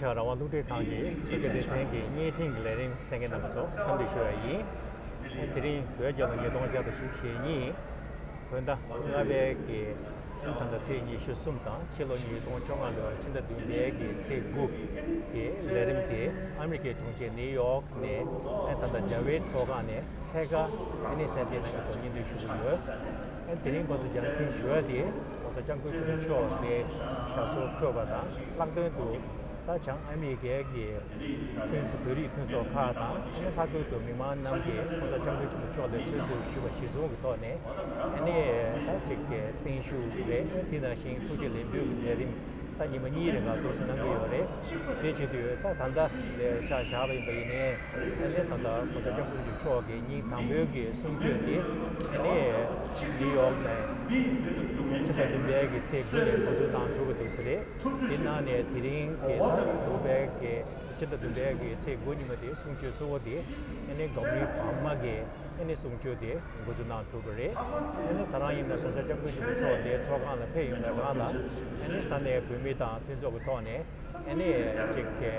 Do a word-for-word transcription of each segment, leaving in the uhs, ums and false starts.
རང་དབང་རླུང་འཕྲིན་ཁང་གི་བོད་སྐད་སྡེ་ཚན་གྱི་བརྙན་འཕྲིན་གྱི་ལས་རིམ་གསན་མཁན་རྣམ་པ་ཚོ་འཚམས་འདྲི་ཞུ་བ་ཡིན། དེ་རིང་བོད་རྒྱལ་ལོ་ཉིས་སྟོང་ཉི་ཤུ་རྩ་གཉིས། བོད་ཟླ་ལྔ་པའི་གི་ད་ལྟ་ཚེས་ཉི་ཤུ་གསུམ་དང་ཕྱི་ལོ་ཉིས་སྟོང་བཅོ་ལྔ་ལོའི་ཕྱི་ཟླ་བདུན་པའི་གི་ཚེས་དགུ་གི་ལས་རིམ་དེ་ཨ་མི་རི་ཀའི་གྲོང་ཁྱེར་ནིའུ་ཡོག་ནས་ད་ལྟ་རྒྱ་བལ་ཚོགས་ཁང་ནས་ཐད་ཀར་ཨ་ནི་གསན་གཟིགས་གནང་མཁན་ཚོར་སྙན་སྒྲོན་ཞུ་གི་ཡོད། དེ་རིང་ཁོང་ཚོ་རྒྱང་སྲིང་ཞུ་བ་དེ་༸གོང་ས་༸སྐྱབས་མགོན་ཆེན་པོ་མཆོག་ནས་ཞབས་སོར་འཁོད་པ་དང་ལྷག་དོན་དུ་ད་བྱང་ཨ་མི་རི་ཀའི་གི་མཐུན་ཚོགས་བོད་རིགས་མཐུན་ཚོགས་ཁག་དང་ཨ་ནི་ལྷག་དོན་དུ་མི་མང་རྣམས་ཀྱིས་༸གོང་ས་༸སྐྱབས་མགོན་ཆེན་པོ་མཆོག་ལ་གསོལ་འདེབས་ཞུས་པ་གཞིར་བཟུང་གི་ཐོག་ནས་ཨ་ནི་ད་ཅིག་གི་བརྟན་བཞུགས་རེད། དེ་ནང་བཞིན་ཐུགས་རྗེ་ལེགས་འབུལ་གྱི་ལས་རིམ་ད་ཉི་མ་གཉིས་རིང་ལ་ཏོག་ཙམ་གནང་གི་ཡོད་རེད། དེ་བྱེད་དུས་ད་ད་ལྟ་ལས་ཆ་བཞག་པ་ཡིན་པ་ཡིན་ནའི་ཨ་ནི་ད་ལྟ་༸གོང་ས་༸སྐྱབས་མགོན་ཆེན་པོ་མཆོག་གི་ཉིན་དང་པོའི་གི་གསུང་ཆོས་དེ་ཨ་ནི་ནིའུ་ཡོག་ནས་ཕྱི་ཟླ་བདུན་པའི་གི་ཚེས་དགུ་ནས་འགོ་འཛུགས་གནང་གྲུབ་པ་འདུག་ས་རེད། དེ་ནང་ནས་དེ་རིང་གི་ད་དགུ་པའི་གི་ཕྱི་ཟླ་བདུན་པའི་གི་ཚེས་དགུ་ཉིན་མ་དེ་གསུང་ཆོས་གཙོ་བོ་དེ་ཨ་ནི་སྒམ་རུའི་བག་མ་གི་ཨ་ནི་གསུང་ཆོས་དེ་འགོ་འཛུགས་གནང་གྲུབ་པ་རེད། ཨ་ནི་ད་རང་ཡིན་ན་༸གོང་ས་༸སྐྱབས་མགོན་ཆེན་པོ་མཆོག་དེ་ཚོགས་ཁང་ལ་ཕེབས་ཡོང་བའི་སྒང་ལ་ཨ་ནི་ས་གནས་བོད་མི་དང་མཐུན་ཚོགས་ཀྱི་ཐོག་ནས་ཨ་ནི་ཅིག་གི་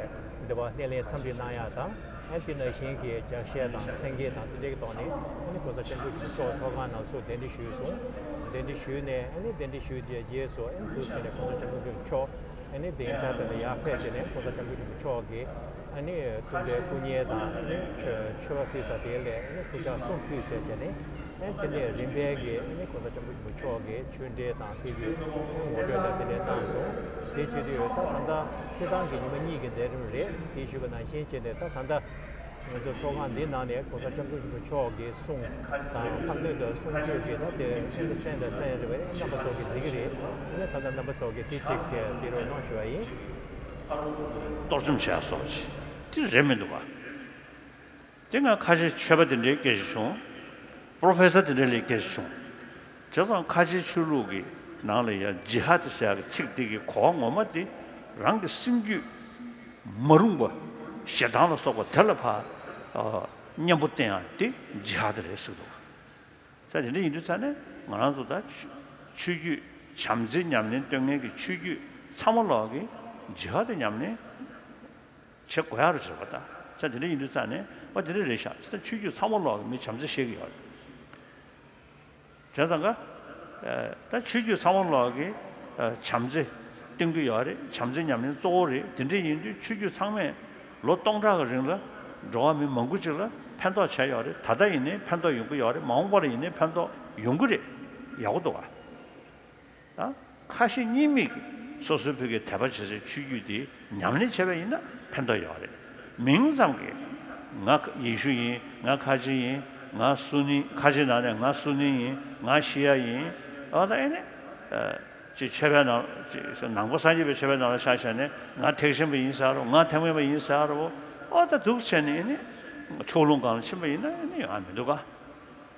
འདི་བ་སྣེ་ལེན་འཚམས་འདྲི་གནང་ཡག་དང་ཨ་ནི་དེ་ནང་བཞིན་གྱི་ལྗགས་བཤད་དང་གསན་མཁན་དང་དེ་འདྲའི་ཐོག་ནས་ཨ་ནི་༸གོང་ས་༸སྐྱབས་མགོན་ཆེན་པོ་མཆོག་ཚོགས་ཁང་ནང་ཚུར་གདན་འདྲེན་ཞུས་སོང་། གདན་འདྲེན་ཞུས་ནས་ཨ་ནི་གདན་འདྲེན་ཞུས་རྗེས་རྗེས་སུ་ཨ་ནི་ཐུགས་རྗེ་ཆེ་ནས་༸གོང་ས་༸སྐྱབས་མགོན་ཆེན་པོ་མཆོག་ཨ་ནི་གདན་ས་དེ་ལ་ཡར་ཕེབས་བྱས་ནས་༸གོང་ས་༸སྐྱབས་མགོན་ཆེན་པོ་མཆོག་གིས་ཨ་ནི་སྟོན་པའི་སྐུ་བརྙན་དང་ཨ་ནི་མཆོད་མཆོད་པ་ཕུལ་ས་དེ་ལ་ཨ་ནི་སྐུ་ཕྱག་གསུམ་ཕུལ་བྱས་བྱས་ནས་ཨ་ནི་དེ་ནས་རིམ་པས་ཀྱི་ཨ་ནི་༸གོང་ས་༸སྐྱབས་མགོན་ཆེན་པོ་མཆོག་གི་ཆོས་འབྲེལ་དང་དེ་གི་ངོ་སྤྲོད་དང་དེ་འདྲ་གནང་སོང་། དེ་བྱེད་དུས་ད་ད་ལྟ་སྤྱིར་བཏང་གི་ཉི་མ་གཉིས་ཀྱི་མཛད་རིམ་རེད། དེ་ཞུས་པ་ནང་བཞིན་བྱས་ནས་ད་ད་ལྟ་ང་ཚོ་ཚོགས་ཁང་འདི་ནང་ནས་༸གོང་ས་༸སྐྱབས་མགོན་ཆེན་པོ་མཆོག་གི་གསུང་དང་ལྷག་དོན་དུ་གསུང་ཆོས་ཀྱི་ད་དེ་གསན་དང་གསན་ཡ་རེད་པ། རྣམ་པ་ཚོ་གིས་གཟིགས་ཀྱི་རེད། ཨ་ནི་ད་ལྟ་རྣམ་པ་ཚོ་གིས་དེ་གཅིག་གཟིགས་རོགས་གནང་ཞུ་བ་ཡིན། གཏོར་བཅོམ་བྱས་སོགས་ཀྱི་དེ་རེད་མི་འདུག་ག། དེ་སྔ་ཁ་ཆེ་ཆོས་པ་དེ་འདྲའི་སྐད་ཆ་བྱུང་། པོ་རོ་ཕེ་སར་དེ་འདྲའི་ལས་སྐད་ཆ་བྱུང་། བྱས་ཙང་ཁ་ཆེ་ཆོས་ལུགས་ཀྱི་ནང་ལ་ཡང་ཇི་ཧ་དི་ཟེར་ཡག་གི་ཚིག་དེ་གི་གོ་བ་ངོ་མ་དེ་རང་གི་སེམས་རྒྱུད་མ་རུངས་པ་ཞེ་སྡང་ལ་སོགས་པ་དེ་ལ་ཕར་ཨ་གཉེན་པོ་བསྟེན་ཡག་དེ་ཇི་ཧ་དི་རེད་ཟེར་གི་འདུག། ས་དེ་འདྲ་ཡིན་དུས་ཙ་ནས་ང་རང་ཚོ་ད་ཆོས་ཆོས་བརྒྱུད་བྱམས་བརྩེ་ཉམས་ལེན་སྟོན་མཁན་གྱི་ཆོས་བརྒྱུད་ཚང་མ་ལོག་གི་ཇི་ཧ་དི་ཉམས་ལེན་བྱེད་དགོས་ཡག་རེད་ཟེར་བ་ད། ས་དེ་འདྲ་ཡིན་དུས་ཙ་ནས་ཨོ་དེ་འདྲ་རེད་ཤག་ཅི་ད་ཆོས་བརྒྱུད་ཚང་མ་ལོག་གི་མི་བྱམས་བརྩེ་བཤད་ཀྱི་ཡོད་རེད། བྱས་ཙང་ཀ་ད་ཆོས་བརྒྱུད་ཚང་མ་ལོག་གི་བྱམས་བརྩེ་སྟོན་གྱི་ཡོད་རེད། བྱམས་བརྩེ་ཉམས་ལེན་གཙོ་བོ་རེད། དེ་འདྲ་ཡིན་དུས་ཆོས་བརྒྱུད་ཚང་མས་ལོ་སྟོང་ཕྲག་གི་རིང་ལ་འགྲོ་བ་མི་མང་པོ་ཅིག་ལ་ཕན་ཐོགས་བྱས་ཡོད་རེད། ད་ལྟ་ཡིན་ནའི་ཕན་ཐོགས་ཡོང་གི་ཡོད་རེད། མ་འོངས་པ་ལ་ཡིན་ནའི་ཕན་ཐོགས་ཡོང་གི་རེད། ཡག་པོ་འདུག་ག། ད་ཁ་ཞེ་གཉིས་མེད་ཀྱིས་སོ་སོའི་ཕ་གིའི་དད་པ་བྱེད་སའི་ཆོས་བརྒྱུད་དེ་ཉམས་ལེན་བྱས་པ་ཡིན་ན་ཕན་ཐོགས་ཡོད་རེད། མིང་ཙམ་གྱིས་ང་ཡེ་ཤུ་ཡིན། ང་ཁ་ཆེ་ཡིན། ང་སུ་ནི། ཁ་ཆེ་ནང་ནས་ང་སུ་ནི་ཡིན། ང་ཤི་ཡ་ཡིན། ཨ་ད་ཨེ་ནི་ཅིག་ཆོས་པའི་ནང་ཅིག་ནང་པ་སངས་རྒྱས་པའི་ཆོས་པའི་ནང་ལ་ཆ་བཞག་ནས་ང་ཐེག་ཆེན་པ་ཡིན་ཟེར་རོ། ང་ཐེག་དམན་པ་ཡིན་ཟེར་རོ། ཨ་ད་འདུག་བྱས་ནས་ཨེ་ནི་ཕྱོགས་ལྷུང་སྒང་ལ་ཕྱིན་པ་ཡིན་ན་ཨེ་ནི་ཡོང་ཡ་མི་འདུག་ག།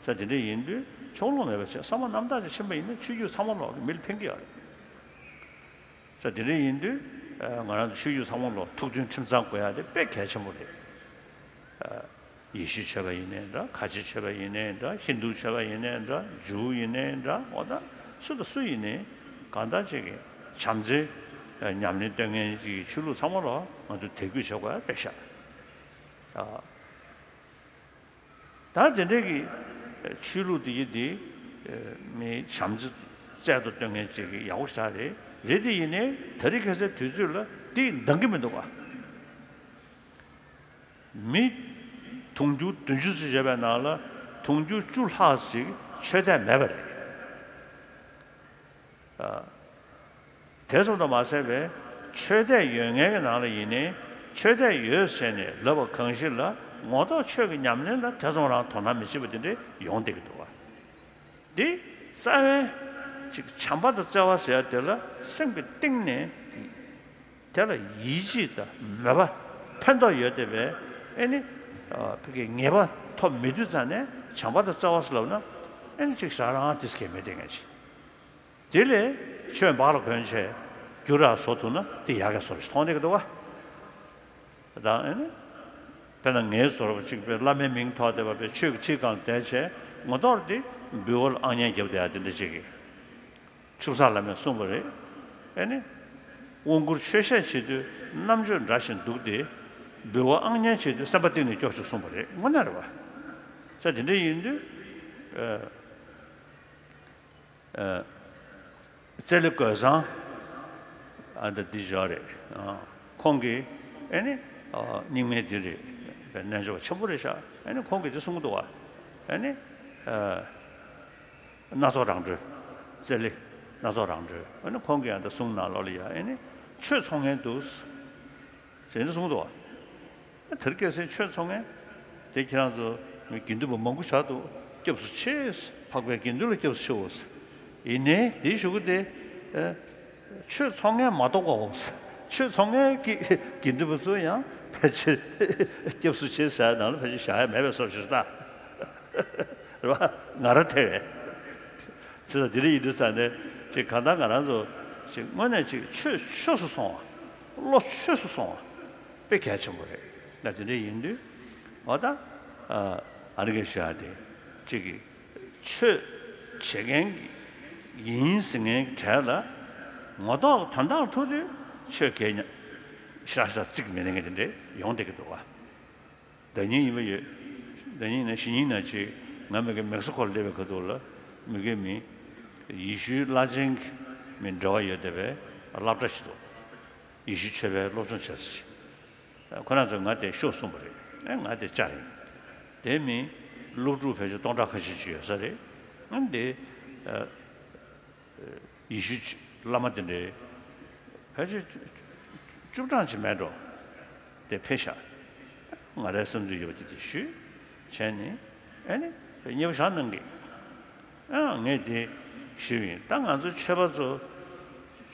ས་དེ་འདྲ་ཡིན་དུས་ཕྱོགས་ལྷུང་མེད་པ་བྱས་བསམ་པ་རྣམ་དག་ཅིག་ཕྱིན་པ་ཡིན་ན་ཆོས་བརྒྱུད་ཚང་མ་ལོག་གི་མི་ལ་ཕན་གྱི་ཡོད་རེད། ས་དེ་འདྲ་ཡིན་དུས་ང་རང་ཚོ་ཆོས་བརྒྱུད་ཚང་མ་ལོག་ཐུགས་མཐུན་ཁྲིམས་གཙང་དགོས་ཡ་དེ་དཔེ་གལ་ཆེན་པོ་རེད། ཡེ་ཤུ་ཆོས་པ་ཡིན་ནའི་འདྲ། ཁ་ཆེ་ཆོས་པ་ཡིན་ནའི་འདྲ། ཧིན་དུ་ཆོས་པ་ཡིན་ནའི་འདྲ། ཇུའུ་ཡིན་ནའི་འདྲ། འོ་ད་སུ་དང་སུ་ཡིན་ནའི་གང་ལྟར་ཅིག་གི་བྱམས་བརྩེ་ཉམས་ལེན་སྟོན་མཁན་ཅིག་གི་ཆོས་ལུགས་ཚང་མ་ལོག་ང་ཚོ་དད་གུས་བྱེད་དགོས་ཡ་རེད་ཤག། ད་དེ་འདྲའི་གི་ཆོས་ལུགས་དེ་གི་དེ་མི་བྱམས་བརྩེ་རྩལ་དུ་སྟོན་མཁན་ཅིག་གི་ཡག་པོ་ཞེ་དྲག་རེད། རེད་དེ་ཡིན་ནའི་དེ་རིང་ཁ་སང་དུས་ཚོད་ལ་དེ་འདང་གི་མི་འདུག་ག། མི་དུང་ཕྱུར་བདུན་ཅུ་ཙམ་ཡོད་པའི་ནང་ལ་དུང་ཕྱུར་བཅུ་ལྷག་ཅིག་ཆོས་དད་མེད་པ་རེད། དེ་ཙམ་དུ་མ་ཟད་པའི་ཆོས་དད་ཡོད་མཁན་གྱི་ནང་ལ་ཡིན་ནའི་ཆོས་དད་ཡོད་ཟེར་ནས་ལབ་པ་གང་ཞིག་ལ་ངོ་ཐོག་ཆོས་ཀྱི་ཉམས་ལེན་ལ་དེ་ཙམ་རང་དོ་སྣང་མི་བྱེད་པ་དེ་འདྲ་ཡོང་བསྡད་ཀྱི་འདུག་བ། འདི་རྩ་བའི་ཅིག་བྱམས་པ་དང་བརྩེ་བ་ཟེར་ཡ་དེ་ལ་སེམས་ཀྱི་གཏིང་ནས་དེ་ལ་ཡིད་ཆེས་དང་མོས་པ་ཕན་ཐོགས་ཡོད་བསྡད་པའི་ཨེ་ནི་ཕ་གི་ངེས་པ་ཐོབ་མེད་དུས་ཙང་ནས་བྱམས་པ་དང་བརྩེ་བ་ཟེར་ལབ་ན་ཨེ་ནི་ཅིག་ཞེ་དྲག་རང་དེ་སྐད་མི་བདེ་མཁན་ཅིག། དེ་ལས་ཆོས་འབག་ལ་གོན་བྱས་རྒྱུ་ར་བཟོ་ཐུབ་ན་དེ་ཡག་གི་བཟོ་འདྲ་ཞིག་མཐོང་བསྡད་ཀྱི་འདུག་ག། ད་ཨེ་ནི། དཔེར་ན་ངའི་བཟོ་འདྲ་པོ་གཅིག་པའི་བླ་མའི་མིང་ཐོགས་བསྡད་པ་པའི་ཆོས་ཀྱི་ཁྲིའི་སྒང་ལ་བསྡད་བྱས་ངོ་ཐོག་དེ་འབུལ་བ་ལ་ཨང་ཉན་རྒྱབ་བསྡད་ཡ་དེ་འདྲ་ཅིག་གི། ཆུ་བཟང་བླ་མས་གསུངས་པ་རེད། ཨེ་ནི། དབང་བསྐུར་མཆོད་བཤད་བྱེད་དུས་རྣམ་དཔྱོད་འདྲ་ཞིང་འདུག་སྟེ། འབུལ་བ་ཨང་ཉལ་བྱེད་དུས་སེམས་པ་གཏིང་ནས་སྐྱོ་ཅིག་གསུངས་པ་རེད། དངོས་གནས་རེད་བ། ས་དེ་འདྲ་ཡིན་དུས། ཨ། ཨ། རྩེ་ལེ་གོས་བཟང་། ཨ། འདི་འདི་བཞག་རེད། ཨ། ཁོང་གིས་ཨེ་ནི། ཨ། རྙིང་མའི་འདི་རེད། པའི་རྣལ་འབྱོར་པ་ཆེན་པོ་རེད་ཤག་ཨེ་ནི་ཁོང་གིས་འདི་གསུང་གི་འདུག་བ། ཨེ་ནི། ཨ། སྣ་ཚོགས་རང་གྲོལ། རྩེ་ལེ། སྣ་ཚོགས་རང་གྲོལ། ཨེ་ནི་ཁོང་གིས་ཡང་འདི་གསུང་གནང་ལོག་ལ་ཡ། ཨེ་ནི། ཆོས་ཚོགས་མཁན་འདུག་ཟེར་ནས་གསུངས་འདུག་བ། དེར་སྐད་ཟེར་ཆོས་ཚོགས་མཁན། དེ་ཁྱེད་རང་ཚོ་དགེ་འདུན་པ་མང་པོ་བཞག་འདུག་སྐྱབས་སུ་མཆི། འཕགས་པའི་དགེ་འདུན་ལ་སྐྱབས་སུ་མཆིའོ། ཡིན་ནའི་དེའི་གཞུག་གུ་དེ། ཨ། ཆོས་ཚོགས་མཁན་མ་གཏོགས་པའོ། ཆོས་ཚོགས་མཁན་གྱི་དགེ་འདུན་པ་ཚོ་ཡང་ཕལ་ཆེར་སྐྱབས་སུ་མཆི་ཟེར་ནང་ལ་ཕལ་ཆེར་བཞག་ཡ་མེད་པའི་བཟོ་ཞིག་རེད་ད། རེད་བ། ང་རང་ཐེ་བས། ཅི་ལྟར་དེ་རིགས་ཡིན་དུས་ཙང་ནས་ཅིག་གང་ལྟར་ང་རང་ཚོ་ཅིག་དངོས་གནས་ཅིག་ཆོས་ཆོས་སུ་སོང་བ། བློ་ཆོས་སུ་སོང་བ་དཔེ་གལ་ཆེན་པོ་རེད། ད་དེ་འདྲ་ཡིན་དུས་འོ་ད། ཨ། ཨ་རི་གས་ཞུ་ཡ་དེ་ཅིག་གིས་ཆོས་བྱེད་མཁན་གྱི་ཡིན་ཟེར་མཁན་གྱི་གྲས་ལ་ངོ་ཐོག་དོན་དག་ཐུག་དུས་ཆོས་གས་ཉ་ཤ་ཤ་ཚིག་མི་ལེན་མཁན་དེ་འདྲས་ཡོང་བསྡད་ཀྱི་འདུག་བ། ཟླ་ཉིན་ཡིན་པ་ཡོད། ཟླ་ཉིན་ན་གཞེས་ཉིན་ན་ཅིག་ང་མི་གི་མེག་སི་ཁོ་ལ་སླེབས་པའི་ཁ་ཐུག་ལ་མི་གི་མི་ཡེ་ཤུའི་བླ་ཆེན་གྱི་མི་འབྲེལ་བ་ཡོད་བསྡད་པའི་སློབ་གྲྭ་ཞིག་འདུག་ཡེ་ཤུའི་ཆོས་པའི་སློབ་སྦྱོང་བྱེད་ས་ཞིག་ཁོ་རང་ཚོས་ང་དེ་ཤོག་གསུངས་པ་རེད། ཨེ། ང་དེ་བཅར་ཡིན། དེ་མི་སློབ་ཕྲུག་ཕལ་ཆེར་སྟོང་ཕྲག་ཁ་ཤས་ཅིག་ཡོད་ས་རེད། ཨ། དེ། ཨ། ཡེ་ཤུ་བླ་མ་དེ་འདྲའི་ཕལ་ཆེར་བཅུ་གྲངས་ཅིག་མེད་འགྲོ། དེ་ཕེབས་ཤག་ང་རའི་བསམ་ཚུལ་ཡོད་པ་དེ་དེ་ཞུས་བྱས་ནས། ཨེ་ནི་མཉེས་པོ་བཞག་གནང་གི། ཨ། ངས་དེ་ཞུས་ཡིན། ད་ང་ཚོ་ཆོས་པ་ཚོ་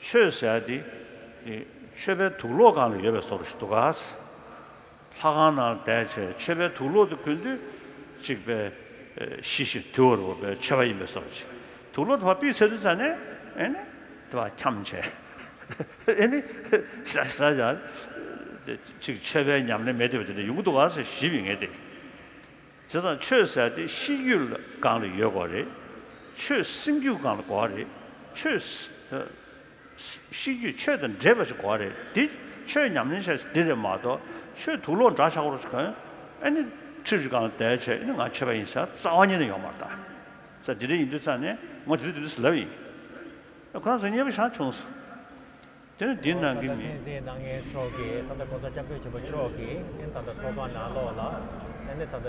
ཆོས་ཟེར་ཡ་དེ་དེ་ཆོས་པའི་དུག་ལོག་སྒང་ལ་ཡོད་པའི་བཟོ་འདྲ་ཞིག་འདུག་ག་ལྷ་ཁང་ནང་བསྡད་བྱས་ཆོས་པའི་དུག་ལོག་དེ་གོན་དུས་གཅིག་པའི་ཤི་ཤི་དུལ་བ་རུ་བའི་ཆོས་པ་ཡིན་པའི་བཟོ་ཅིག་དུག་ལོག་དེ་ཕར་ཕུད་ཚར་དུས་ཙ་ནས་ཨེ་ནི་དེ་ཕར་འཁྱམས་བྱས་ཨེ་ནི་ཟ་ཟ་ཡང་ཅིག་ཆོས་པའི་ཉམས་ལེན་མེད་བསྡད་པ་དེ་འདྲ་ཡོང་གི་འདུག་ག་ཟེར་ཞིབ་ཡིན་ངེས་ཏེ། བྱས་ཙང་ཆོས་ཟེར་དེ་ཤེས་རྒྱུད་ལ་སྒང་ལ་ཡོད་དགོས་རེད། ཆོས་སེམས་རྒྱུད་སྒང་ལ་དགོས་རེད། ཆོས། ཤེས་རྒྱུད་ཆོས་དང་འདྲེས་པ་ཞིག་དགོས་རེད། འདི་ཆོས་ཉམས་ལེན་བྱས་འདི་རེད་མ་གཏོགས་ཆོས་དུག་ལོག་འདྲ་ཆགས་པོ་ཞིག་གོན། ཨ་ནི་ཁྲིར་ཞིག་སྒང་བསྡད་བྱས་ཨ་ནི་ང་ཆོས་པ་ཡིན་ཟེར་རྩ་བ་ཉིད་ནས་ཡོང་མ་རེད་ད། ས་འདི་འདྲ་ཡིན་དུས་ཙང་ནས་ངོ་དེ་དུས་དེ་དུས་ལབ་ཡིན། ཁོ་རང་ཚོ་མཉེས་པོ་བཞག་བྱུང་སོང་། དེ་ནི་འདི་གནང་གི་མིན། སེམས་ཅན་སྣང་ངན་ཕྱོགས་ཀྱི་ད་ལྟ་གོང་ས་སྐྱབས་མགོན་ཆེན་པོ་མཆོག་གིས་ཨེ་ད་ལྟ་ཚོགས་ཁང་ནང་ལོགས་ལ་ཨ་ནི་ད་ལྟ་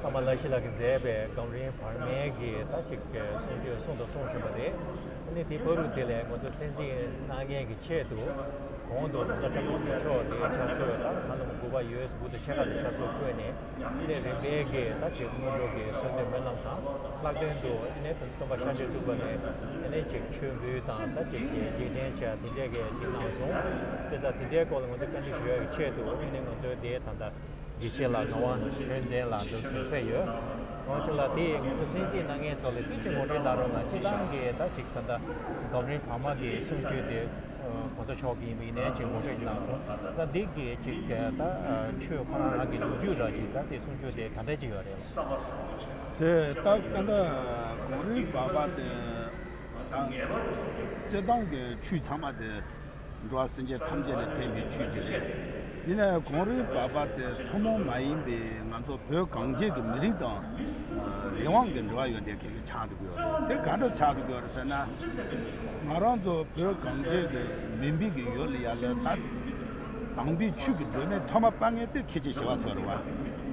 ཀ་མ་ལ་ཤཱི་ལ་གིས་མཛད་པའི་སྒམ་རིང་བར་མའི་གི་ད་ཅིག་གསུང་ཆོས་གསུང་དང་གསུང་བཞིན་པ་རེད། ཨ་ནི་དེ་བར་དུ་དེ་ལས་ང་ཚོ་སེམས་ཅན་སྣང་ངན་གྱི་ཆེད་དུ་གོང་དུ་གོང་ས་སྐྱབས་མགོན་ཆེན་པོ་མཆོག་དེ་ཕྱག་འཚལ་དང་ཧ་ལམ་དགུ་པ་ཡོད་དགུ་དང་ཕྱེད་ཀ་དེ་ཕྱག་འཚལ་ཕུལ་ནས། ཨ་ནི་རིམ་པས་ཀྱི་ད་ཅིག་སྔོན་འགྲོ་གི་གསོལ་འདེབས་སྨོན་ལམ་དང་ལྷག་དོན་དུ་ཨ་ནི་སྟོན་པ་ཤཱཀྱ་ཐུབ་པ་ནས་ཨ་ནི་ཅིག་མཆོད་འབུལ་དང་ད་ཅིག་རྗེས་དྲན་བྱ་དེ་འདྲས་ཀྱི་ཅིག་གནང་སོང་། དེ་ལྟར་དེ་འདྲའི་སྐོར་ལ་ང་ཚོ་བཀའ་འདྲི་ཞུ་ཡག་གི་ཆེད་དུ་ཨ་ནི་ང་ཚོའི་དེ་ད་ལྟ་དགེ་བཤེས་ལགས་ངག་དབང་ཆོས་ལྡན་ལགས་འདུག་སེ་ཕེབས་ཡོད། ང་ཚོ་ལ་དེ་ང་ཚོ་སེམས་ཅན་སྣང་ངན་ཚོ་ལ་ཐུགས་རྗེ་ངོ་སྤྲོད་གནང་རོགས་གནང་། སྤྱིར་བཏང་གི་ད་ཅིག་ད་ལྟ་སྒམ་རིང་བར་མ་གི་གསུང་ཆོས་དེ། གོང་ས་མཆོག་གིས་ཡིན་པ་ཡིན་ནའི་ཅིག་ངོ་སྤྲོད་ཅིག་གནང་སོང་། ད་འདི་གི་ཅིག་ད་ཆོས་ཁོ་རང་རང་གི་ལོ་རྒྱུས་ར་ཅིག་ད་དེ་གསུང་ཆོས་དེ་ག་འདྲ་ཅིག་ཡོད་རེད། དེ་ད་ད་ལྟ་གངས་རིའི་བར་པ་དེ་ད་སྤྱིར་བཏང་གི་ཆོས་ཚང་མ་དེ་འགྲོ་བ་སེམས་ཅན་ཐམས་ཅད་ལ་ཕན་པའི་ཆོས་ཅིག་རེད། ཡིན་ནའི་གངས་རིའི་བར་པ་དེ་ཐུན་མོང་མ་ཡིན་པའི་ང་ཚོ་བོད་གངས་ཅན་གྱི་མི་རིགས་དང་ལས་དབང་གི་འབྲེལ་བ་ཡོད་དེ་གལ་ཆགས་འདུག་ཡོད་རེད། དེ་ག་འདྲ་ཆགས་འདུག་ཡོད་རེད་ཟེར་ན། ང་རང་ཚོ་བོད་གངས་ཅན་གྱི་མུན་པའི་གི་ཡུལ་ལ་ཡར་ལ་ད་དམ་པའི་ཆོས་ཀྱི་སྒྲོན་མེ་ཐོག་མ་སྤར་མཁན་དེ་མཁན་ཆེན་ཞི་བ་འཚོ་རེད་བ།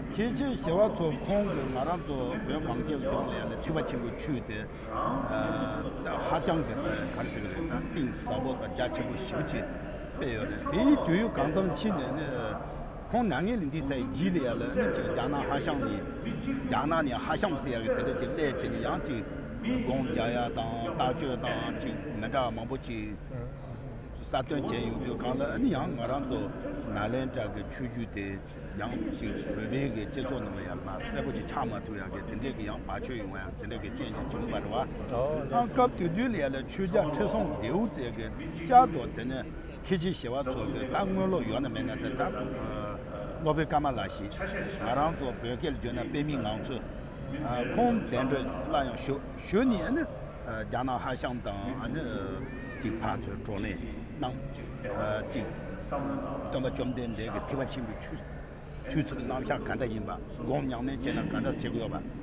མཁན་ཆེན་ཞི་བ་འཚོ་ཁོང་གིས་ང་རང་ཚོ་བོད་གངས་ཅན་ལྗོངས་ལ་ཡར་ལ་ཐེག་པ་ཆེན་པོའི་ཆོས་དེ་ཨ་ཧ་ཅང་གི་ག་རེ་ཟེར་གི་རེད། ད་གཏིང་ཟབ་པོ་དང་རྒྱ་ཆེན་པོ་ཞེ་པོ་ཅིག་སྤེལ་ཡོད་རེད། དེའི་དུས་ཡུན་གང་ཙམ་ཕྱིན་ནས་ནི། ཁོང་མྱ་ངན་ལས་འདས་ཚར་བའི་རྗེས་ལ་ཡར་ལ་ནི་ཅིག་རྒྱ་ནག་ཧྭ་ཤང་ནས། རྒྱ་ནག་ནས་ཧྭ་ཤང་ཟེར་ཡག་གི་དེ་འདྲ་ཅིག་སླེབས་བྱས་ནས་ཡང་ཅིག་སྒོམ་རྒྱག་ཡག་དང་ལྟ་སྤྱོད་དང་ཅིག་མི་འདྲ་བ་མང་པོ་ཅིག་གསར་གཏོད་བྱས་ཡོང་དུས་སྒང་ལ་ཨ་ནི་ཡང་ང་རང་ཚོ་ནཱ་ལེནྡྲ་གི་ཆོས་བརྒྱུད་དེ་ཡང་ཅིག་བོད་པའི་གི་སྤྱི་ཚོགས་ནང་ལ་ཡར་མར་གསལ་པོ་ཅིག་ཆགས་མ་ཐུབ་ཡག་གི་དེ་འདྲའི་གི་ཡང་བག་ཆགས་ཡོང་བ་ཡག་དེ་འདྲའི་གི་རྐྱེན་ཅིག་བྱུང་བ་རེད་བ། ཨང་སྐབས་དེ་དུས་ལ་ཡར་ལ་ཆོས་རྒྱལ་ཁྲི་སྲོང་ལྡེའུ་བཙན་གྱི་བཅའ་དོ་དེ་ནས། མཁན་ཆེན་ཞི་བ་འཚོ་གི་ད་དངོས་སློབ་ཡོད་ན་མེད་ན་དེ་ད་སློབ་དཔོན་ཀ་མ་ལ་ཤཱི་ང་རང་ཚོ་བོད་སྐད་ལ་བརྗོད་ན་དཔེ་མིང་ངང་ཚུལ། ཁོང་གདན་འདྲེན་སླར་ཡང་ཞུ་ཞུ་ནས་ཨ་ནི་རྒྱ་ནག་ཧྭ་ཤང་དང་ཨ་ནི་ཅིག་ཕར་ཚུར་བགྲོ་གླེང་ གནང་། ཨ་གཅིག་སྟོན་པ་བཅོམ་ལྡན་འདས་ཀྱི་ཐེག་པ་ཆེན་པོའི་ཆོས་ཆོས་ཚུལ་གྱི་རྣམ་གཞག་ག་འདྲ་ཡིན་པ། སྒོམ་ཉམས་ལེན་བྱས་ན་ག་འདྲ་བྱེད་དགོས་པ།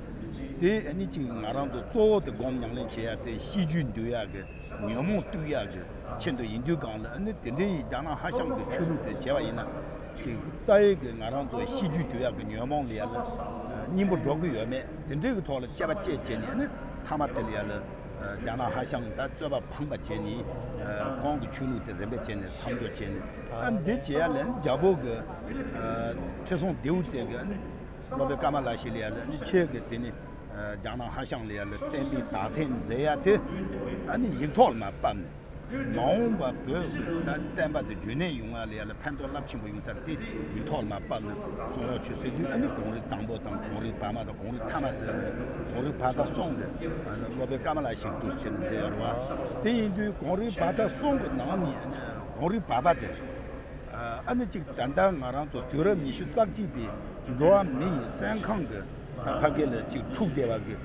དེ་ཨ་ནི་གཅིག་ང་རང་ཚོ་གཙོ་བོ་དེ་སྒོམ་ཉམས་ལེན་བྱེད་ཡ་དེ་ཤེས་རྒྱུད་འདུལ་ཡ་གི་ཉོན་མོངས་བཏུལ་ཡག་གི་ཆེད་དུ་ཡིན་དུས་སྒང་ལ། ཨ་ནི་དེ་འདྲའི་རྒྱ་ནག་ཧྭ་ཤང་གི་ཆོས་ལུགས་དེ་བྱས་པ་ཡིན་ན། ཅིག་རྩ་བའི་གི་ང་རང་ཚོ་ཤེས་རྒྱུད་དུ་ཡག་གི་ཉོན་མོངས་ལ་ཡ་ལ་སྙིང་པོ་འགྲོ་གི་ཡོད་མེད། དེ་འདྲའི་གི་ཐོག་ལ་དཔྱད་པ་དཔྱད་བྱས་ནས། ཨ་ནི་མཐའ་མ་དེ་ལ་ཡ་ལ་རྒྱ་ནག་ཧྭ་ཤང་ད་རྩོད་པ་ཕངས་པ་བྱས་ནས་ཁོང་གི་ཆོས་ལུགས་དེ་རིམ་པས་བྱས་ནས་མཚམས་འཇོག་བྱས་ནས། ཨ་ནི་འདི་བྱེད་ཡ་ལ་རྒྱལ་པོ་གི་ཁྲི་སྲོང་ལྡེའུ་བཙན་གི་ཨ་ནི་སློབ་དཔོན་ཀ་མ་ལ་ཤཱི་ལ་ཡ་ལ། ཨ་ནི་ཁྱེད་ཀྱི་དེ་ནི་རྒྱ་ནག་ཧྭ་ཤང་ལ་ཡ་ལ་བསྟན་པའི་དར་ཐེངས་མཛད་ཡ་དེ་ཨ་ནི་ཡིག་ཐོག་ལ་མར་ཕབ་ནས། མ་འོངས་པ་བོད་ད་བསྟན་པ་དེ་རྒྱུན་གནས་ཡོང་བ་ལ་ཡ་ལ་ཕན་ཐོགས་རླབས་ཆེན་པོ་ཡོང་ས་རེད། དེ་ཡིག་ཐོག་ལ་མར་ཕབ་ནས་གསུང་རོགས་བྱོས་ཟེར་དུས། ཨ་ནི་གངས་རི་དང་པོ་དང་གངས་རིའི་བར་མ་དང་གངས་རིའི་ཐ་མ་ཟེར་ནས། གངས་རིའི་བར་ཐག་གསུམ་དེ་ཨ་ནི་སློབ་དཔོན་ཀ་མ་ལ་ཤཱི་ལ་འདུག་སེ་བྱས་ནས་མཛད་ཡོད་རེད་བ། དེ་ཡིན་དུས་གངས་རིའི་བར་ཐག་གསུམ་གི་ནང་ནས་གངས་རིའི་བར་པ་དེ། ཨ་ནི་གཅིག་ད་ལྟ་ང་རང་ཚོ་དུས་རབས་ཉི་ཤུ་རྩ་གཅིག་པའི་འགྲོ་བ་མི་ཡི་སེམས་ཁམས་ཀྱི་ད་ཕ་གི་ལ་གཅིག་འཁྲུག་བསྡད་པ་གི་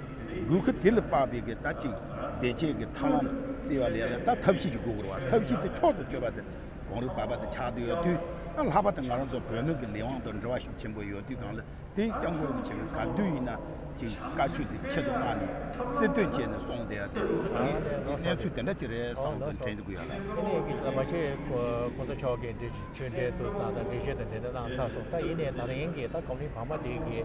ལུས་ཁུ་དེ་ལ་དཔག་པའི་གི་ད་གཅིག་བདེ་སྐྱིད་ཀྱི་ཐབས་ལམ་བརྩི་བ་ལ་ཡ་ལ་ད་ཐབས་ཤེས་ཅིག་དགོས་ཀྱི་རེད་བ། ཐབས་ཤེས་དེ་མཆོག་ཏུ་གཅོད་པ་དེ་གངས་རིའི་བར་པ་དེ་ཆགས་བསྡད་ཡོད་དུས། ཨ་ལྷག་པར་དུ་ང་རང་ཚོ་བོད་མི་གི་ལས་དབང་དང་འབྲེལ་བ་ཤུགས་ཆེན་པོ་ཡོད་དུས་སྒང་ལ། དེ་སྐྱབས་མགོན་རིན་པོ་ཆེ་གིས་ག་དུས་ཡིན་ན་ཅིག་བཀའ་ཆོས་དེ་ཆེད་དུ་མངགས་ནས་རྩིས་སྟོན་བྱས་ནས་གསུངས་བསྡད་ཡ་དེ། ངས་དེ་གནས་ཚུལ་དེ་འདྲ་ཅིག་རེད་བསམ་གི་དྲན་འདུག་ཡ་ལ། ཨ་ནི་གི་ལ་མ་ཆེ་གོང་ས་མཆོག་གིས་འགྲེལ་ཆོས་འབྲེལ་དུ་དང་འགྲེལ་བཤད་དང་དེ་འདྲ་གནང་ཚར་སོང་། ད་ཡིན་ནའི་ད་རིང་གི་ད་གངས་རིའི་བར་མ་དེ་གི་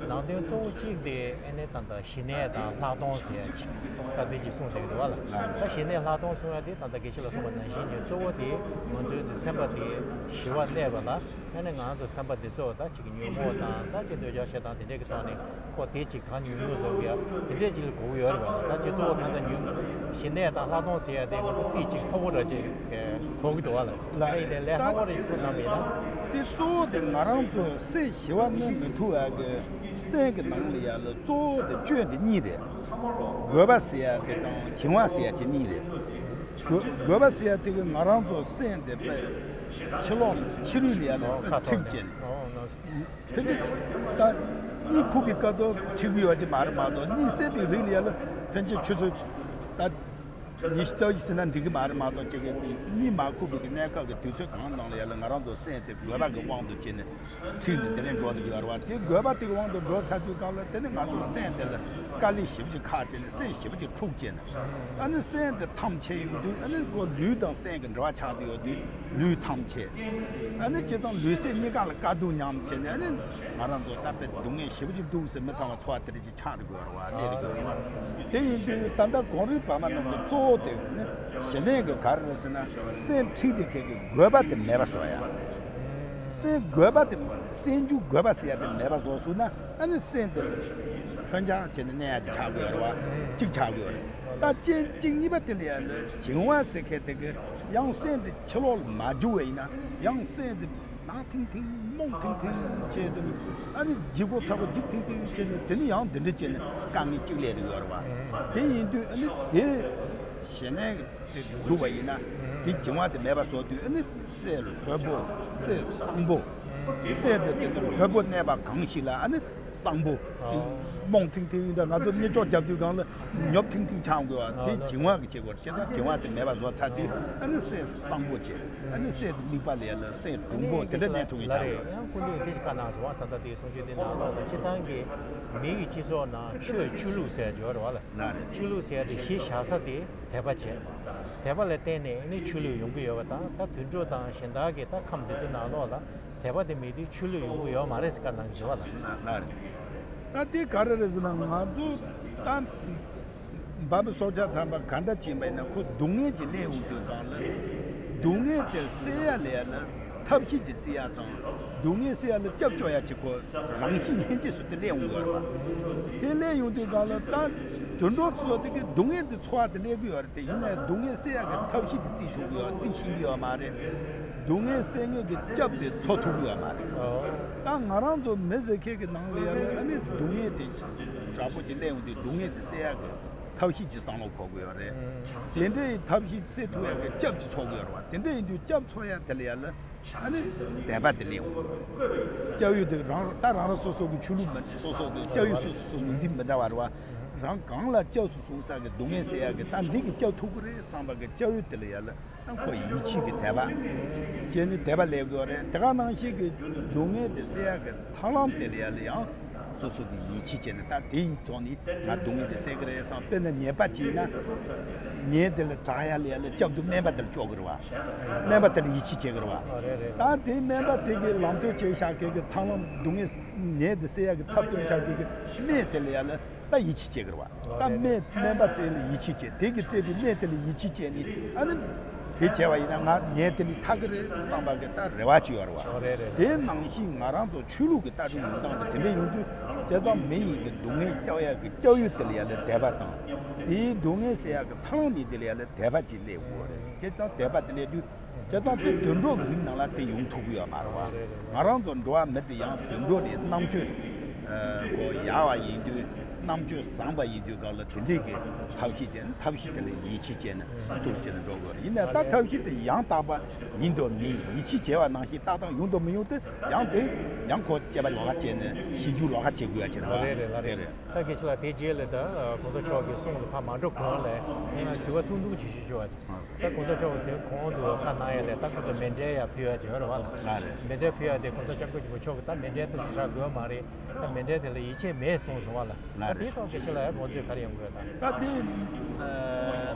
ནང་དོན་གཙོ་བོ་གཅིག་དེ་ཨ་ནི་ད་ད་ཞི་གནས་དང་ལྷག་མཐོང་ཟེར་ཡ་ཅིག་ད་དེ་ཅིག་གསུངས་བསྡད་ཀྱི་འདུག་བ་ལ། ད་ཞི་གནས་ལྷག་མཐོང་གསུང་ཡ་དེ་ད་ད་དགེ་བཤེས་ལགས་གསུངས་པ་ནང་བཞིན་གྱི་གཙོ་བོ་དེ་ང་ཚོའི་སེམས་པ་དེ་ཞི་བར་གནས་པ་ལ། ཨ་ནི་ང་ཚོ་སེམས་པ་འདི་ཚོ་ད་ཅིག་གི་ཉོན་མོངས་དང་ད་ཅིག་འདོད་ཆགས་ཞེ་སྡང་དེ་འདྲས་ཀྱི་ཐོག་ནས་ཁོ་དེ་ཅིག་གང་ཉུང་ཉུང་བཟོ་གི་ཡ་དེ་འདྲས་ཅིག་ལ་གོ་གི་ཡོད་རེད་པ། ད་ཅིག་གཙོ་བོ་ཁ་སང་ཉུང་ཞི་གནས་དང་ལྷག་མཐོང་ཟེར་ཡ་དེ་ང་ཚོ་སྲིད་ཅིག་མཐོ་པོ་འདྲ་ཅིག་གོ་གི་འདུག་བ་ལ། ལ་ཨ་ཡིན་ནའི་ལས་སླ་པོ་རེད་ཟེར་གནང་མེད་ན། དེ་གཙོ་བོ་དེ་ང་རང་ཚོ་སེམས་ཞི་བ་གནས་མི་ཐུབ་ཡ་གི་སེམས་ཀྱི་ནང་ལ་ཡ་ལ་གཙོ་བོ་དེ་སྐྱོན་དེ་གཉིས་རེད། དགོས་པ་ཟེར་ཡ་དེ་དང་བྱིང་བ་ཟེར་ཡ་དེ་གཉིས་རེད། དགོས་དགོས་པ་ཟེར་ཡ་དེ་གི་ང་རང་ཚོ་སེམས་དེ་དཔེ་ཕྱི་ལོགས་ཕྱི་རོལ་ལ་ཡ་ལ་ཁ་ཁྲིག་ཐོག་བྱས་ནས། ནས་ཨོ་ང་ཕལ་ཆེར་ད་གཉིད་ཁུག་པའི་སྐབས་དུ་ཁྲིག་གི་ཡོད་ཀྱི་མ་རེད་མ་གཏོགས། གཉིད་སད་པའི་རིགས་ལ་ཡ་ལ་ཕལ་ཆེར་ཆུ་ཚོད་ད་ཉི་ཤུ་རྩ་བཞི་ཟིན་ན་འགྲིག་གི་མ་རེད་མ་གཏོགས། ཅིག་གི་གཉིད་མ་ཁུག་པའི་གི་གནས་སྐབས་ཀྱི་དུས་ཚོད་གང་ནང་ལ་ཡ་ལ་ང་རང་ཚོ་སེམས་དེ་དགོས་པ་གི་དབང་དུ་བྱས་ནས་ཁྲིད་ནས་དེ་རིང་འགྲོ་འདུག་ཡོད་རེད་བ། དེ་དགོས་པ་དེ་གི་དབང་དུ་འགྲོ་ཚར་དུས་སྒང་ལ་དེ་ནི་ང་ཚོ་སེམས་དེ་ལ་དཀའ་ལས་ཞེ་པོ་ཅིག་ཁག་བྱས་ནས། སེམས་ཞེ་པོ་ཅིག་འཁྲུག་བྱས་ནས། ཨ་ནི་སེམས་དེ་ཐམས་ཅད་ཡོང་དུས། ཨ་ནི་ཁོ་ལུས་དང་སེམས་ཀྱི་འབྲེལ་བ་ཆགས་བསྡད་ཡོད་དུས་ལུས་ཐམས་ཅད། ཨ་ནི་སྤྱིར་བཏང་ལུས་སེམས་གཉིས་ཀ་ལ་དཀའ་སྡུག་མཉམ་བྱས་ནས། ཨ་ནི་ང་རང་ཚོ་ད་དཔེ་སྡུག་བསྔལ་ཞེ་པོ་ཅིག་འདུག་ཟེར་མི་ཚང་བ་ཚོར་བ་དེ་འདྲ་ཅིག་ཆགས་འགྲོ་གི་ཡོད་རེད་བ། སླེབས་འགྲོ་གི་ཡོད་རེད་བ། དེ་ཡིན་དུས་ད་ལྟ་གངས་རིའི་བར་མ་རྣམས་ཀྱི་གཙོ་བོ་དེ་ནི་ཞི་གནས་ཀྱི་ག་རེ་རེད་ཟེར་ན། སེམས་ཁྲིད་དེ་ཁྱེད་ཀྱི་དགོས་པ་དེ་མེད་པ་བཟོ་ཡ། སེམས་དགོས་པ་དེ། སེམས་རྒྱུད་དགོས་པ་ཟེར་ཡ་དེ་མེད་པ་བཟོ་སོང་ན། ཨ་ནི་སེམས་དེ་ལྷོད་འཇགས་བྱས་ནས་གནས་ཡ་དེ་ཆགས་དགོས་རེད་བ། གཅིག་ཆགས་དགོས་རེད། ད་རྐྱེན་གཅིག་གཉིས་པ་དེ་ལ་ཡ་ལ་བྱིང་བ་ཟེར་མཁན་དེ་གི་ཡང་སེམས་དེ་ཕྱི་ལོགས་ལ་མ་འཇུག་པ་ཡིན་ན། ཡང་སེམས་དེ་ནག་ཐིང་ཐིང་རྨོངས་ཐིང་ཐིང་བྱས་དེ་ནི། ཨ་ནི་ལྗིད་ཁོག་ཚ་པོ་ལྗིད་ཐིང་ཐིང་བྱས་ནས། དེ་ནི་ཡང་དེ་འདྲ་བྱས་ནས་དཀའ་ངལ་གཅིག་སླེབས་ཀྱི་ཡོད་རེད་བ། དེ་ཡིན་དུས་ཨ་ནི་དེ་ཞི་གནས་དེ་སྒྲུབ་པ་ཡིན་ན། དེ་བྱིང་བ་དེ་མེད་པ་བཟོ་དུས། ཨ་ནི་སེམས་ལྷོད་པོ། སེམས་བཟང་པོ། སེམས་དེ་དེ་ནི་ལྷོད་པོ་གནས་པ་གང་ཞིག་ལ། ཨ་ནི་བཟང་པོ་ཅིག་རྨོངས་ཐིང་ཐིང་འདྲ། ང་ཚོ་གཉིད་ཅོག་རྒྱབ་དུས་སྒང་ལ་ཉོབ་ཐིང་ཐིང་ཆགས་དགོས་པ་དེ་བྱིང་བ་གི་བྱེད་སྒོ་རེད། བྱས་ཙང་བྱིང་བ་དེ་མེད་པ་བཟོ་ཚར་དུས། ཨ་ནི་སེམས་བཟང་པོ་བྱས། ཨ་ནི་སེམས་དེ་དམིགས་པ་ལ་ཡ་ལ་སེམས་གྲུང་པོ་དེ་འདྲ་གནས་ཐུབ་ངེས་ཆགས་ཡོད་རེད། ཡང་སྐུ་མདུན་དེ་ཅིག་བཀའ་གནང་སོང་བ། ད་ལྟ་དེའི་གསུང་ཆོས་འདི་ནང་ལོགས་ལ་སྤྱིར་བཏང་གི་མི་ཡི་སྤྱི་ཚོགས་ནང་ཆོས་ཆོས་ལུགས་ཟེར་ཡ་ཡོད་རེད་བ་ལ། ལགས་རེད། ཆོས་ལུགས་ཟེར་ཡ་དེ་གཞི་བཞག་ས་དེ་དད་པ་བྱས། དད་པ་ལ་བརྟེན་ནས་ཨ་ནི་ཆོས་ལུགས་ཡོང་གི་ཡོད་པ་དང་། ད་དུད་འགྲོ་དང་གཞན་དག་གི་ད་ཁམས་འདི་ཚོའི་ནང་ལོགས་ལ་དད་པ་དེ་མེད་དུས་ཆོས་ལུགས་ཡོང་གི་ཡོད་མ་རེད་ཟེར་བཀའ་གནང་གི་ཡོད་བ་ལ། ལགས་རེད། ད་དེ་ག་རེ་རེད་ཟེར་ན། ང་ཚོ་ད་བ་མོ་སྲོག་ཆགས་ཐམ་པ་ག་འདྲ་ཅིག་ཡིན་པ་ཡིན་ན། ཁོ་སྡུག་བསྔལ་ཅིག་སླེབས་ཡོང་དུས་སྒང་ལ། སྡུག་བསྔལ་དེ་སེལ་ཡ་ལ་ཡ་ལ་ཐབས་ཤེས་ཅིག་བརྩི་ཡ་དང་། སྡུག་བསྔལ་སེལ་ཡ་ལ་སྐྱབས་བཅོལ་ཡ་ཅིག་ཁོ་རང་བཞིན་ལྷན་སྐྱེས་སུ་དེ་སླེབས་ཡོང་གི་ཡོད་རེད་བ། དེ་སླེབས་ཡོང་དུས་སྒང་ལ་ད་དུད་འགྲོ་ཚོ་དེ་གི་སྡུག་བསྔལ་དེ་ཚོར་བ་དེ་སླེབས་ཀྱི་ཡོད་རེད། དེ་ཡིན་ནའི་སྡུག་བསྔལ་སེལ་ཡ་གི་ཐབས་ཤེས་དེ་བརྩི་ཐུབ་ཀྱི་ཡོད། བརྩི་ཤེས་ཀྱི་ཡོད་མ་རེད། སྡུག་བསྔལ་སེལ་མཁན་གྱི་སྐྱབས་དེ་འཚོལ་ཐུབ་ཀྱི་ཡོད་མ་རེད། ད་ང་རང་ཚོ་མི་ཟེར་མཁན་གྱི་ནང་ལ་ཡ་ལ། ཨ་ནི་སྡུག་བསྔལ་དེ་དྲག་པོ་ཅིག་སླེབས་ཡོང་དུས་སྡུག་བསྔལ་དེ་སེལ་ཡ་གི་ ཐབས་ཤེས་ཀྱི་བསམ་བློ་འཁོར་དགོས་ཡོད་རེད། དེ་འདྲའི་ཐབས་ཤེས་སེལ་ཐུབ་ཡག་གི་སྐྱབས་ཀྱི་འཚོལ་དགོས་ཡོད་རེད་བ། དེ་འདྲ་ཡིན་དུས་སྐྱབས་འཚོལ་ཡག་དེ་ལ་ཡ་ལ་ཨ་ནི་དད་པ་དེ་སླེབས་ཡོང་གི་ཡོད་རེད། སྐྱབས་ཡུལ་དེ་རང་ད་རང་རང་སོ་སོ་གི་ཆོས་ལུགས་མི་སོ་སོ་གི་སྐྱབས་ཡུལ་སོ་སོ་སོ་ངོས་འཛིན་མི་འདྲ་བ་རེད་བ། རང་གང་ལ་སྐྱབས་སུ་སོང་ས་གི་སྡུག་བསྔལ་སེལ་ཡག་གི་ད་འདི་གི་སྐྱབས་ཐུབ་ཀྱི་རེད་བསམ་པ་གི་སྐྱབས་ཡུལ་དེ་ལ་ཡ་ལ། ཨ་ཁོ་ཡིད་ཆེས་ཀྱི་དད་པ། བྱས་ནས་དད་པ་སླེབས་དགོས་རེད། དེ་ག་ནང་བཞིན་གྱི་སྡུག་བསྔལ་དེ་སེལ་ཡག་གི་ཐབས་ལམ་དེ་ལ་ཡ་ལ་ཡང་སོ་སོ་གི་ཡིད་ཆེས་བྱས་ནས་ད་དེ་ཡི་ཐོག་ནས་ང་སྡུག་བསྔལ་དེ་སེལ་གི་རེད་བསམ། དཔེར་ན་ཉེས་པ་ཅིག་ཡིན་ན་ཉེས་དེ་ལ་དྲག་ཡག་ལ་ཡ་ལ་སྐྱབས་འདུག་སྨན་པ་དེ་ལ་བཅོས་གི་རེད་བ། སྨན་པ་དེ་ལ་ཡིད་ཆེས་བྱེད་གི་རེད་བ། ཨ་རེད་རེད། ད་དེ་སྨན་པ་དེ་གི་ལམ་སྟོན་བྱས་བཞག་མཁན་གི་ཐབས་ལམ་སྡུག་བསྔལ་ཉེས་དེ་སེལ་ཡག་གི་ཐབས་སྟོན་བཞག་མཁན་གི་སྨན་དེ་ལ་ཡ་ལ། ད་ཡིད་ཆེས་བྱེད་དགོས་རེད་བ། ད་སྨན་སྨན་པ་དེ་ལ་ཡིད་ཆེས་བྱེད། དེ་གིས་སྤྲད་པའི་སྨན་དེ་ལ་ཡིད་ཆེས་བྱས་ནས་ཨ་ནི་དེ་བྱས་པ་ཡིན་ན་ང་ཉེས་དེ་ལས་ཐར་གི་རེད་བསམ་པ་གི་ད་རེ་བ་ཅིག་ཡོད་རེད་བ། རེད་རེད། དེ་ནང་བཞིན་ང་རང་ཚོ་ཆོས་ལུགས་ཀྱི་ལྟ་གྲུབ་ཡོང་སྟངས་དེ་དེ་འདྲ་ཡོང་དུས་བྱས་ཙང་མི་ཡི་གི་སྡུག་བསྔལ་སྐྱོབ་ཡག་གི་སྐྱབས་ཡུལ་དེ་ལ་ཡ་ལ་དད་པ་དང་། དེའི་སྡུག་བསྔལ་སེལ་ཡག་གི་ཐབས་ལམ་ནི་དེ་ལ་ཡ་ལ་དད་པ་ཅིག་སླེབས་དགོས་རེད། བྱས་ཙང་དད་པ་དེ་སླེབས་དུས། བྱས་ཙང་དེ་དུད་འགྲོ་གི་རིགས་ནང་ལ་དེ་ཡོང་ཐུབ་ཀྱི་ཡོད་མ་རེད་བ། ང་རང་ཚོ་འགྲོ་བ་མི་དེ་ཡང་དུད་འགྲོ་ལས་རྣམ་དཔྱོད་ཨ་གོ་ཡག་པ་ཡིན་དུས་རྣམ་དཔྱོད་བཟང་པ་ཡིན་དུས་སྒང་ལ་དེ་འདྲས་ཀྱི་ཐབས་ཤེས་བྱས་ན་ཐབས་ཤེས་དེ་ལ་ཡིད་ཆེས་བྱས་ནས་འདུག་སེ་བྱས་ནས་འགྲོ་དགོས་རེད། ཡིན་ནའི་ད་ཐབས་ཤེས་དེ་ཡང་དག་པ་ཡིན་འདུག་མིན་ཡིད་ཆེས་བྱས་པ་ནང་བཞིན་ཏག་ཏག་ཡོང་འདུག་མི་ཡོང་དེ་ཡང་དེ་ཡང་ཁོ་དཔྱད་པ་ལོགས་ཀ་བྱས་ནས་ཞིབ་འཇུག་ལོགས་ཀ་བྱེད་དགོས་ཡ་ཅིག་རེད་བ། རེད་རེད་ལགས་དེ་རེད། རེད། ད་སྐད་ཆ་ལ་དེ་རྗེས་ལ་ད་གོང་ས་མཆོག་གི་གསུང་ལ་ཕར་མ་འགྲོ་གོང་ལ་ཡང་དྲི་བ་ཐུང་ཐུང་ཅིག་ཞུ་ཞུ་བ་ཅིག་ད་གོང་ས་མཆོག་གིས་དེ་གོང་དུ་བཀའ་གནང་ཡ་ལས་ད་ཁོ་ཚོ་མཎྜལ་ཡར་ཕུལ་ཡ་ཅིག་ཡོད་རེད་བ་ལགས། ལགས་རེད། མཎྜལ་ཕུལ་ཡ་དེ་གོང་ས་སྐྱབས་མགོན་ཆེན་པོ་མཆོག་གིས་ད་མཎྜལ་དེ་ཚོ་ཧྲ་དགོས་མ་རེད། ད་མཎྜལ་དེ་ལ་ཡིད་ཆེས་མེད་གསུངས་སོང་བ་ལགས། ལགས་ད་རེད། དེའི་ཐོག་གི་ཁྱེད་ལ་ཡང་དགོངས་ཚུལ་ག་རེ་ཡོང་གི་ཡོད་དམ། ད་དེ་ཨ་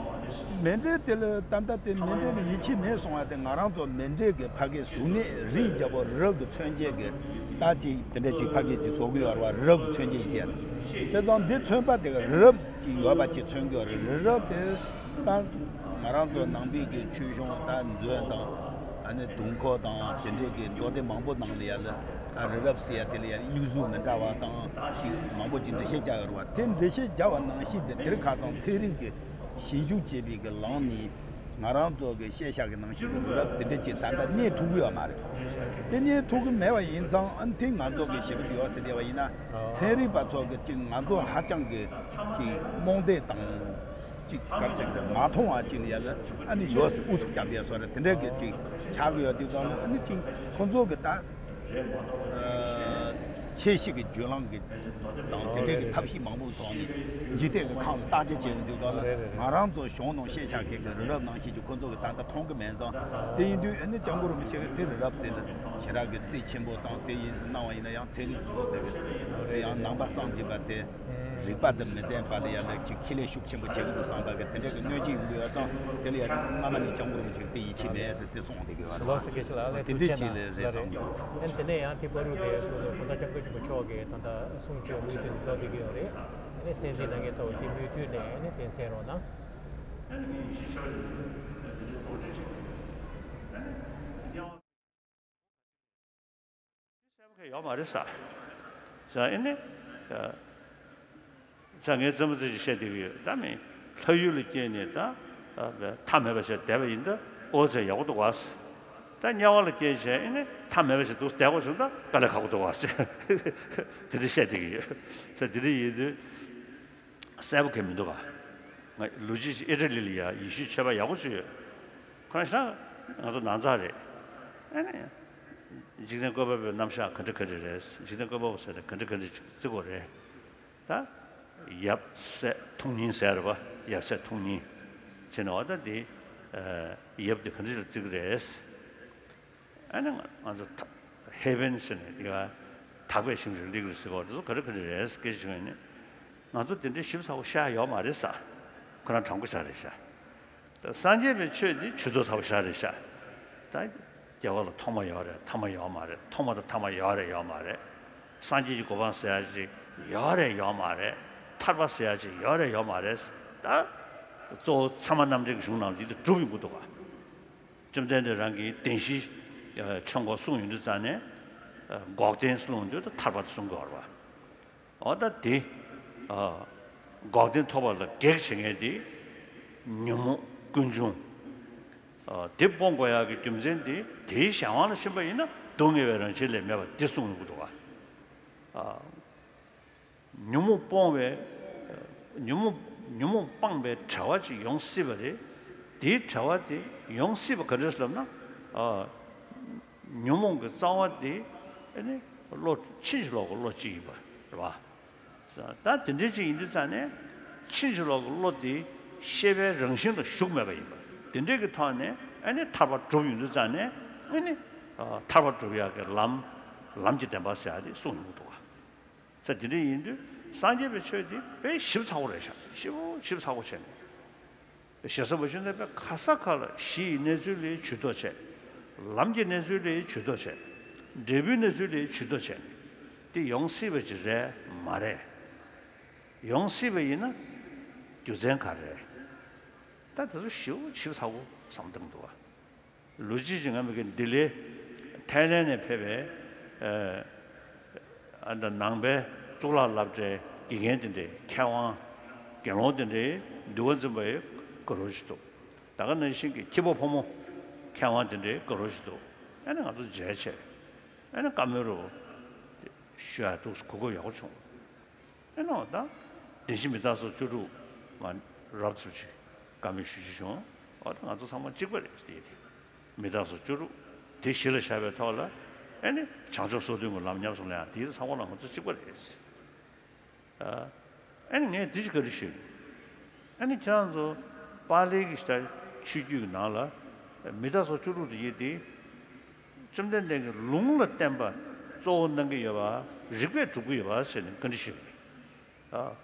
མཎྜལ་དེ་ལ་ད་ལྟ་དེ་མཎྜལ་ལ་ཡིད་ཆེས་མེད་སོང་བ་དེ་ང་རང་ཚོ་མཎྜལ་གྱི་ཕ་གིའི་གཟུགས་བརྙན་རིས་བརྒྱ་པོ་རི་རབ་ཀྱི་མཚོན་བྱེད་ཀྱི་ད་ཅིག་དེ་འདྲ་ཅིག་ཕ་གི་ཅིག་བཟོ་གི་ཡོད་རེད་བ། རི་རབ་ཀྱི་མཚོན་བྱེད་ཡིན་ཟེར་ཡ་དེ། བྱས་ཙང་འདི་མཚོན་པ་དེ་ག་རི་རབ་ཅིག་ཡོད་པ་ཅིག་མཚོན་གྱི་ཡོད་རེད། རི་རབ་དེ་ད་ང་རང་ཚོ་ནང་པའི་གི་ཆོས་གཞུང་ད་མཛོད་དང་ཨ་ནི་དུང་འཁོར་དང་དེ་འདྲའི་གི་མདོ་སྡེ་མང་པོ་ནང་ལ་ཡ་ལ་ད་རི་རབ་ཟེར་ཡ་དེ་ལ་ཡ་དབྱིག་གཟུགས་མི་འདྲ་བ་དང་ཅིག་མང་པོ་ཅིག་འགྲེལ་བཤད་རྒྱག་ཡོད་རེད་བ། དེ་འགྲེལ་བཤད་རྒྱག་པ་ནང་བཞིན་དེ་དེར་ཁ་ཚང་ཚན་རིག་གི་ཞིབ་འཇུག་བྱས་པའི་གི་ལམ་ནས། ང་རང་ཚོ་གི་ཤེས་བྱ་གི་ནང་བཞིན་གི་རི་རབ་དེ་འདྲ་ཅིག་ད་ལྟ་རྙེད་ཐུབ་ཀྱི་ཡོད་མ་རེད། དེ་རྙེད་ཐུབ་ཀྱི་མེད་པ་ཡིན་ཙང་ཨ་ནི་དེ་ང་ཚོ་གི་ཞེ་པོ་ཅིག་ཡོད་ཟེར་བསྡད་པ་ཡིན་ན་ཚན་རིག་པ་ཚོ་གི་ཅིག་ང་ཚོ་ཧ་ཅང་གི་ཅིག་རྨོངས་དད་དང་ཅིག་ག་རེ་ཟེར་གི་རེད། མ་མཐོང་བ་ཅིག་ལ་ཡ་ལ་ཨ་ནི་ཡོད་ཟེར་ཨུ་ཚུགས་རྒྱབ་བསྡད་བཟོ་འདྲ་དེ་འདྲ་གི་ཅིག་ཆགས་ཀྱི་ཡོད་དུས་སྒང་ལ་ཨ་ནི་ཅིག་ཁོ་ཚོ་གི་ད། ཨ་ཆོས་ཤིག་གི་བརྒྱུད་ལམ་གྱི་དང་དེ་འདྲའི་གི་ཐབས་ཤེས་མང་པོའི་ཐོག་ནས་འཇིག་རྟེན་གྱི་ཁམས་ལ་བརྟག་དཔྱད་བྱས་ཡོང་དུས་སྐབས་ལ་རེད་རེད། ང་རང་ཚོ་གཞུང་ནང་ཤེས་བྱ་མཁན་གྱི་རི་རབ་ནང་བཞིན་གྱི་ཁོ་ཚོ་གི་ད་ལྟ་མཐོང་གི་མེད་ཙང་། དེ་ཡིན་དུས་ཨ་ནི་སྐྱབས་མགོན་རིན་པོ་ཆེ་གི་དེ་རི་རབ་དེ་ལ་ཞེ་དྲག་གི་རྩིས་ཆེན་པོ་དང་དེ་ཡིན་གནང་བ་ཡིན་ན་ཡང་ཚན་རིག་ཚོ་དེ་གི་དེ་ཡང་ནང་པ་སངས་རྒྱས་པ་དེ་རིག་པ་དང་མི་ལྡན་པ་ལ་ཡ་ལ་ཅིག་ཁས་ལེན་ཤུགས་ཆེན་པོ་བྱེད་ཀྱི་འདུག་བསམ་པ་གི་དེ་འདྲ་གི་གནོད་སྐྱེལ་ཡོང་གི་ཡོད་ཙང་དེ་ལ་ཡ་སྔ་མ་ནས་སྐྱབས་མགོན་རིན་པོ་ཆེ་གི་དེ་ཡིད་ཆེས་མེད་ཟེར་དེ་གསུངས་བསྡད་ཀྱི་ཡོད་རེད་བ། ལགས་སོ། དེ་འདྲའི་ཅིག་ལ་ལས་བསམ་གྱི་འདུག་ཨ་ནི་དེ་ནས་ཡང་དེ་བར་དུ་དེ་གོང་ས་སྐྱབས་མགོན་ཆེན་པོ་མཆོག་གི་ད་ལྟ་གསུང་ཆོས་མུ་མཐུད་ནས་སྒྲོག་བསྡད་ཀྱི་ཡོད་རེད། ཨ་ནི་གསན་གཟིགས་གནང་མཁན་ཚོ་དེ་མུ་མཐུད་ནས་ཨ་ནི་གཏན་གསན་རོགས་གནང་། གསལ་པོ་གང་ཡོད་མ་རེད་ས། ས་ཨེ་ནི། ས་ངའི་རྩེད་མོ་རྩེ་ཞིག་བཤད་བསྡད་ཀྱི་ཡོད་ད་མི། ལྷ་ཡུལ་ལ་སྐྱེས་ནས་ད། མཐའ་མེད་པ་ཞིག་བསྡད་པ་ཡིན་ད་ཨོ་ཙེ་ཡག་པོ་འདུག་བ། ད་དམྱལ་བ་ལ་སྐྱེས་བྱས་ཨེ་ནི་མཐའ་མེད་པ་ཞིག་འདུག་བསྡད་དགོས་བྱུང་ད་དཀའ་ལས་ཁག་པོ་འདུག་བ། དེ་འདྲ་བཤད་བསྡད་ཀྱི་ཡོད། ས་དེ་འདྲ་ཡིན་དུས། གསལ་པོ་གང་མི་འདུག་ག་ང་ལོ་རྒྱུས་ཨི་ཊ་ལི་ལ་ཡ་ཡེ་ཤུའི་ཆོས་པ་ཡག་པོ་ཅིག་ཡོད། ཁོ་རང་ཤ་ང་ཚོ་ནང་ཚགས་རེད། ཨ་ནི། འཇིག་རྟེན་བཀོད་པ་པོའི་རྣམ་གཞག་ག་འདྲ་ག་འདྲ་རེད། འཇིག་རྟེན་བཀོད་པ་པོ་ཟེར་ནས་ག་འདྲ་ག་འདྲ་ཅིག་བརྩི་དགོས་རེད། ད། ཡབ་སྲས་ཐུགས་གཉིས་ཟེར་བ། ཡབ་སྲས་ཐུགས་གཉིས། བྱས་ནས་འོ་ད་འདི། ཡབ་འདི་ག་འདྲ་ཅིག་ལ་བརྩི་གི་རེད། ཨ་ནི་ང་ང་ཚོ་ད་ཧེ་ཝན་ཟེར་ནས་འདི་ག་དག་པའི་ཞིང་དུ་སླེབས་ཀྱི་རེད་ཟེར་བ་དེ་ཚོ་ག་རེ་ག་རེ་རེད་སྐད་ཆ་བྱུང་ཡོད་ནི། ང་ཚོ་དེ་འདྲའི་ཞིབ་ཚགས་པོ་ཤ་ཡོད་མ་རེད་ས། ཁོ་རང་དྲང་པོ་ཤ་རེད་ཤ། ད་སངས་རྒྱས་པའི་ཆོས་འདི་ཇུས་གཏོགས་ཚགས་པོ་ཤ་རེད་ཤ། ད་རྒྱལ་བ་ལ་ཐོག་མ་ཡོད་རེད་ཐ་མ་ཡོད་མ་རེད། ཐོག་མ་དང་ཐ་མ་ཡོད་རེད་ཡོད་མ་རེད། སངས་རྒྱས་ཀྱི་གོ་འཕང་ཟེར་ཡ་ཅིག་ཡོད་རེད་ཡོད་མ་རེད། ཐར་པ་ཟེར་ཡ་ཅིག་ཡོད་རེད་ཡོད་མ་རེད། ད་གཙོ་བོ་ཚད་མ་རྣམ་འགྲེལ་གྱི་གཞུང་ནང་ལ་འདི་འདྲ་གྲུབ་ཡོང་གི་འདུག་ག་བཅོམ་ལྡན་འདས་རང་གིས་བདེན་བཞིའི་ཆོས་འཁོར་གསུངས་ཡོང་དུས་ཙང་ནས། འགོག་བདེན་གསུངས་ཡོང་དུས་ད་ཐར་པ་དེ་གསུང་གི་ཡོད་རེད་བ། འོ་ད་དེ། འགོག་བདེན་ཐོབ་པ་ལ་གེགས་བྱེད་མཁན་དེ། ཉོན་མོངས་ཀུན་འབྱུང་། དེ་སྤོང་དགོས་ཡག་གི་རྒྱུ་མཚན་དེ་དེའི་གཞན་དབང་ལ་ཕྱིན་པ་ཡིན་ན་སྡུག་བསྔལ་བའི་རང་བཞིན་ལས་མེད་པ་འདི་གསུངས་ཡོང་གི་འདུག་བ། ཉོན་མོངས་སྤོང་བའི། ཉོན་མོངས་ ཉོན་མོངས་སྤངས་པའི་བྲལ་བ་ཅིག་ཡོང་སྲིད་པ་རེད། དེའི་བྲལ་བ་དེ་ཡོང་སྲིད་པ་ག་འདྲ་ཟེར་ལབ་ན། ཨ། ཉོན་མོངས་ཀྱི་རྩ་བ་དེ་ཨ་ནི་བློ་ཕྱིན་ཅི་ལོག་གི་བློ་གཅིག་ཡིན་པ་རེད་བ། ད་དེ་འདྲའི་ཅིག་ཡིན་དུས་ཙང་ནས་ཕྱིན་ཅི་ལོག་གི་བློ་དེ་ཤེས་པའི་རང་བཞིན་ལ་ཞུགས་མེད་པ་ཡིན་པ། དེ་འདྲའི་གི་ཐོག་ནས་ཨ་ནི་ཐར་པ་སྒྲུབ་ཡོང་དུས་ཙང་ནས་ཨ་ནི་ཐར་པ་སྒྲུབ་ཡག་གི་ལམ། ལམ་གྱི་བདེན་པ་ཟེར་ཡག་དེ་གསུངས་ཡོང་གི་འདུག་བ། ས་དེ་འདྲ་ཡིན་དུས་སངས་རྒྱས་པའི་ཆོས་དེ་དཔེ་ཞིབ་ཚགས་པོ་རེད་ཤག་ཞིབ་པོ་ཞིབ་ཚགས་པོ་བྱས་ནས། ཞེ་ས་མ་ཞུ་ན་དཔེ་ག་ས་ག་ལ་གཞི་ཡི་གནས་ཚུལ་ལ་ཇུས་གཏོགས་བྱས། ལམ་གྱི་གནས་ཚུལ་ལ་ཇུས་གཏོགས་བྱས། འབྲས་བུའི་གནས་ཚུལ་ལ་ཇུས་གཏོགས་བྱས་ནས། དེ་ཡོང་སྲིད་པ་ཅིག་རེད་མ་རེད། ཡོང་སྲིད་པ་ཡིན་ན་རྒྱུ་མཚན་ག་རེ་རེད། ད་དེ་ཚོ་ཞིབ་པོ་ཞིབ་ཚགས་པོ་བསམ་བཏང་འདུག་བ། ལོ་གཅིག་ཅིག་ང་མི་གི་ལྡི་ལི་ཐའི་ལན་ནས་ཕེབས་པའི་ཨ་ད་ནང་པའི་གཙུག་ལག་སློབ་གྲྭའི་དགེ་རྒན་དེ་འདྲའི་མཁས་དབང་དགེ་སློང་དེ་འདྲའི་འདུལ་བ་འཛིན་པའི་དགའ་རབ་ཅིག་འདུག་ད་ག་ནང་བཞིན་གྱི་ཁྱི་པོ་ཕོ་མོ་མཁས་དབང་དེ་འདྲའི་དགའ་རབ་ཅིག་འདུག་ཨ་ནི་ང་ཚོ་མཇལ་བྱས། ཨ་ནི་བཀའ་མོལ་རུ་ཞུ་ཡ་འདུག་གོ་སྐབས་ཡག་པོ་བྱུང་། ཨེ་ནོ་ད། བདེན་བཞི་མི་རྟག་སོགས་བཅུ་དྲུག་མ་རབ་ཚུལ་ཅིག་བཀའ་མོལ་ཞུ་རྒྱུ་བྱུང་། འོ་ད་ང་ཚོ་ཚང་མ་གཅིག་པ་རེད་ཟེར་ཏེ། མི་རྟག་སོགས་བཅུ་དྲུག་དེ་གཞི་ལ་བཞག་པའི་ཐོག་ལ་ཨེ་ནི་བྱང་ཕྱོགས་སོ་བདུན་གྱི་ལམ་ཉམས་སུ་ལེན་ཡང་དེའི་ཚང་མ་ལ་ང་ཚོ་གཅིག་པ་རེད་ཟེར། ཨ་ཨེ་ནི་ངས་འདི་ཅིག་ག་རེ་ཞུས། ཨ་ནི་ཁྱེད་རང་ཚོ་པཱ་ལིའི་གི་ད་ཆོས་བརྒྱུད་ཀྱི་ནང་ལ་མི་རྟག་སོགས་བཅུ་དྲུག་དེ་ཡིན་ཏེ། བཅོམ་ལྡན་འདས་ཀྱིས་ལུང་ལ་བརྟེན་པ་གཙོ་བོ་གནང་གི་ཡོད་པ། རིགས་པས་སྒྲུབ་ཀྱི་ཡོད་པ་ཟེར་ནས་བཀའ་འདྲི་ཞུས་པ་རེད། ཨ།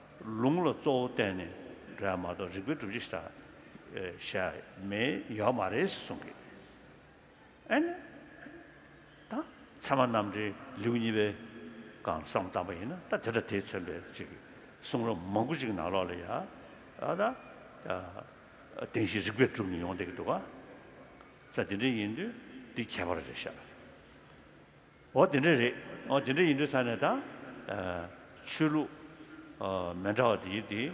ལུང་ལ་གཙོ་བོ་བརྟེན་ནས་འགྲོ་ཡ་མ་གཏོགས་རིགས་པས་སྒྲུབ་ཀྱི་ཞིག་ད་བཤད་མེད་ཡོད་མ་རེད་ཟེར་གསུང་གི། ཨ་ནི། ད་ཚད་མ་རྣམ་འགྲེལ་ལེའུ་གཉིས་པའི་སྒང་བསམ་བཏང་པ་ཡིན་ན་ད་དེ་འདྲ་དེས་མཚོན་པའི་ཅིག་གསུང་རབ་མང་པོ་ཅིག་ནང་ལོགས་ལ་ཡ། ཨ་ད། བདེན་བཞི་རིགས་པས་གྲུབ་ནས་ཡོང་བསྡད་ཀྱི་འདུག་ག་ས་དེ་འདྲ་ཡིན་དུས་འདི་ཁྱད་པར་རེད་ཤག་འོ་དེ་འདྲ་རེད། འོ་དེ་འདྲ་ཡིན་དུས་ས་ནས་ད། ཆོས་ལུགས་མི་འདྲ་བ་དེ་ཡིན་དེ།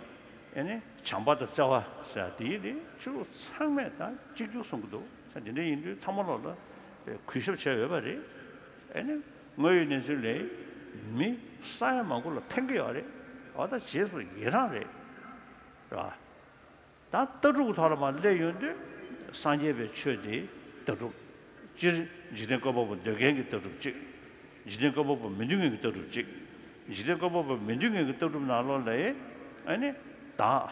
ཨེ་ནི་བྱམས་པ་དང་བརྩེ་བ་ཟེར་དེ་ཡིན་དེ་ཆོས་ལུགས་ཚང་མས་ད་གཅིག་གྱུར་གསུང་གི་འདུག་ས་དེ་འདྲ་ཡིན་དུས་ཚང་མ་ལོག་ལ་གུས་ཞབས་བྱས་ཡོད་པ་རེད། ཨེ་ནི་དངོས་ཡོད་གནས་ཚུལ་ལས་མི་ས་ཡ་མང་པོ་ལ་ཕན་གྱི་ཡོད་རེད། འོ་ད་རྗེས་སུ་ཡི་རང་རེད། རེད་བ། ད་ལྟ་གྲུབ་ཀྱི་ཐོག་ལ་མར་སླེབས་ཡོང་དུས་སངས་རྒྱས་པའི་ཆོས་དེ་ལྟ་གྲུབ། སྤྱིར་འཇིག་རྟེན་བཀོད་པ་པོ་འདོད་མཁན་གྱི་ལྟ་གྲུབ་གཅིག་འཇིག་རྟེན་བཀོད་པ་པོ་མི་འདོད་མཁན་གྱི་ལྟ་གྲུབ་གཅིག་འཇིག་རྟེན་བཀོད་པ་པོ་མི་འདོད་མཁན་གྱི་ལྟ་གྲུབ་ནང་ལོགས་ལ་ཨ་ནི་བདག་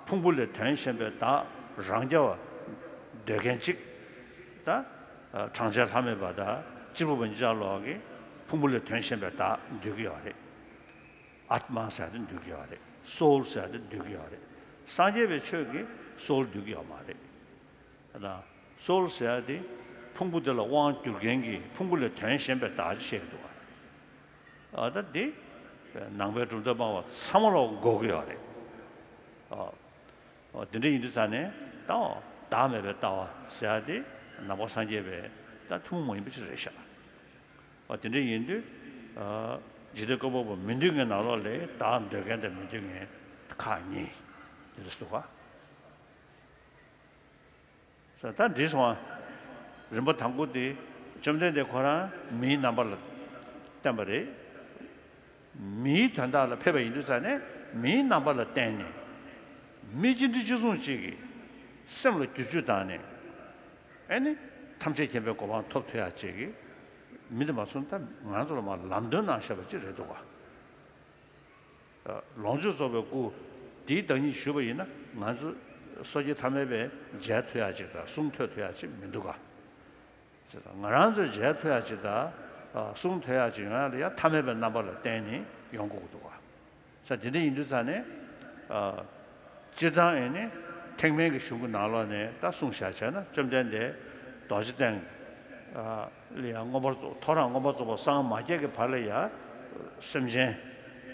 ཕུང་པོ་ལས་དོན་གཞན་པའི་བདག་རང་རྐྱ་བ་འདོད་མཁན་གཅིག་ད་གྲངས་ཅན་ལྷ་མེད་པ་དང་གཅེར་བུ་པ་གཉིས་ཆར་ལོག་གི་ཕུང་པོ་ལས་དོན་གཞན་པའི་བདག་འདོད་ཀྱི་ཡོད་རེད། ཨཱཏྨ་ཟེར་ཡ་དེ་འདོད་ཀྱི་ཡོད་རེད། སོའུལ་ཟེར་ཡ་དེ་འདོད་ཀྱི་ཡོད་རེད། སངས་རྒྱས་པའི་ཆོས་ཀྱིས་སོའུལ་འདོད་ཀྱི་ཡོད་མ་རེད། ད་སོའུལ་ཟེར་ཡ་དེ་ཕུང་པོ་དེ་ལ་དབང་བསྒྱུར་མཁན་གྱི་ཕུང་པོ་ལས་དོན་གཞན་པའི་བདག་ཅེས་བཤད་ཀྱི་འདུག་བ། ཨ་ད་དེ་ནང་པའི་གྲུབ་མཐའ་སྨྲ་བ་ཚང་མ་ལ་འགོག་གི་ཡོད་རེད། ཨ་ཨ་དེ་འདྲ་ཡིན་དུས་ཙང་ནས་ད་བདག་མེད་པའི་ལྟ་བ་ཟེར་ཡ་དེ་ནང་པ་སངས་རྒྱས་པའི་ད་ཐུན་མོང་མ་ཡིན་པ་ཅིག་རེད་ཤག་འོ་དེ་འདྲ་ཡིན་དུས། ཨ་འཇིག་རྟེན་བཀོད་པ་པོ་མི་འདོད་མཁན་ནང་ལོགས་ལ་བདག་འདོད་མཁན་དང་མི་འདོད་མཁན་ཁག་གཉིས་དེ་འདྲ་འདུག་ག་ས་ད་འགྲིག་སོང་ཨ། རིམ་པ་དང་པོ་དེ་བཅོམ་ལྡན་འདས་ཁོ་རང་མིའི་རྣམ་པ་ལ་བསྟན་པ་རེད། མིའི་དོན་དག་ལ་ཕེབས་པ་ཡིན་དུས་ཙང་ནས་མིའི་རྣམ་པ་ལ་བརྟེན་ནས་མི་གཅིག་འདྲ་གཅིག་མཚུངས་གཅིག་གི་སེམས་ལ་བསྒྱུར་བཅོས་བཏང་ནས། ཨེ་ནི། ཐམས་ཅད་མཁྱེན་པའི་གོ་འཕང་ཐོབ་ཐུབ་ཡག་ཅིག་གི་མི་དེ་མ་སོང་ད་ང་ཚོ་ལ་མར་ལམ་སྟོན་གནང་བཞག་པ་ཅིག་རེད་འདུག་ག་ལོངས་སྤྱོད་རྫོགས་པའི་སྐུ་དེའི་བདག་ཉིད་ཞུས་པ་ཡིན་ན་ང་ཚོ་སོ་སྐྱེ་ཐ་མལ་པས་མཇལ་ཐུབ་ཡག་ཅིག་དང་གསུང་ཐོས་ཐུབ་ཡག་ཅིག་མི་འདུག་ག་ང་རང་ཚོས་མཇལ་ཐུབ་ཡག་ཅིག་དང་གསུང་ཐོས་ཡག་ཅིག་ཡོང་ཡག་ལ་ཡང་ཐ་མལ་པའི་རྣམ་པ་ལ་བརྟེན་ནས་ཡོང་དགོས་ཀྱི་འདུག་ག་ས་དེ་འདྲ་ཡིན་དུས་ཙང་ནས། ཨ། སྤྱིར་བཏང་ཨེ་ནི། ཐེག་དམན་གྱི་གཞུང་གི་ནང་ལོགས་ནས་ད་གསུངས་བཞག་བྱས་ན་བཅོམ་ལྡན་འདས་རྡོ་རྗེ་གདན། ཨ། ལ་ཡང་མངོན་པར་རྫོགས་ཐོ་རངས་མངོན་པར་རྫོགས་པར་སངས་མ་རྒྱས་ཀྱི་བར་ལ་ཡང་། སེམས་ཅན།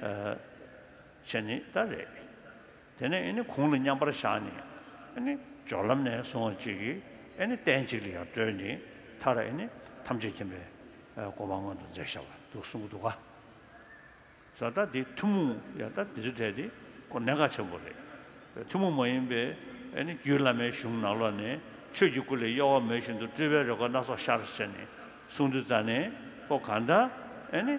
ཨ། བྱས་ནི་ད་རེད། དེ་ནས་ཨེ་ནི་གུང་ལ་མཉམ་པར་བཞག་ནས། ཨེ་ནི་སྦྱོར་ལམ་ནས་སོང་བ་ཅིག་གིས་ཨེ་ནི་རྟེན་གཅིག་ལ་ཡང་གྲོལ་ནས་མཐར་ཨེ་ནི་ཐམས་ཅད་མཁྱེན་པའི་གོ་འཕང་མངོན་དུ་མཛད་བཞག་པ་འདུག་གསུང་གི་འདུག་ག་ས་ད་འདི་ཐུན་མོང་ཡང་ད་འདི་ཚོ་གྲས་འདི་ཁོ་གནད་འགག་ཆེན་པོ་རེད། ཐུན་མོང་མ་ཡིན་པའི་ཨེ་ནི་རྒྱུད་བླ་མའི་གཞུང་ནང་ལོགས་ནས་ཆོས་ཀྱི་སྐུ་ལས་གཡོ་བ་མེད་བཞིན་དུ་སྤྲུལ་པའི་རོལ་གར་སྣ་ཚོགས་ཤར་ཟེར་ནས་གསུངས་དུས་ཙ་ནས་ཁོ་གང་ལྟར་ཨེ་ནི་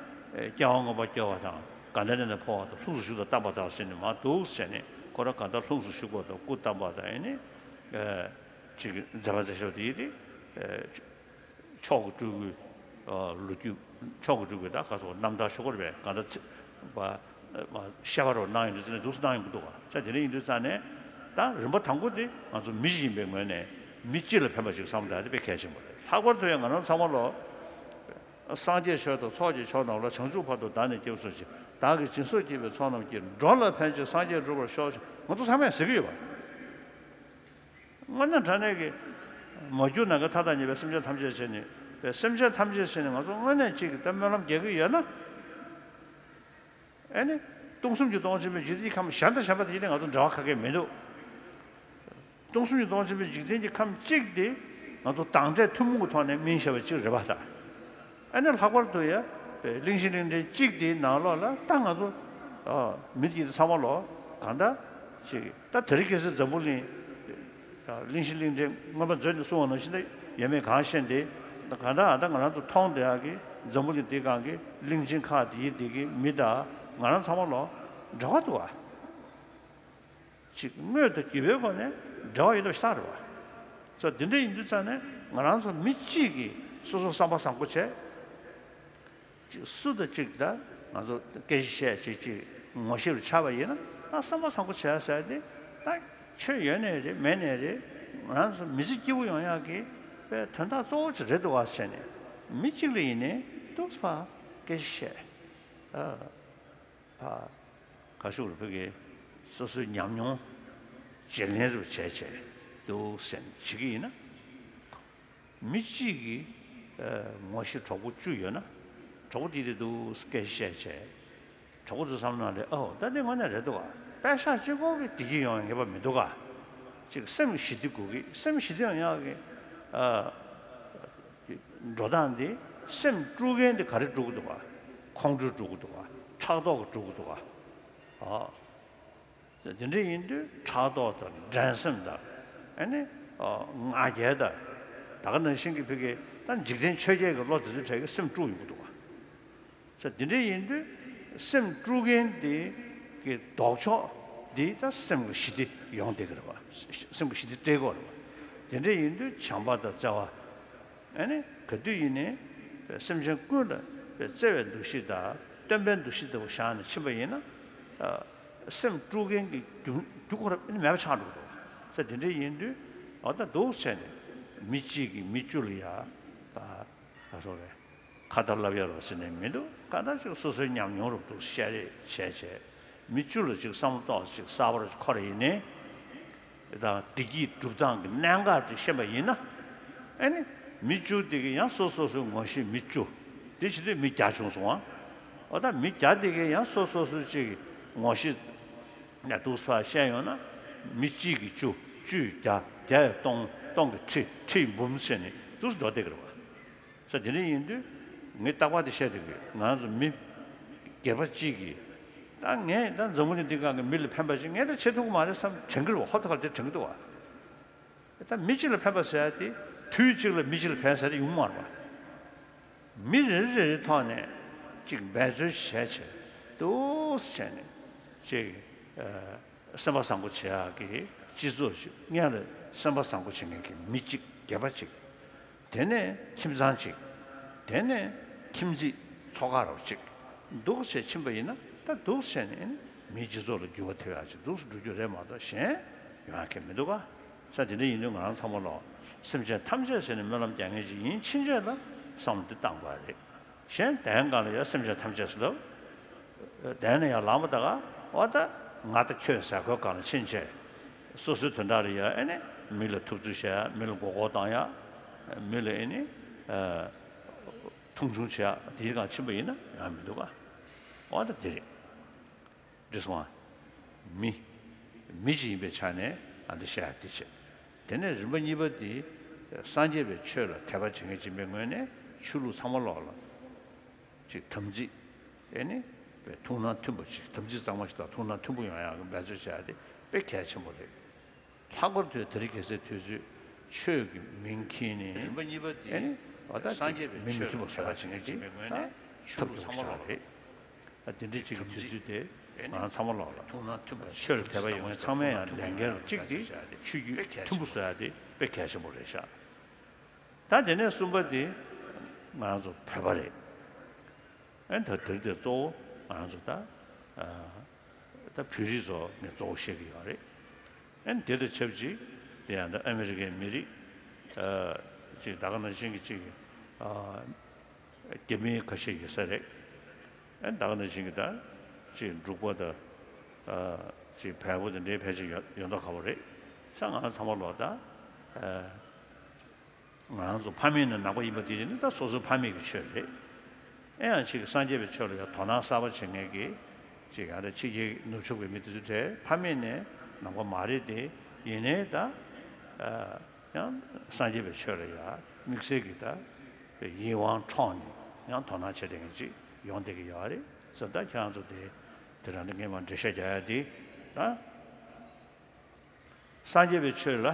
སྐྱེ་བ་སྔོན་པ་སྐྱེ་བ་དང་དགའ་ལྡན་ནས་འཕོ་བ་དང་ལྷུམས་སུ་ཞུགས་དང་བཏབ་པ་དང་ཟེར་ནས་མ་འདུག་ཟེར་ནས་ ཁོ་རང་གང་ལྟར་ལྷུམས་སུ་ཞུགས་པ་དང་སྐུ་བལྟམས་པ་དང་ཨེ་ནི། ཨ། ཅིག་མཛད་པ་མཛད་བཞག་དེ་ཡིན་ཏེ། ཨ། མཆོག་གི་སྤྲུལ་སྐུ། ཨ། ལོ་རྒྱུས། མཆོག་གི་སྤྲུལ་སྐུ་ད་ག་སོགས་རྣམ་ཐར་ཤོག་སྐོར་བས་གང་ལྟར་ཚེ་བ་བཤད་པ་རོགས་གནང་ཡོང་དུས་ཙམ་ནས་འདུག་སེ་གནང་ཡོང་གི་འདུག་ག་ཆ་དེ་འདྲ་ཡིན་དུས་ཙམ་ནས་ད་རིམ་པ་དང་པོ་དེ་ང་ཚོ་མི་ཞིག་ཡིན་པའི་ངོས་ནས་མི་སྤྱི་ལ་ཕན་པ་ཞིག་བསམ་བློ་བཏང་ཡ་དེ་དཔེ་གལ་ཆེན་པོ་རེད། ལྷག་པར་དུ་ཡང་ང་རང་ཚང་མ་ལོ། སངས་རྒྱས་ཆོས་དང་ཚོགས་ཀྱི་མཆོག་རྣམས་ལ། བྱང་ཆུབ་བར་དུ་བདག་ནི་སྐྱབས་སུ་མཆི། བདག་གིས་སྦྱིན་སོགས་བགྱིས་པའི་ཚོགས་རྣམས་ཀྱིས། འགྲོ་ལ་ཕན་ཕྱིར་སངས་རྒྱས་འགྲུབ་པར་ཤོག་ཅེས་ང་ཚོ་ཚང་མས་ཟེར་གྱི་ཡོད་པ། དངོས་གནས་དྲང་གནས་ཀྱི་མ་གྱུར་ནམ་མཁའི་མཐའ་དང་མཉམ་པའི་སེམས་ཅན་ཐམས་ཅད་ཟེར་ནས་པའི་སེམས་ཅན་ཐམས་ཅད་ཟེར་ནས་ང་ཚོ་དངོས་གནས་གཅིག་གི་ད་སྨོན་ལམ་རྒྱག་གི་ཡོད་ན། ཨེ་ནི། སྟོང་གསུམ་གྱི་སྟོང་ཆེན་པོའི་འཇིག་རྟེན་གྱི་ཁམས་གཞན་དང་གཞན་པ་དེ་ནི་ང་ཚོ་འབྲེལ་བ་ག་གེ་མི་འདུག་སྟོང་གསུམ་གྱི་སྟོང་ཆེན་པོའི་འཇིག་རྟེན་གྱི་ཁམས་གཅིག་དེ་ང་ཚོ་དྭངས་འབྲས་ཐུན་མོང་གི་ཐོག་ནས་སྨིན་བཞག་པ་གཅིག་རེད་པ་ད། ཨ་ནི་ལྷག་པར་དུ་ཡ། གླིང་བཞི་གླིང་ཕྲན་གཅིག་དེའི་ནང་ལོགས་ལ་ད་ང་ཚོ། ཨ། མི་དེ་ཚང་མ་ལོ། གང་ལྟར་ཅིག་ད་དེ་རིང་ཁ་སང་འཛམ་བུ་གླིང་། གླིང་བཞི་གླིང་ཕྲན་མངོན་པ་མཛོད་ནས་གསུངས་པ་ནང་བཞིན་ད་ཡོད་མེད་གང་ཤེས་ཏེ། གང་ལྟར་ཨ་ད་ང་རང་ཚོ་མཐོང་བསྡད་ཡག་གི་འཛམ་བུ་གླིང་འདི་སྒང་གི་གླིང་ཆེན་ཁག་དེའི་དེ་གི་མི་དང་ང་རང་ཚང་མ་ལོ་འབྲེལ་བ་འདུག་ག་ཅིག་དངོས་དང་བརྒྱུད་པའི་སྒོ་ནས་འབྲེལ་བ་ཡོད་པ་ཞིག་རེད་པ། ཙང་འདི་འདྲ་ཡིན་དུས་ཙང་ནས་ང་རང་ཚོ་མི་གཅིག་གིས་སོ་སོ་བསམ་པ་བཟང་པོ་བྱས། ཅིག་སུ་དང་གཅིག་ད་ང་ཚོ་སྐད་ཆ་བཤད་བྱེད་ཅིག་ངོ་ཤེས་པ་ཆགས་པ་ཡིན་ན་ད་བསམ་པ་བཟང་པོ་བྱས་ཟེར་ཏེ་ད་ཆོས་ཡོད་ནའི་རེད་མེད་ནའི་རེད། ང་རང་ཚོ་མི་ཚེ་སྐྱིད་པོ་ཡོང་ཡག་གི་དཔེ་དོན་དག་གཙོ་བོ་ཅིག་རེད་འདུག་བ་ཟེར་ནས་མི་གཅིག་ལ་ཡིན་ནའི་ཏོག་ཙམ་སྐད་ཆ་བཤད། ཨ། ཕ། ག་ཤུག་རུ་ཕུ་གི་སོ་སོའི་ཉམས་མྱོང་བརྗེ་ལེན་རུ་བྱས་བྱས་འདུག་སེམས་བྱེད་ཀྱི་ཡིན་ན། མི་གཅིག་གི་ངོ་ཤེས་གྲོགས་པོ་བཅུ་ཡོད་ན། གྲོགས་པོ་དེ་དེ་འདུག་སྐད་ཆ་བཤད་བྱས། གྲོགས་པོ་ཚོ་བསམ་ན་ལས་ཨོ་ད་དེ་དངོས་གནས་རེད་འདུག་ག་པད་ཤག་གཅིག་པོ་གི་བདེ་སྐྱིད་ཡོང་ཡ་ངེས་པ་མི་འདུག་ག་ཅིག་སེམས་ཞི་བདེ་དགོས་ཀྱི་སེམས་ཞི་བདེ་ཡོང་ཡག་གི་ཨ། འགྲོ་སྟངས་འདི་སེམས་དཀྲུག་མཁན་འདི་ག་རེ་དཀྲུག་གི་འདུག་ག་ཁོང་ཁྲོས་དཀྲུག་གི་འདུག་ག་ཕྲག་དོག་གིས་དཀྲུག་གི་འདུག་ག་ཨ། དེ་འདྲ་ཡིན་དུས་ཕྲག་དོག་དང་འགྲན་སེམས་དང་ཨ་ནི་ཨ་ང་རྒྱལ་དང་ད་ག་ནང་བཞིན་གྱི་ཕ་གི་ད་འཇིག་རྟེན་ཆོས་བརྒྱད་ཀྱི་བློ་དེ་ཚོའི་གྲས་ཀྱིས་སེམས་དཀྲུག་ཡོང་གི་འདུག་ག་ས་འདི་འདྲ་ཡིན་དུས་སེམས་དཀྲུག་མཁན་འདི་གི་ལྡོག་ཕྱོགས་འདི་ད་སེམས་ཀྱི་ཞི་བདེ་ཡོང་བསྡད་ཀྱི་རེད་བ། སེམས་ཀྱི་ཞི་བདེ་སྤྲད་དགོས་རེད་བ། དེ་འདྲ་ཡིན་དུས་བྱམས་པ་དང་བརྩེ་བ། ཨ་ནི་ག་དུས་ཡིན་ནའི་སེམས་ཅན་ཀུན་ལ་བརྩེ་བའི་འདུ་ཤེས་དང་སྟོན་པའི་འདུ་ཤེས་ལྟ་བུ་བཞག་ནས་ཕྱིན་པ་ཡིན་ན། སེམས་དཀྲུག་མཁན་གྱི་རྒྱུ་རྒྱུ་ཁོ་རང་ཨ་ནི་མེད་པ་ཆགས་འགྲོ་གི་རེད་བ། ས་དེ་འདྲ་ཡིན་དུས་འོ་ད་འདུག་བྱས་ནས་མི་གཅིག་གིས་མི་བཅུ་ལ་ཡ། ད་སོ་རེད། ཁ་ཏ་ལབ་ཡ་རོ་ཟེར་ནས་མི་འདུག་གང་ལྟར་ཅིག་སོ་སོའི་ཉམས་མྱོང་རུ་འདུག་བཤད་རེས་བྱས་བྱས། མི་བཅུ་ལ་ཅིག་བསམ་བློ་ཏོག་ཅིག་གསར་པ་རུ་འཁོར་ཡིན་ནའི། དང་བདེ་སྐྱིད་སྒྲུབ་སྟངས་ཀྱི་གནད་འགག་དེ་ཤེས་པ་ཡིན་ན། ཨ་ནི། མི་བཅུ་དེ་གི་ཡང་སོ་སོ་སོའི་ངོ་ཤེས་མི་བཅུ། དེ་བྱེད་དུས་མི་བརྒྱ་བྱུང་སོང་ཨ། འོ་ད་མི་བརྒྱ་དེ་གི་ཡང་སོ་སོ་སོའི་ཅིག་གི་ངོ་ཤེས། ནས་འདུག་ཕར་བཤད་ཡོང་ན། མི་གཅིག་གིས་བཅུ། བཅུས་བརྒྱ། བརྒྱ་ཡིས་སྟོང་། སྟོང་གིས་ཁྲི། ཁྲིས་འབུམ་ཟེར་ནས་འདུག་འགྲོ་བསྡད་ཀྱི་རེད་བ། ས་དེ་འདྲ་ཡིན་དུས་ངས་རྟག་པར་དེ་བཤད་དུས་ང་ཚོ་མི་སྒེར་པ་གཅིག་གིས་ད་ངས་ད་འཛམ་བུ་གླིང་འདི་སྒང་གི་མི་ལ་ཕན་པ་ཞིག་ངས་ད་བྱེད་ཐུབ་ཀྱི་མ་རེད་བསམ་དྲན་གྱི་རེད་བ། ཧོབ་ཏེ་ཁ་ལ་དེ་དྲན་གྱི་འདུག་བ། ད་མི་གཅིག་ལ་ཕན་པ་ཟེར་ཡ་དེ་དུས་གཅིག་ལ་མི་གཅིག་ལ་ཕན་ཟེར་ཡ་ཡོང་མ་རེད་བ། མི་རེ་རེ་རེའི་ཐོག་ནས་ཅིག་འབད་རྩོལ་བྱས་བྱས་འདུག་བྱས་ནས་ཅིག་སེམས་པ་བཟང་པོ་བྱེད་ཡག་གི་སྤྱི་ཚོགས་ཤིག་སྔོན་ལ་སེམས་པ་བཟང་པོ་བྱེད་མཁན་གྱི་མི་གཅིག་སྒེར་པ་གཅིག་དེ་ནས་ཁྱིམ་ཚང་གཅིག་དེ་ནས་ཁྱིམ་མཚེས་ཚོ་ཁག་རོགས་གཅིག་འདུག་བྱས་ཕྱིན་པ་ཡིན་ན་ད་འདུག་བྱས་ནས་མིའི་སྤྱི་ཚོགས་ལ་འགྱུར་བ་ཐེབས་ཡག་ཅིག་འདུག་སེ་འགྲོ་རྒྱུ་རེད་མ་གཏོགས་གཞན་ཡོང་ཡག་གི་མི་འདུག་ག་ས་དེ་འདྲ་ཡིན་དུས་ང་རང་ཚང་མ་ལོ་སེམས་ཅན་ཐམས་ཅད་ཟེར་ནས་སྨོན་ལམ་རྒྱག་མཁན་ཅིག་ཡིན་ཕྱིན་ཆད་ལ་བསམ་བློ་འདི་བཏང་དགོས་རེད། གཞན་དེའི་སྒང་ལ་ཡང་སེམས་ཅན་ཐམས་ཅད་ཟེར་ལབ། དེ་ནས་ཡང་ལངས་པ་ད་ག་འོ་ད་ང་ད་ཁྱོད་ཟེར་ཁོའི་སྒང་ལ་ཕྱིན་ཆད། སོ་སོའི་དོན་དག་ལ་ཡང་ཨེ་ནས་མི་ལ་ཐུབ་ཚོད་བྱེད་ཡ། མི་ལ་མགོ་སྐོར་བཏང་ཡ། མི་ལ་ཨེ་ནས་མཐོང་ཆུང་བྱེད་ཡ་དེའི་སྒང་ཕྱིན་པ་ཡིན་ན་ཡང་མི་འདུག་ག་འོ་ད་དེ་རེད། འདི་སོང་ང་། མི། མི་ཞིག་ཡིན་པའི་ཆ་ནས་ཨ་འདི་བཤད་ཡ་དེ་བྱེད། དེ་ནས་རིམ་པ་གཉིས་པ་འདི། སངས་རྒྱས་པའི་ཆོས་ལ་དད་པ་བྱེད་མཁན་ཡིན་པའི་ངོས་ནས་ཆོས་ལུགས་ཚང་མ་ལོག་ལ། ཅིག་དམ་ཚིག་ཨེ་ནི། དཔེ་ཐུགས་སྣང་མཐུན་པོ་ཞིག་དམ་ཚིག་གཙང་མ་ཞིག་དང་ཐུགས་སྣང་མཐུན་པོ་ཡོང་ཡག་གི་འབད་རྩོལ་བྱེད་ཡ་དེ་དཔེ་གལ་ཆེན་པོ་རེད། ལྷག་པར་དུ་དེ་རིང་ཁ་སང་དུས་ཚོད་ཆོས་ཀྱི་མིང་འཁྱེར་ནས་རིམ་པ་གཉིས་པ་དེ་ཨེ་ནི། འོ་ད་སངས་རྒྱས་པའི་མི་མི་ཆོས་མཐུན་པོ་ལ་བྱེད་པ་བྱེད་མཁན་ཅིག་ད་ཐབས་སྐྱོ་ཞིག་རེད། ཨ་དེ་འདྲ་ཅིག་གི་དུས་ཚོད་དེ་ ང་ཚང་མ་ལོག་ལ་ཆོས་ལ་དད་པ་ཡོད་མཁན་ཚང་མས་ཡང་ལས་འགན་ལ་གཅིག་དེ་ཆོས་བརྒྱུད་མཐུན་པོ་བཟོ་ཡ་དེ་དཔེ་གལ་ཆེན་པོ་རེད་ཤག་ད་དེ་ནས་གསུམ་པ་དེ་ང་རང་ཚོ་བོད་པ་རེད། ཨན་ད་དེར་དེ་གཙོ་བོ་ང་རང་ཚོ་ད་ད་བོད་རིགས་ཚོ་ནས་གཙོ་བོ་བཤད་ཀྱི་ཡོད་རེད། ཨན་དེ་དང་ཆབས་ཅིག་དེ་ཡང་ད་ཨ་མི་རི་ཀའི་མི་རིགས་ཅིག་ད་ག་ནང་བཞིན་གྱི་ཅིག་རྒྱ་མི་ཁ་ཤས་ཡོད་ས་རེད། ཨན་ད་ག་ནང་བཞིན་གྱི་ད་ཅིག་འབྲུག་པ་དང་ཅིག་བལ་པོ་དང་འདྲའི་ཕལ་ཆེར་ཡོད་ཡོད་མདོག་ཁ་པོ་རེད། ས་ང་ཚང་མ་ལོག་ད། ང་རང་ཚོ་ཕ་མེས་ནས་ནང་པ་ཡིན་པ་དེ་ནི་ད་སོ་སོའི་ཕ་མེས་ཀྱི་ཆོས་རེད། ཨེ་ཡང་ཅིག་སངས་རྒྱས་པའི་ཆོས་ལ་ཡང་དོ་སྣང་གསར་པ་བྱེད་མཁན་གྱི་ཅིག་ཡང་ད་ཕྱི་རྒྱལ་ནུབ་ཕྱོགས་པའི་མི་དེ་ཚོ་གྲས་ཕ་མེས་ནས་ནང་པ་མ་རེད་དེ། ཡིན་ནའི་ད་ཡང་སངས་རྒྱས་པའི་ཆོས་ལ་ཡང་དམིགས་བསལ་གྱི་ད་ཡིད་དབང་འཕྲོག་ནས་ཡང་དོ་སྣང་བྱེད་བསྡད་མཁན་ཅིག་ཡོང་བསྡད་ཀྱི་ཡོད་རེད་ཟེར། ད་ཁྱེད་རང་ཚོ་དེ་དེ་རང་ད་ངས་མར་འགྲེལ་བཤད་རྒྱག་ཡ་དེ་ད། སངས་རྒྱས་པའི་ཆོས་ལ་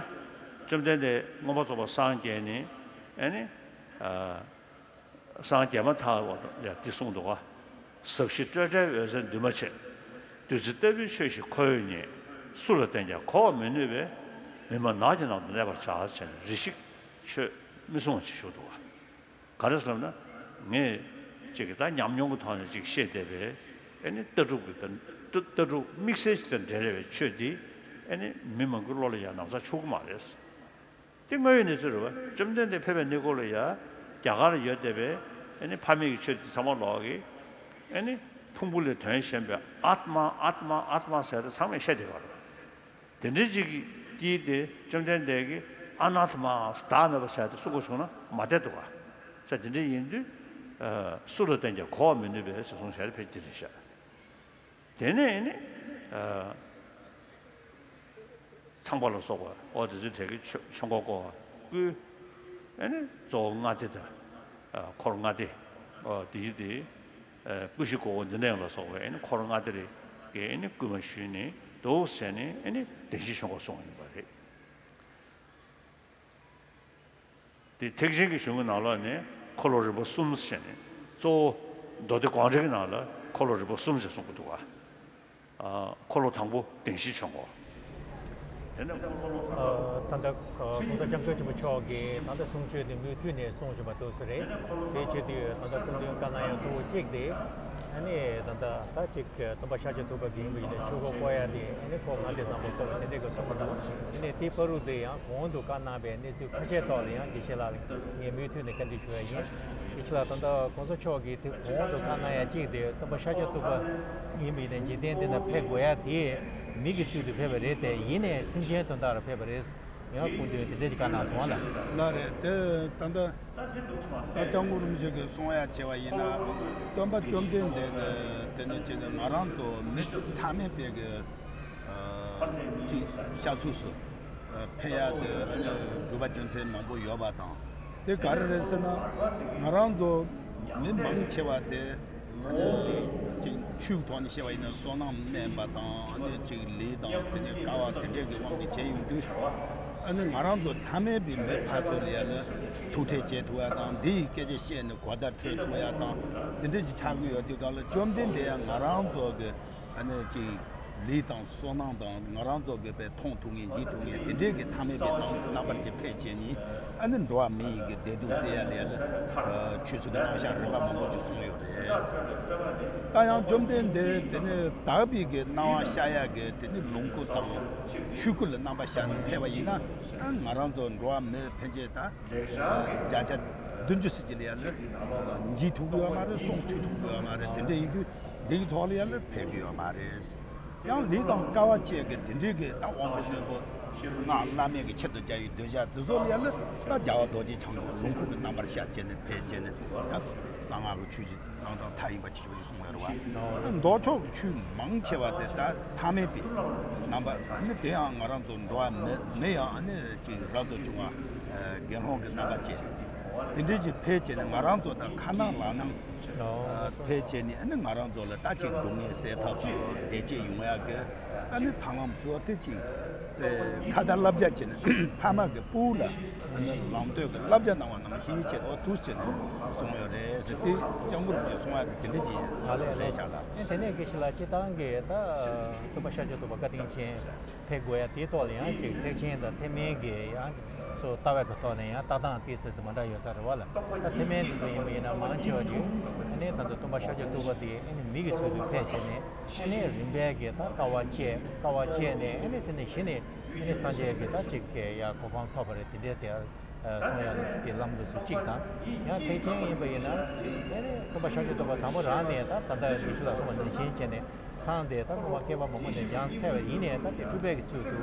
བཅོམ་ལྡན་འདས་མངོན་པར་རྫོགས་པར་སངས་རྒྱས་ནས་ཨེ་ནི་སངས་རྒྱས་མ་ཐག་པ་ལ་འདི་གསུངས་འདུག་ག་ཟབ་ཞི་སྤྲོས་བྲལ་འོད་གསལ་འདུས་མ་བྱས། བདུད་རྩི་ལྟ་བུའི་ཆོས་ཤིག་ཁོ་བོས་རྙེད། སུ་ལ་བསྟན་ཀྱང་གོ་བར་མི་ནུས་པས། མི་སྨྲ་ནགས་ཀྱི་ནང་དུ་གནས་པར་བྱ་ཟེར་ནས་རེ་ཞིག་ཆོས་མི་གསུང་བ་ཅིག་ཞུ་འདུག་ག་ག་རེ་ཟེར་ན། ངས་ཅིག་གི་ད་ཉམས་མྱོང་གི་ཐོག་ནས་ཅིག་བཤད་བསྡད་པའི་ཨེ་ནི་ལྟ་གྲུབ་ཀྱི་ད་ལྟ་གྲུབ་དམིགས་བསལ་ཅིག་དང་འབྲེལ་བའི་ཆོས་འདི་ཨེ་ནི་མི་མང་པོའི་བློ་ལ་ཡང་ན་ཚ་ཆུག་གི་མ་རེད། དེ་དངོས་ཡོད་གནས་ཚུལ་རེད་བ། བཅོམ་ལྡན་འདས་ཕེབས་པའི་གནས་སྐབས་ལ་ཡང་རྒྱ་གར་ལ་ཡོད་བསྡད་པའི་ཨེ་ནི་ཕ་མེས་ཀྱི་ཆོས་འདི་ཚང་མ་ལོག་གི་ཨེ་ནི་ཕུང་པོ་ལས་དོན་གཞན་པའི་ཨཱཏྨ་ཨཱཏྨ་ཨཱཏྨ་ཟེར་ཏེ་ཚང་མས་བཤད་བསྡད་པ་རེད། དེ་འདྲའི་ཅིག་གིས་དེ་བཅོམ་ལྡན་འདས་ཀྱིས་ཨ་ན་ཐ་མ་བདག་མེད་པ་ཟེར་ཏེ་གསུང་དགོས་བྱུང་ན་མ་བསྡད་འདུག་ག་ས་དེ་འདྲ་ཡིན་དུས་སུ་ལ་བསྟན་ཀྱང་གོ་བར་མི་ནུས་པས་ཟེར་གསུངས་བཞག་ཕལ་ཆེར་དེ་རེད་ཤག་དེ་ནས་ནི་ཚངས་པ་ལ་སོགས་པ་ཨོ་དེ་ཚོའི་གྲས་ཀྱི་ཆོས་ཆོས་འཁོར་བསྐོར་བ་བསྐུལ། ཨེ་ནི་གཙོ་བོ་ལྔ་སྡེ་དང་། འཁོར་ལྔ་སྡེ། ཨོ་དེ་ཡི་དེ། ཀུན་གཞི་གོ་འོག་འདི་འདྲ་ལ་སོགས་པའི་ཨེ་ནི་འཁོར་ལྔ་སྡེ་རེ་གི་ཨེ་ནི་བསྐུལ་མ་ཞུས་ནས་འདུག་ཟེར་ནས་ཨེ་ནི་བདེན་བཞིའི་ཆོས་འཁོར་གསུངས་ཡིན་པ་རེད། དེ་ཐེག་ཆེན་གྱི་གཞུང་གི་ནང་ལོགས་ནས་འཁོར་ལོ་རིམ་པ་གསུམ་ཟེར་ནས་གཙོ་བོ་མདོ་སྡེ་དགོངས་འགྲེལ་གྱི་ནང་ལ་འཁོར་ལོ་རིམ་པ་གསུམ་ཟེར་གསུང་གི་འདུག་བ། འཁོར་ལོ་དང་པོ་བདེན་བཞིའི་ཆོས་འཁོར། དེ་ནས་འཁོར་ལོ། ད་ལྟ་༸གོང་ས་༸སྐྱབས་མགོན་ཆེན་པོ་མཆོག་གིས་ད་ལྟ་གསུང་ཆོས་དེ་མུ་མཐུད་ནས་གསུང་བཞིན་པ་འདུག་ས་རེད། དེའི་ཆེད་དུ་ད་ལྟ་སྐུ་མདུན་བཀའ་གནང་ཡ་གཙོ་བོ་གཅིག་དེ་ཨ་ནི་ད་ལྟ་ད་ཅིག་སྟོན་པ་ཤཱཀྱ་ཐུབ་པ་གི་ཡིན་པ་ཡིན་ན་ཆོས་འཁོར་བསྐོར་ཡ་དེ་ཨ་ནི་འཁོར་ལྔ་སྡེ་བཟང་པོ་བསྐོར་བ་དེ་འདྲས་ཀྱི་གསུང་གི་འདུག་ཨ་ནི་དེའི་བར་དུ་དེ་ཡང་གོང་དུ་བཀའ་གནང་བའི་གནས་ཚུལ་ཁ་ཤས་ཐོག་ལ་ཡང་དགེ་བཤེས་ལགས་ངས་མུ་མཐུད་ནས་བཀའ་འདྲི་ཞུ་ཡ་ཡིན། དགེ་བཤེས་ལགས་ད་ལྟ་༸གོང་ས་མཆོག་གིས་དེ་གོང་དུ་བཀའ་གནང་ཡ་གཅིག་དེ་སྟོན་པ་ཤཱཀྱ་ཐུབ་པ་ཡིན་པ་ཡིན་ན་འཇིག་རྟེན་འདི་ན་ཕེབས་དགོས་ཡ་དེ་མི་གི་ཚུལ་དུ་ཕེབས་པ་རེད་དེ་ཡིན་ནའི་སེམས་ཅན་དོན་དག་ལ་ཕེབས་པ་རེད། ཡང་སྐུ་མདུན་དེ་འདྲ་ཞིག་བཀའ་གནང་སོང་ལ། ལགས་རེད་དེ་ད་ལྟ་ད་སྐྱབས་མགོན་རིན་པོ་ཆེ་གིས་གསུང་ཡ་བྱས་པ་ཡིན་ན་སྟོན་པ་བཅོམ་ལྡན་འདས་དེ་དེ་ནས་ཅི་ནས་ང་རང་ཚོ་མི་ཐ་མལ་པའི་གི་ཅིག་ཤར་ཕྱོགས་སུ་ཕེབས་ཡ་དེ་དགོས་པ་རྒྱུ་མཚན་མང་པོ་ཡོད་པ་དང་དེ་ག་རེ་རེད་ཟེར་ན་ང་རང་ཚོ་མི་མང་ཆེ་བ་དེ། ཅིག་ཆོས་ཀྱི་ཐོག་ནས་བཤད་པ་ཡིན་ན་བསོད་ནམས་དམན་པ་དང་ཨ་ནི་ཅིག་ལས་དང་དེ་ནས་དཀའ་བ་དེ་འདྲས་ཀྱི་དབང་གིས་བྱས་ཡོང་དུས་ཨ་ནི་ང་རང་ཚོ་ཐ་མལ་པའི་མི་ཕར་ཚུར་ལ་ཡ་ལ་ཐུག་འཕྲད་བྱེད་ཐུབ་ཡ་དང་འདི་ཡི་སྐད་ཆ་བཤད་ནས་གོ་བརྡ་འཕྲོད་ཐུབ་ཡ་དང་དེ་འདྲས་ཀྱི་ཆགས་ཀྱི་ཡོད་དུས་གང་ལ་བཅོམ་ལྡན་འདས་ཡང་ང་རང་ཚོ་གི་ཨ་ནི་ཅིག་ལས་དང་བསོད་ནམས་དང་ང་རང་ཚོ་གི་པའི་མཐོང་ཐུབ་ངེས་འཇིག་ཐུབ་ངེས་དེ་འདྲས་ཀྱི་ཐ་མལ་པའི་རྣམ་རྣམ་པར་ཅིག་ཕེབས་བྱས་ནས། ཨ་ནི་འགྲོ་བ་མི་ཡི་གི་བདེ་སྡུག་སེལ་ཡ་ལས་ཆོས་ཚུལ་གྱི་རྣམ་གཞག་རིམ་པ་མང་པོ་ཅིག་གསུངས་ཡོད་རེད། ད་ཡང་བཅོམ་ལྡན་འདས་དེ་ནས་དག་པའི་གི་སྣང་བ་ཤར་ཡ་གི་དེ་ནི་ལོངས་སྐུ་དང་ཆོས་སྐུ་ལ་རྣམ་པ་ཤར་ནས་ཕེབས་པ་ཡིན་ན་ཨ་ང་རང་ཚོ་འགྲོ་བ་མི་ཕན་ཆད་ད་བརྒྱ་ཆ་བདུན་ཅུ་ཟེར་གྱི་ལ་ཡ་ལ་འཇིགས་ཐུབ་ཀྱི་ཡོད་མ་རེད། སྲོག་མཐུད་ཐུབ་ཀྱི་ཡོད་མ་རེད། དེ་འདྲ་ཡིན་དུས་འདི་གི་ཐོག་ལ་ཡ་ལ་ཕེབས་ཀྱི་ཡོད་མ་རེད། ཡང་ལས་དང་དཀའ་བ་སྤྱད་ཀྱི་དེ་འདྲའི་གི་ད་དབང་པོ་རྣོན་པོ་སྔགས་བླ་མེད་ཀྱི་ཆེད་དུ་རྒྱལ་བའི་གདུལ་བྱ་དེ་ཚོ་ལ་ཡ་ལ་ད་རྒྱལ་བ་རྡོ་རྗེ་འཆང་གི་ལོངས་སྐུ་གི་རྣམ་པར་ཤར་བྱས་ནས་ཕེབས་བྱས་ནས་ཡང་གསང་སྔགས་ཀྱི་ཆོས་ཀྱི་གནང་སྟངས་མཐའ་ཡས་པ་ཅིག་ཞུ་གསུངས་ཡོད་རེད་བ། མདོ་ཕྱོགས་ཀྱི་ཆོས་མང་ཆེ་བ་དེ་ད་ཐ་མལ་པའི་རྣམ་པ་ནི་དེ་ཡང་ང་རང་ཚོ་འགྲོ་བ་མི་མི་ཡང་ནི་ཅིག་རབ་ཏུ་བྱུང་བ་དགེ་སློང་གི་རྣམ་པ་ཅན་དེ་འདྲའི་ཅིག་ཕེབས་བྱས་ནས་ང་རང་ཚོ་ད་ཁ་ནང་ལག་ནང་། ཨོ། ཕེབས་བྱས་ནས་ཨ་ནི་ང་རང་ཚོ་ལ་ད་ཅིག་སྡུག་བསྔལ་སེལ་ཐབས་དང་བདེ་སྐྱིད་ཡོང་ཡག་གི་ཨ་ནི་ཐབས་ལམ་གཙོ་བོ་དེ་ཅིག་ཨེ་ཁ་བརྡ་བསླབ་བྱ་བྱས་ནས་ཕ་མ་གི་སྤུ་གུ་ལ་ཨ་ནི་ལམ་སྟོན་གི་བསླབ་བྱ་གནང་བ་ནང་བཞིན་བྱས་ནས་འོ་ཐུགས་བྱས་ནས་གསུངས་ཡོད་རེད་ཟེར། དེ་སྐྱབས་མགོན་རིན་པོ་ཆེས་གསུང་ཡག་དེ་དེ་འདྲ་ཅིག་ཡིན། ཨ་ལས་རེད་ཤག་ལ། ཨེ་དེ་ནས་དགེ་བཤེས་ལགས་སྤྱིར་བཏང་གི་ད་སྟོན་པ་ཤཱཀྱ་ཐུབ་པ་བཀའ་དྲིན་ཅན་ཕེབས་དགོས་ཡ་དེའི་ཐོག་ལ་ཡང་ཅིག་ཐེག་ཆེན་དང་ཐེག་དམན་གྱི་ཡང་སོ་ལྟ་བའི་གི་ཐོག་ནས་ཡང་ལྟ་སྟངས་དེ་ཚོ་མ་འདྲ་ཡོད་ས་རེད་བ་ལ། ད་ཐེག་དམན་དེ་ཚོ་ཡིན་པ་ཡིན་ན་མང་ཆེ་བ་ཅིག་ཨ་ནི་ད་ལྟ་སྟོན་པ་ཤཱཀྱ་ཐུབ་པ་དེ་ཨ་ནི་མི་གི་ཚུལ་དུ་ཕེབས་བྱས་ནས་ཨ་ནི་རིམ་པས་གི་ད་དཀའ་བ་སྤྱད་དཀའ་བ་སྤྱད་ནས་ཨ་ནི་དེ་ནས་གཞི་ནས་ཨ་ནི་སངས་རྒྱས་ཀྱི་ད་ཅིག་གི་ཡ་གོ་འཕང་ཐོབ་པ་རེད། དེ་འདྲས་ཟེར་གསུང་ཡག་གི་ལམ་ལུགས་སུ་གཅིག་དང་། ཡང་ཐེག་ཆེན་ཡིན་པ་ཡིན་ན་ཨ་ནི་སྟོན་པ་ཤཱཀྱ་ཐུབ་པ་དང་པོ་རང་ནས་ད་ད་ལྟ་དགེ་བཤེས་ལགས་གསུངས་པ་ནང་བཞིན་བྱས་ནས། སངས་དེ་ད་སྔོན་མ་བསྐལ་པ་མང་པོ་ནས་སྦྱངས་ཚར་བ་ཡིན་ནའི་ད་དེ་སྤྲུལ་པའི་གི་ཚུལ་དུ་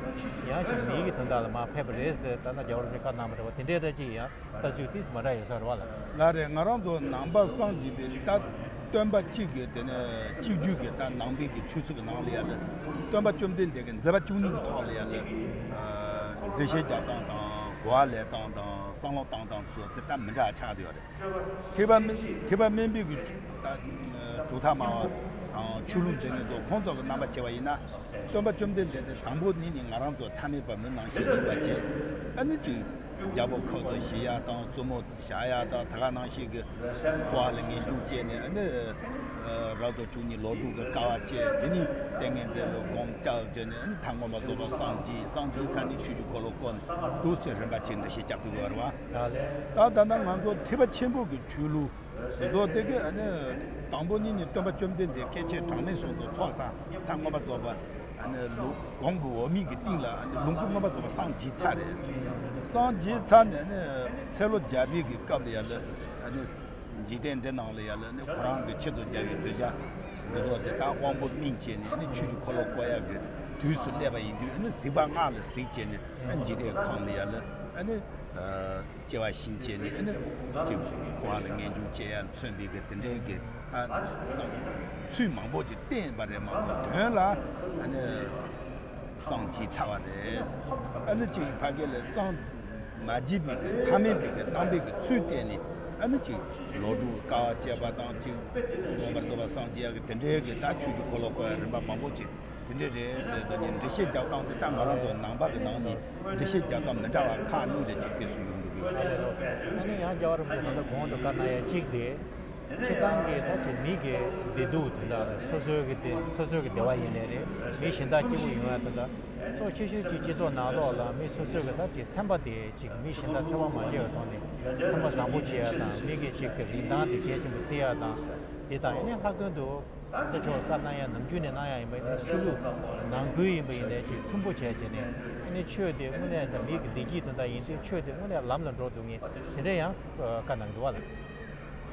ཡང་ཅིག་མིའི་གི་དོན་དག་ལ་མར་ཕེབས་པ་རེད་ཟེར། ད་ལྟ་རྒྱལ་བ་རིན་པོ་ཆེས་བཀའ་གནང་བ་འདྲ་བ་དེ་འདྲའི་འདྲ་ཅིག་ཡང་ལྟ་ཚུལ་ཏིས་མ་འདྲ་ཡོད་ས་རེད་བ་ལ། ལགས་རེད། ང་རང་ཚོ་ནང་པ་སངས་རྒྱས་པའི་ད་སྟོན་པ་གཅིག་གི་དེ་ནས་གཅིག་གྱུར་གྱི་ད་ནང་པའི་གི་ཆོས་ཚུལ་གི་ནང་ལ་ཡ་ལ་སྟོན་པ་བཅོམ་ལྡན་འདས་ཀྱི་མཛད་པ་བཅུ་གཉིས་ཀྱི་ཐོག་ལ་ཡ་ལ་འགྲེལ་བཤད་རྒྱབ་སྟངས་དང་གོ་བ་ལེན་སྟངས་དང་བསམ་བློ་བཏང་སྟངས་ཚོ་དེ་ད་མི་འདྲ་ཆགས་བསྡད་ཡོད་རེད། ཐེག་པ་དམན་ཐེག་པ་དམན་པའི་གི་ཆོས་ད་གྲུབ་མཐའ་སྨྲ་བ་དང་ཆོས་ལུགས་འཛིན་མཁན་ཚོ་ཁོང་ཚོ་གི་རྣམ་པ་བྱས་པ་ཡིན་ན་སྟོན་པ་བཅོམ་ལྡན་འདས་དེ་དང་པོ་ནས་ནི་ང་རང་ཚོ་ཐ་མལ་པ་མི་ནང་བཞིན་ཡིན་པ་བྱས། ཨ་ནི་ཅིག་རྒྱལ་པོ་ཁབ་ཏུ་བཞེས་ཡ་དང་བཙུན་མོ་བཞག་ཡ་དང་ད་ག་ནང་བཞིན་གི་འཁོར་བ་ལ་ངེས་འབྱུང་སྐྱེས་ནས་ཨ་ནི་རབ་ཏུ་བྱུང་ནས་ལོག་སྒྲུབ་ཀྱི་དཀའ་བ་སྤྱད། དེ་ནས་ཏིང་ངེ་འཛིན་ལ་སྒོམ་རྒྱག་བྱས་ནས་ཨ་ནི་མཐར་མངོན་པར་རྫོགས་པར་སངས་རྒྱས། སངས་རྒྱས་ཚར་ནས་ཆོས་ཀྱི་འཁོར་ལོ་བསྐོར་ནས་འདུག་ཅེས་རིམ་པ་ཅིག་འགྲེལ་བཤད་རྒྱབ་ཐུབ་ཀྱི་ཡོད་རེད་བ། ད་ད་ལྟ་ང་ཚོ་ཐེག་པ་ཆེན་པོ་གི་ཆོས་ལུགས་དེ་ཚོ་དེ་གི་ཨ་ནི་དང་པོ་ཉིད་ནས་སྟོན་པ་བཅོམ་ལྡན་འདས་སྐྱེ་མཆེད་གྲངས་མེད་གསུམ་དུ་ཚོགས་བསགས་མཐར་མངོན་པར་རྫོགས་པ་ཨ་ནི་ལུང་གོང་གི་འོག་མིན་གྱི་སྟེང་ལ་ཨ་ནི་ལོངས་སྐུ་མངོན་པར་རྫོགས་པ་སངས་རྒྱས་ཚར་རེད། སངས་རྒྱས་ཚར་ནས་ཨ་ནི་ཚེ་ལོ་བརྒྱ་པའི་གི་སྐབས་ལ་ཡ་ལ་ཨ་ནི་འཇིག་རྟེན་འདི་ནང་ལ་ཡ་ལ་ཨ་ནི་ཁོ་རང་གི་ཆེད་དུ་མཇལ་བའི་གདུལ་བྱ་འདི་ཚོ་དེ་དག་དབང་པོ་སྨིན་བྱས་ནས་ཨ་ནི་ཆོས་ཀྱི་འཁོར་ལོ་བསྐོར་ཡག་གི་དུས་སུ་སླེབས་པ་ཡིན་དུས་ཨ་ནི་གཟིགས་པ་སྔགས་ལ་གཟིགས་བྱས་ནས་ཨ་ནི་འཇིག་རྟེན་ཁམས་ལ་ཡ་ལ་ཨ་ནི། སྐྱེ་བ་བཞིན་བྱས་ནས་ཨ་ནི་ཅིག་འཁོར་བ་ལ་ངེས་འབྱུང་སྐྱེ་ཡ་མཚོན་པའི་གི་དེ་འདྲའི་གི་ད་ཚུལ་མང་པོ་ཅིག་བསྟན་པ་རེད་མ་གཏོགས་དོན་ལ་ཨ་ནི་སངས་རྒྱས་ཚར་བ་རེད། ཨ་ནི་ཅིག་ཕ་གི་ལ་སངས་མ་རྒྱས་པའི་གི་ཐ་མལ་པའི་གི་རྣམ་པའི་གི་ཚུལ་བསྟན་ནས་ཨ་ནི་ཅིག་ལོག་སྒྲུབ་དཀའ་བ་སྤྱད་པ་དང་ཅིག་མངོན་པར་རྫོགས་པ་སངས་རྒྱས་ཡ་གི་དེ་འདྲའི་གི་ད་ཆོས་ཀྱི་འཁོར་ལོ་བསྐོར་ཡ་རིམ་པ་མང་པོ་ཅིག་དེ་འདྲ་རེད་ཟེར་དུས་ནི་འགྲེལ་བཤད་རྒྱག་སྟངས་དེ་ད་ང་རང་ཚོ་ནང་པ་གི་ནང་ནས་འགྲེལ་བཤད་རྒྱག་སྟངས་མི་འདྲ་བ་ཁག་གཉིས་རེ་ཅིག་དེ་སུ་ཡོང་འདུག་གི་ཡོད་རེད། ཨ་ནི་ཡང་རྒྱལ་བ་རིན་པོ་ཆེ་ད་ལྟ་གོང་དུ་བཀའ་གནང་ཡ་གཅིག་དེ། སྤྱིར་བཏང་གི་ད་ཅིག་མི་གི་བདེ་སྡུག་དེ་འདྲ་ལ་སོ་སོའི་གི་བདེ་སོ་སོའི་གི་བདེ་བ་ཡིན་ནའི་རེད། མི་གཞན་དག་སྐྱིད་པོ་ཡོང་ཡ་དེ་འདྲ། གཙོ་ཆེ་ཤོས་ཅིག་སྤྱི་ཚོགས་ནང་ལོགས་ལ་མི་སོ་སོའི་གི་ད་ཅིག་སེམས་པ་དེ་ཅིག་མི་གཞན་དག་འཚེ་བ་མ་བྱས་པའི་ཐོག་ནས་སེམས་པ་བཟང་པོ་བྱེད་ཡ་དང་མི་གི་ཅིག་གི་རིན་ཐང་དེ་གལ་ཆེན་པོ་བརྩི་ཡ་དང་། དེ་དང་ཨ་ནི་ལྷག་དོན་དུ། ས་མཆོག་བཀའ་གནང་ཡ་ནམ་རྒྱུན་ནས་གནང་ཡ་ཡིན་པ་ཡིན་ན་ཆོས་ལུགས་ནང་ཁུལ་ཡིན་པ་ཡིན་ནའི་ཅིག་མཐུན་པོ་བྱས་བྱས་ནས་ཨ་ནི་ཆོས་དེ་དངོས་གནས་ད་མིའི་གི་བདེ་སྐྱིད་དོན་དག་ཡིན་དུས་ཆོས་དེ་དངོས་གནས་ལམ་ལ་འགྲོ་འདུག་ངེས་དེ་འདྲ་ཡང་བཀའ་གནང་འདུག་བ་ལ།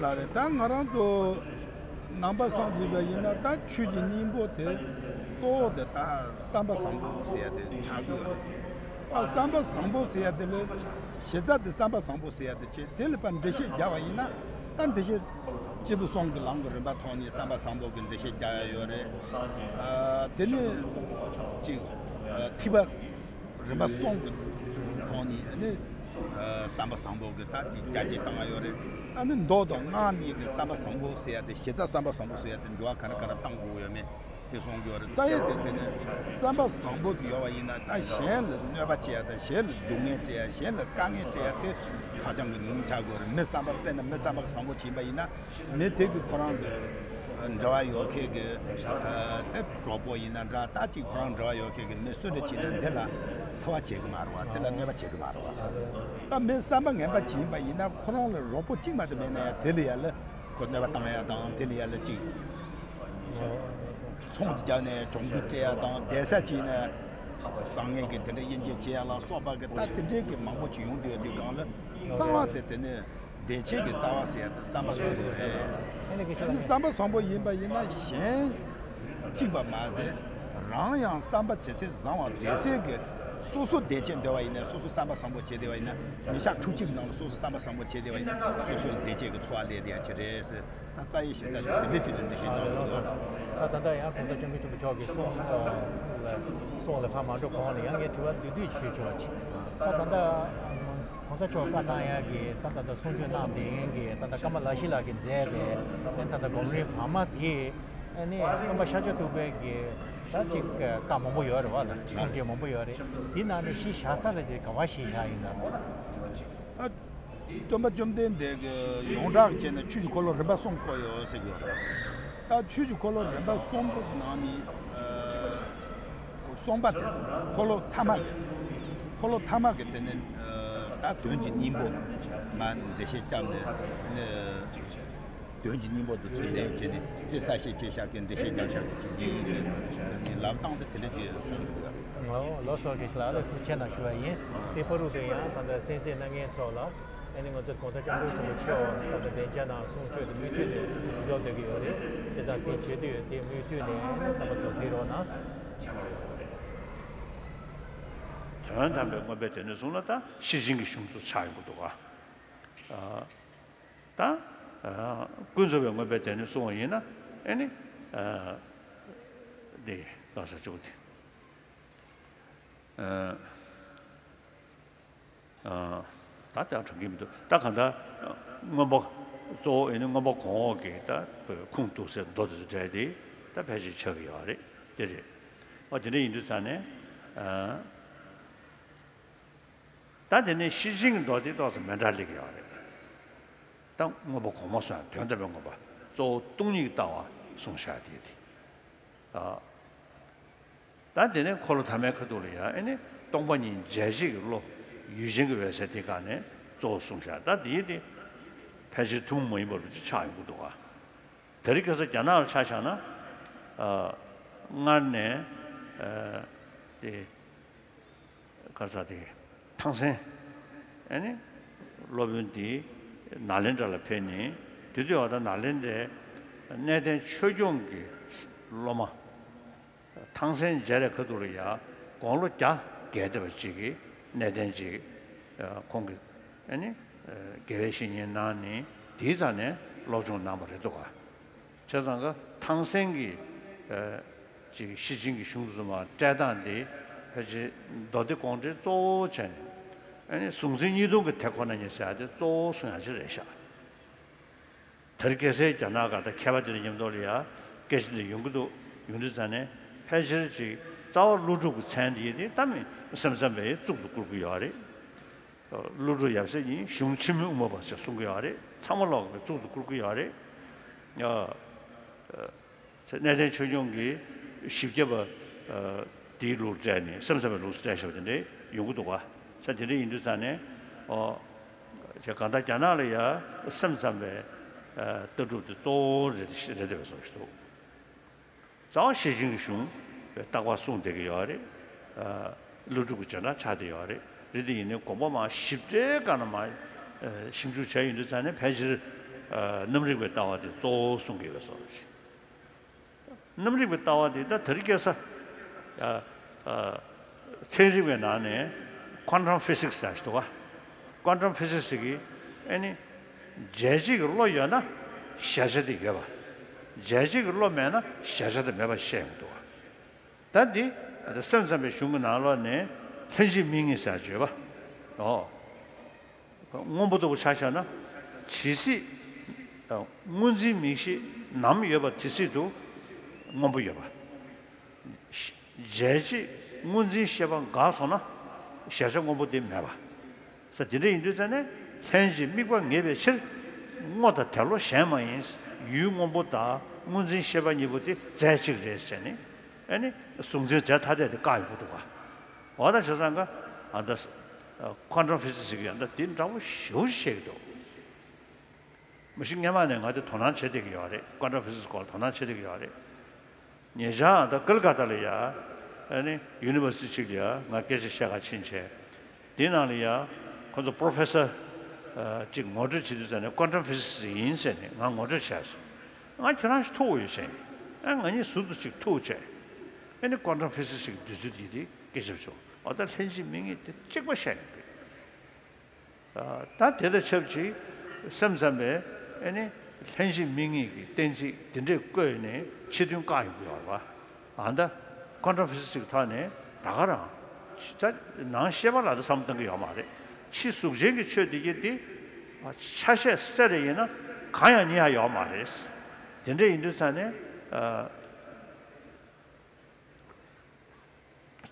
ལགས་རེད། ད་ང་རང་ཚོ་ནང་པ་སངས་རྒྱས་པ་ཡིན་ན་ད་ཆོས་ཀྱི་སྙིང་པོ་དེ་གཙོ་བོ་དེ་ད་བསམ་པ་བཟང་པོ་ཟེར་ཡ་དེ་ཆགས་ཀྱི་ཡོད་རེད། ཨ་བསམ་པ་བཟང་པོ་ཟེར་ཡ་དེ་ལས་གཞི་རྩ་དེ་བསམ་པ་བཟང་པོ་ཟེར་ཡ་དེ་བྱས་དེ་ལ་ཕར་འགྲེལ་བཤད་རྒྱག་པ་ཡིན་ན་ད་འགྲེལ་བཤད་སྐྱེས་བུ་གསུམ་གྱི་ལམ་གྱི་རིམ་པ་ཐོག་ནས་བསམ་པ་བཟང་པོ་གི་འགྲེལ་བཤད་རྒྱག་ཡ་ཡོད་རེད། ཨ་དེ་ནས་ཅིག་ཨ་ཐེག་པ་རིམ་པ་གསུམ་གྱི་ཐོག་ནས་ཨ་ནི་ཨ་བསམ་པ་བཟང་པོ་གི་ད་ཅིག་རྒྱ་སྐྱེད་བཏང་ཡ་ཡོད་རེད། ཨ་ནི་མདོ་དང་སྔགས་གཉིས་ཀྱི་བསམ་པ་བཟང་པོ་ཟེར་ཡ་དེ་གཞི་རྩ་བསམ་པ་བཟང་པོ་ཟེར་ཡ་དེ་འགྱུར་བ་ག་རེ་ག་རེ་བཏང་དགོས་ཡོད་མེད། དེ་གསུང་རྒྱུ་རེད། རྩ་བའི་དེ་དེ་ནི་བསམ་པ་བཟང་པོ་དེ་ཡོད་པ་ཡིན་ན་ད་གཞན་ལ་གནོད་པ་བྱེད་ཡ་དང་གཞན་ལ་སྡུག་བསྔལ་སྤྲད་ཡ་གཞན་ལ་དཀའ་ངལ་སྤྲད་ཡ་དེ་ཧ་ཅང་གི་ཉུང་ཉུང་ཆགས་དགོས་རེད། མི་བསམ་པ་དཔེར་ན་མི་བསམ་པ་བཟང་པོ་བྱིན་པ་ཡིན་ན་མི་དེ་གི་ཁོ་རང་གི་འབྲེལ་བ་ཡོད་མཁན་གི་དེ་གྲོགས་པོ་ཡིན་ན་འདྲ་ད་ཅིག་ཁོ་རང་འབྲེལ་བ་ཡོད་མཁན་གི་མི་སུ་འདྲ་བྱིན་ན་འདི་ལ་འཚེ་བ་བྱེད་གི་མ་རེད་བ། དེ་ལ་གནོད་པ་བྱེད་གི་མ་རེད་བ། ད་མི་བསམ་པ་ངན་པ་བྱིན་པ་ཡིན་ན་ཁོ་རང་ལ་རོགས་པོ་གཅིག་མ་གཏོགས་མེད་ན་ཡང་དེ་ལ་ཡ་ལ་ཁོ་གནོད་པ་བཏང་ཡ་དང་དེ་ལ་ཡ་ལ་ཅིག་ཚོང་ཅིག་རྒྱག་ནས་གྱོང་གུན་སྤྲད་ཡ་དང་བསྡད་ས་ཅིག་ནས་བཟང་ངན་གྱི་དེ་འདྲ་དབྱེ་འབྱེད་བྱེད་ཡ་ལ་སོགས་པ་གི་ད་དེ་འདྲའི་གི་མང་པོ་ཅིག་ཡོང་དུས་ཡ་དུས་སྒང་ལ་རྩ་བ་དེ་དེ་ནས་བདེ་སྐྱིད་ཀྱི་རྩ་བ་ཟེར་ཡ་དེ་བསམ་པ་བཟང་པོ་རེད། ཨ་ནི་བསམ་པ་བཟང་པོ་ཡིན་པ་ཡིན་ན་གཞན་གཅིག་པ་མ་ཟད་རང་ཡང་བསམ་པ་ཇེ་གསལ་བཟང་བ་བདེ་གསལ་གྱི་སོ་སོ་བདེ་སྐྱིད་འདོད་པ་ཡིན་ན་སོ་སོ་བསམ་པ་བཟང་པོ་བྱེད་བདེ་བ་ཡིན་ན་ཉིན་ཞག་ཕྲུགས་གཅིག་གི་ནང་ལ་སོ་སོ་བསམ་པ་བཟང་པོ་བྱེད་བདེ་བ་ཡིན་ན་སོ་སོ་ལ་བདེ་སྐྱིད་ཀྱི་འཚོ་བ་སླེབས་བདེ་ཡ་ཆེ་རེད་ཟེར། ད་རྩ་ཡི་ཞེ་ས་ལ་དེ་འདྲའི་ཆེད་ལ་འགྲེལ་བཤད་གནང་ཡོད་ལགས་སོ། ད་ད་ལྟ་ཡང་༸གོང་ས་༸སྐྱབས་མགོན་ཆེན་པོ་མཆོག་གིས་གསུང་ལ་གསུང་ལ་ཕར་མ་འགྲོ་གོང་ལ་ཡང་ངས་དྲི་བ་བསྡུས་བསྡུས་ཞུས་ཆོག་ཅིག་ད་ད་ལྟ་ གོང་ས་མཆོག་བཀའ་གནང་ཡག་གི་ད་ད་ལྟ་གསུང་ཆོས་གནང་བསྡད་མཁན་གྱི་ད་ལྟ་ཀརྨ་ལ་ཤཱི་ལགས་ཀྱིས་མཛད་པའི་ཨ་ནི་ད་ལྟ་སྒོམ་རིམ་བར་མ་དེ་ཨ་ནི་སྟོན་པ་ཤཱཀྱ་ཐུབ་པའི་གི་ད་ཅིག་བཀའ་མང་པོ་ཡོད་རེད་བ། ལ་གསུང་ཆོས་མང་པོ་ཡོད་རེད། དེ་ནང་ནས་གཞི་བཞག་ས་ལ་ཅིག་ག་བ་གཞི་བཞག་ཡིན་ན། ད་སྟོན་པ་བཅོམ་ལྡན་འདས་ཀྱིས་ཡོངས་གྲགས་བྱས་ན་ཆོས་ཀྱི་འཁོར་ལོ་རིམ་པ་གསུམ་བསྐོར་ཡོད་ཟེར་གྱི་ཡོད་རེད། ད་ཆོས་ཀྱི་འཁོར་ལོ་རིམ་པ་གསུམ་པོ་ནང་ནས་ཨ་གསུམ་པ་དེ་འཁོར་ལོ་ཐ་མ་གི་འཁོར་ལོ་ཐ་མ་གི་དེ་ནི་ཨ་ད་དོན་གྱི་སྙིང་པོ་མར་འགྲེལ་བཤད་བརྒྱབ་ནས་ནི་དོན་གྱི་སྙིང་པོ་དེ་ཚུར་ལེན་བྱས་ནས་དེ་གསལ་བཤད་བྱས་བཞག་གི་འགྲེལ་བཤད་བརྒྱབ་བཞག་གི་ཅིག་ཡིན་ཟེར་ནས་ལབ་སྟངས་དེ་དེ་འདྲ་ཅིག་གསུངས་འདུག་ཡོད་རེད། ཨོ་ལགས་སོ། དགེ་བཤེས་ལགས་ལ་ཐུགས་རྗེ་ཆེ་གནང་ཞུ་བ་ཡིན། དེ་བར་དུ་ཡང་ད་ལྟ་གསན་གཟིགས་གནང་མཁན་ཚོ་ལ། ཨ་ནི་ང་ཚོ་གོང་ས་སྐྱབས་མགོན་རིན་པོ་ཆེ་བ་ད་ལྟ་བདེ་འཇགས་ནང་གསུང་ཆོས་དེ་མུ་མཐུད་ནས་འགྲོ་བསྡད་ཀྱི་ཡོད་རེད། དེ་དང་དེ་བྱེད་དུས་དེ་མུ་མཐུད་ནས་རྣམ་པ་ཚོ་གཟིགས་རོགས་གནང་། དོན་དམ་པའི་མངོན་པའི་སྡེ་སྣོད་གསུངས་ན་ད་ཤེར་ཕྱིན་གྱི་གཞུང་དུ་ཆགས་ཡོང་གི་འདུག་ག་ད་ཀུན་རྫོབ་པའི་མངོན་པའི་སྡེ་སྣོད་གསུངས་པ་ཡིན་ན་ཨ་ནི་འདི་ག་ས་ཅུག་དེ། ད་ལྟ་དྲན་གྱི་མི་འདུག་ད་གང་ལྟར་མངོན་པ་གཙོ་བོ་ཨེ་ནི་མངོན་པ་གོང་འོག་གི་ད་ཁུངས་གཏུགས་སའི་མདོ་དེ་ཚོ་འདྲ་དེ་ད་ཕལ་ཆེར་ཆགས་ཀྱི་ཡོད་རེད། དེ་རེད། ཨ་དེ་འདྲ་ཡིན་དུས་ཙང་ནས་ད་དེ་ནས་ཤེར་ཕྱིན་གྱི་མདོ་དེ་ཏོག་ཙམ་མི་འདྲ་སླེབས་ཀྱི་ཡོད་རེད། ད་མངོན་པ་གོང་མ་སོང་ཡང་དོན་དམ་པའི་མངོན་པ་གཙོ་བོ་སྟོང་ཉིད་ཀྱི་ལྟ་བ་གསུངས་བཞག་དེ་དེ། ད་དེ་ནས་འཁོར་ལོ་ཐ་མའི་ཁ་ཐུག་ལ་ཡང་ཨེ་ནི་སྟོང་པ་ཉིད་འཇལ་བྱེད་ཀྱི་བློ་ཡུལ་ཅན་གྱི་འོད་གསལ་དེ་ག་ནས་གཙོ་བོ་གསུངས་བཞག་ད་དེའི་དེ་ཕལ་ཆེར་ཐུན་མོང་མ་ཡིན་པ་རུ་ཅིག་ཆགས་ཡོང་གི་འདུག་ག་དེ་རིང་ཁ་སང་རྒྱ་ནག་ལ་ཆ་བཞག་ན་སྔར་ནས་དེ་ག་ས་དེ་ཐང་སན་ཨེ་ནི་སློབ་དཔོན་དེ་ནཱ་ལེནྡྲ་ལ་ཕེབས་ནས་དེ་དུས་བ་ད་ནཱ་ལེནྡྲའི་གནས་བརྟན་ཆོས་སྐྱོང་གི་སློབ་མ། ཐང་སན་མཇལ་བའི་ཁ་ཐུག་ལ་ཡ་དགུང་ལོ་བརྒྱ་བརྒལ་བསྡད་པ་ཅིག་གི་གནས་བརྟན་ཅིག་ཁོང་གིས་ཨ་ནི་དགེ་བའི་བཤེས་གཉེན་གནང་ནས་དེའི་རྩ་ནས་སློབ་སྦྱོང་གནང་བ་རེད་འདུག་ག་བྱས་ཙང་ཀ་ཐང་སན་གྱི་ཅིག་ཤེར་ཕྱིན་གྱི་གཞུང་དུ་མ་བཀྲལ་སྟངས་དེ་ཕལ་ཆེར་མདོ་སྡེ་དགོངས་འགྲེལ་གཙོ་བོ་བྱས་ནས་ཨ་ནི་གཟུང་འཛིན་གཉིས་སྟོང་གི་དེ་ཁོ་ན་ཉིད་ཟེར་ཡ་དེ་གཙོ་བོ་གསུང་ཡ་ཅིག་རེད་ཤག་དེར་སྐད་གསལ་རྒྱ་ནག་ག་ད་མཁས་པ་དེ་ལ་མཉམ་དུ་ལ་ཡ་སྐད་ཆ་འདི་ཡོང་གི་འདུག་ཡོང་དུས་ཙང་ནས་ཕལ་ཆེར་ཅིག་རྩ་བ་ཀླུ་སྒྲུབ་ཀྱི་མཚན་འདི་ཡིན་ཏེ་ད་མི་སེམས་ཙམ་པའི་གཙུག་ཏུ་བཀུར་གི་ཡོད་རེད། ཀླུ་སྒྲུབ་ཡབ་སྲས་ཉིད་གཞུང་འཆི་མེད་དབུ་མ་པ་ཞེས་གསུང་གི་ཡོད་རེད། ཚང་མ་ལོག་གི་གཙུག་ཏུ་བཀུར་གི་ཡོད་རེད། གནས་བརྟན་ཆོས་སྐྱོང་གིས་བཞི་བརྒྱ་པ་དེའི་ལུགས་སྤྲད་ནས་སེམས་ཙམ་པའི་ལུགས་སུ་སྤྲད་བཞག་པ་དེ་འདྲ་ཡོང་གི་འདུག་ག་ས་དེ་འདྲ་ཡིན་དུས་ཙང་ནས་ཨོ། ཅེས་གང་ལྟར་རྒྱ་ནག་ལ་ཡང་སེམས་ཙམ་པའི་ལྟ་གྲུབ་དེ་གཙོ་བོ་རེད་རེད་བསམ་ཞིག་འདུག་རྩ་བ་ཤེར་ཕྱིན་གྱི་གཞུང་བའི་རྟག་པར་གསུངས་བསྡད་ཀྱི་ཡོད་རེད། ཀླུ་སྒྲུབ་ཀྱི་བྱེ་བྲག་ཆགས་བསྡད་ཡོད་རེད། རེད་དེ་ཡིན་ནའི་དགོངས་པ་མར་ཞིབ་ཕྲའི་སྒང་ལ་མར་ཞིབ་འཇུག་བྱས་ཡོང་དུས་ཙང་ནས་ཕལ་ཆེར་རྣམ་རིག་པའི་ལྟ་བ་དེ་གཙོ་བོ་གསུང་གི་ཡོད་པའི་བཟོ་འདྲ་ཞིག་རྣམ་རིག་པའི་ལྟ་བ་འདི་ད་དེ་རིང་ཁ་སང་ཚན་རིག་པའི་ནང་ནས་Quantum Physics ཟེར་ཞིག་འདུག་ག Quantum Physics གིས་ཨ་ནི་འཇལ་བྱེད་ཀྱི་བློ་ཡོད་ན་གཞལ་བྱ་དེ་ཡོད་པ། འཇལ་བྱེད་ཀྱི་བློ་མེད་ན་གཞལ་བྱ་དེ་མེད་པ་བཤད་ཡོང་འདུག་ག་ད་འདི་སེམས་ཙམ་པའི་གཞུང་གི་ནང་ལོགས་ནས་ལྷན་ཅིག་དམིགས་ངེས་ཟེར་ཡག་ཅིག་ཡོད་པ། ཨོ། སྔོན་པོ་ལྟ་བུ་ཆ་བཞག་ན། ཇི་སྲིད་སྔོ་འཛིན་མིག་ཤེས་ནམ་ཡོད་པ་དེ་སྲིད་དུ་སྔོན་པོ་ཡོད་པ། འཇལ་བྱེད་སྔོ་འཛིན་ཤེས་པ་འགགས་སོང་ན་གཞལ་བྱ་སྔོན་པོ་དེ་མེད་པ། ས་དེ་འདྲ་ཡིན་དུས་ཙང་ནས་ལྷན་ཅིག་དམིགས་པ་ངེས་པའི་ཕྱིར། སྔོ་དང་དལ་བློ་གཞན་མ་ཡིན། ཡུལ་སྔོན་པོ་དང་སྔོ་འཛིན་ཤེས་པ་གཉིས་པོ་དེ་རྫས་གཅིག་རེད་ཟེར་ནས་ཨ་ནི་གཟུང་འཛིན་རྫས་ཐ་དད་དེ་བཀག་ཡོང་གི་འདུག་ག་འོ་ད་བྱས་ཙང་ཀ་ཨ་ད་Quantum Physics ཞིག་ཡང་ད་དེ་འདྲ་བོ་ཞེ་པོ་ཞིག་བཤད་ཀྱི་འདུག་མ་གཞི་སྔོན་མ་ནས་ང་དེ་དོ་སྣང་བྱེད་བསྡད་ཀྱི་ཡོད་རེད། Quantum Physics སྐོར་ལ་དོ་སྣང་བྱེད་བསྡད་ཀྱི་ཡོད་རེད། ཉེ་ཆར་ད་ཀལ་ཀ་ཏ་ལ་ཡ་ཨ་ནི་University གཅིག་ལ་ཡ་ང་སྐད་ཆ་བཤད་ག་ཕྱིན་བྱས། དེའི་ནང་ལ་ཡ་ཁོ་ཚོ་Professor གཅིག་ངོ་སྤྲོད་བྱེད་དུས་ཙང་ནས་Quantum Physics ཡིན་ཟེར་ནས་ང་ངོ་སྤྲོད་བྱས་སོང་། ང་ཁྱེད་རང་ཞིག་ཐུག་ཡོད་བྱས། ཨ་ང་གཉིས་ཟུར་དུ་ཅིག་ཐུག་བྱས། ཨ་ནི་Quantum Physics ཞིག་འདུས་ཚུལ་དེ་དེ་སྐད་ཆ་བྱུང་། འོ་ད་ལྷན་ཅིག་དམིགས་ངེས་དེ་གཅིག་པ་བཤད་ཡོང་གི། ད་དེ་དང་ཆབས་ཅིག་སེམས་ཙམ་པས་ཨ་ནི་ལྷན་ཅིག་དམིགས་ངེས་ཀྱི་གཏན་ཚིགས་དེ་འདྲས་བཀོད་ནས་ཕྱི་དོན་བཀག་ཡོང་གི་ཡོད་རེད་པ། ཨ་ད་Quantum Physics ཀྱི་ཐོག་ནས་ད་ག་རང་ད་ནང་ཤེས་པ་ལ་ད་བསམ་བློ་གཏོང་གི་ཡོད་མ་རེད། ཕྱི་གཟུགས་ཅན་གྱི་ཆོས་དེ་གྱད་དེ་ཆ་ཤས་གསལ་རེ་ཡིན་ན་གང་ཡང་རྙེད་ཡ་ཡོད་མ་རེད། དེ་འདྲ་ཡིན་དུས་ཙང་ནས་ཨ།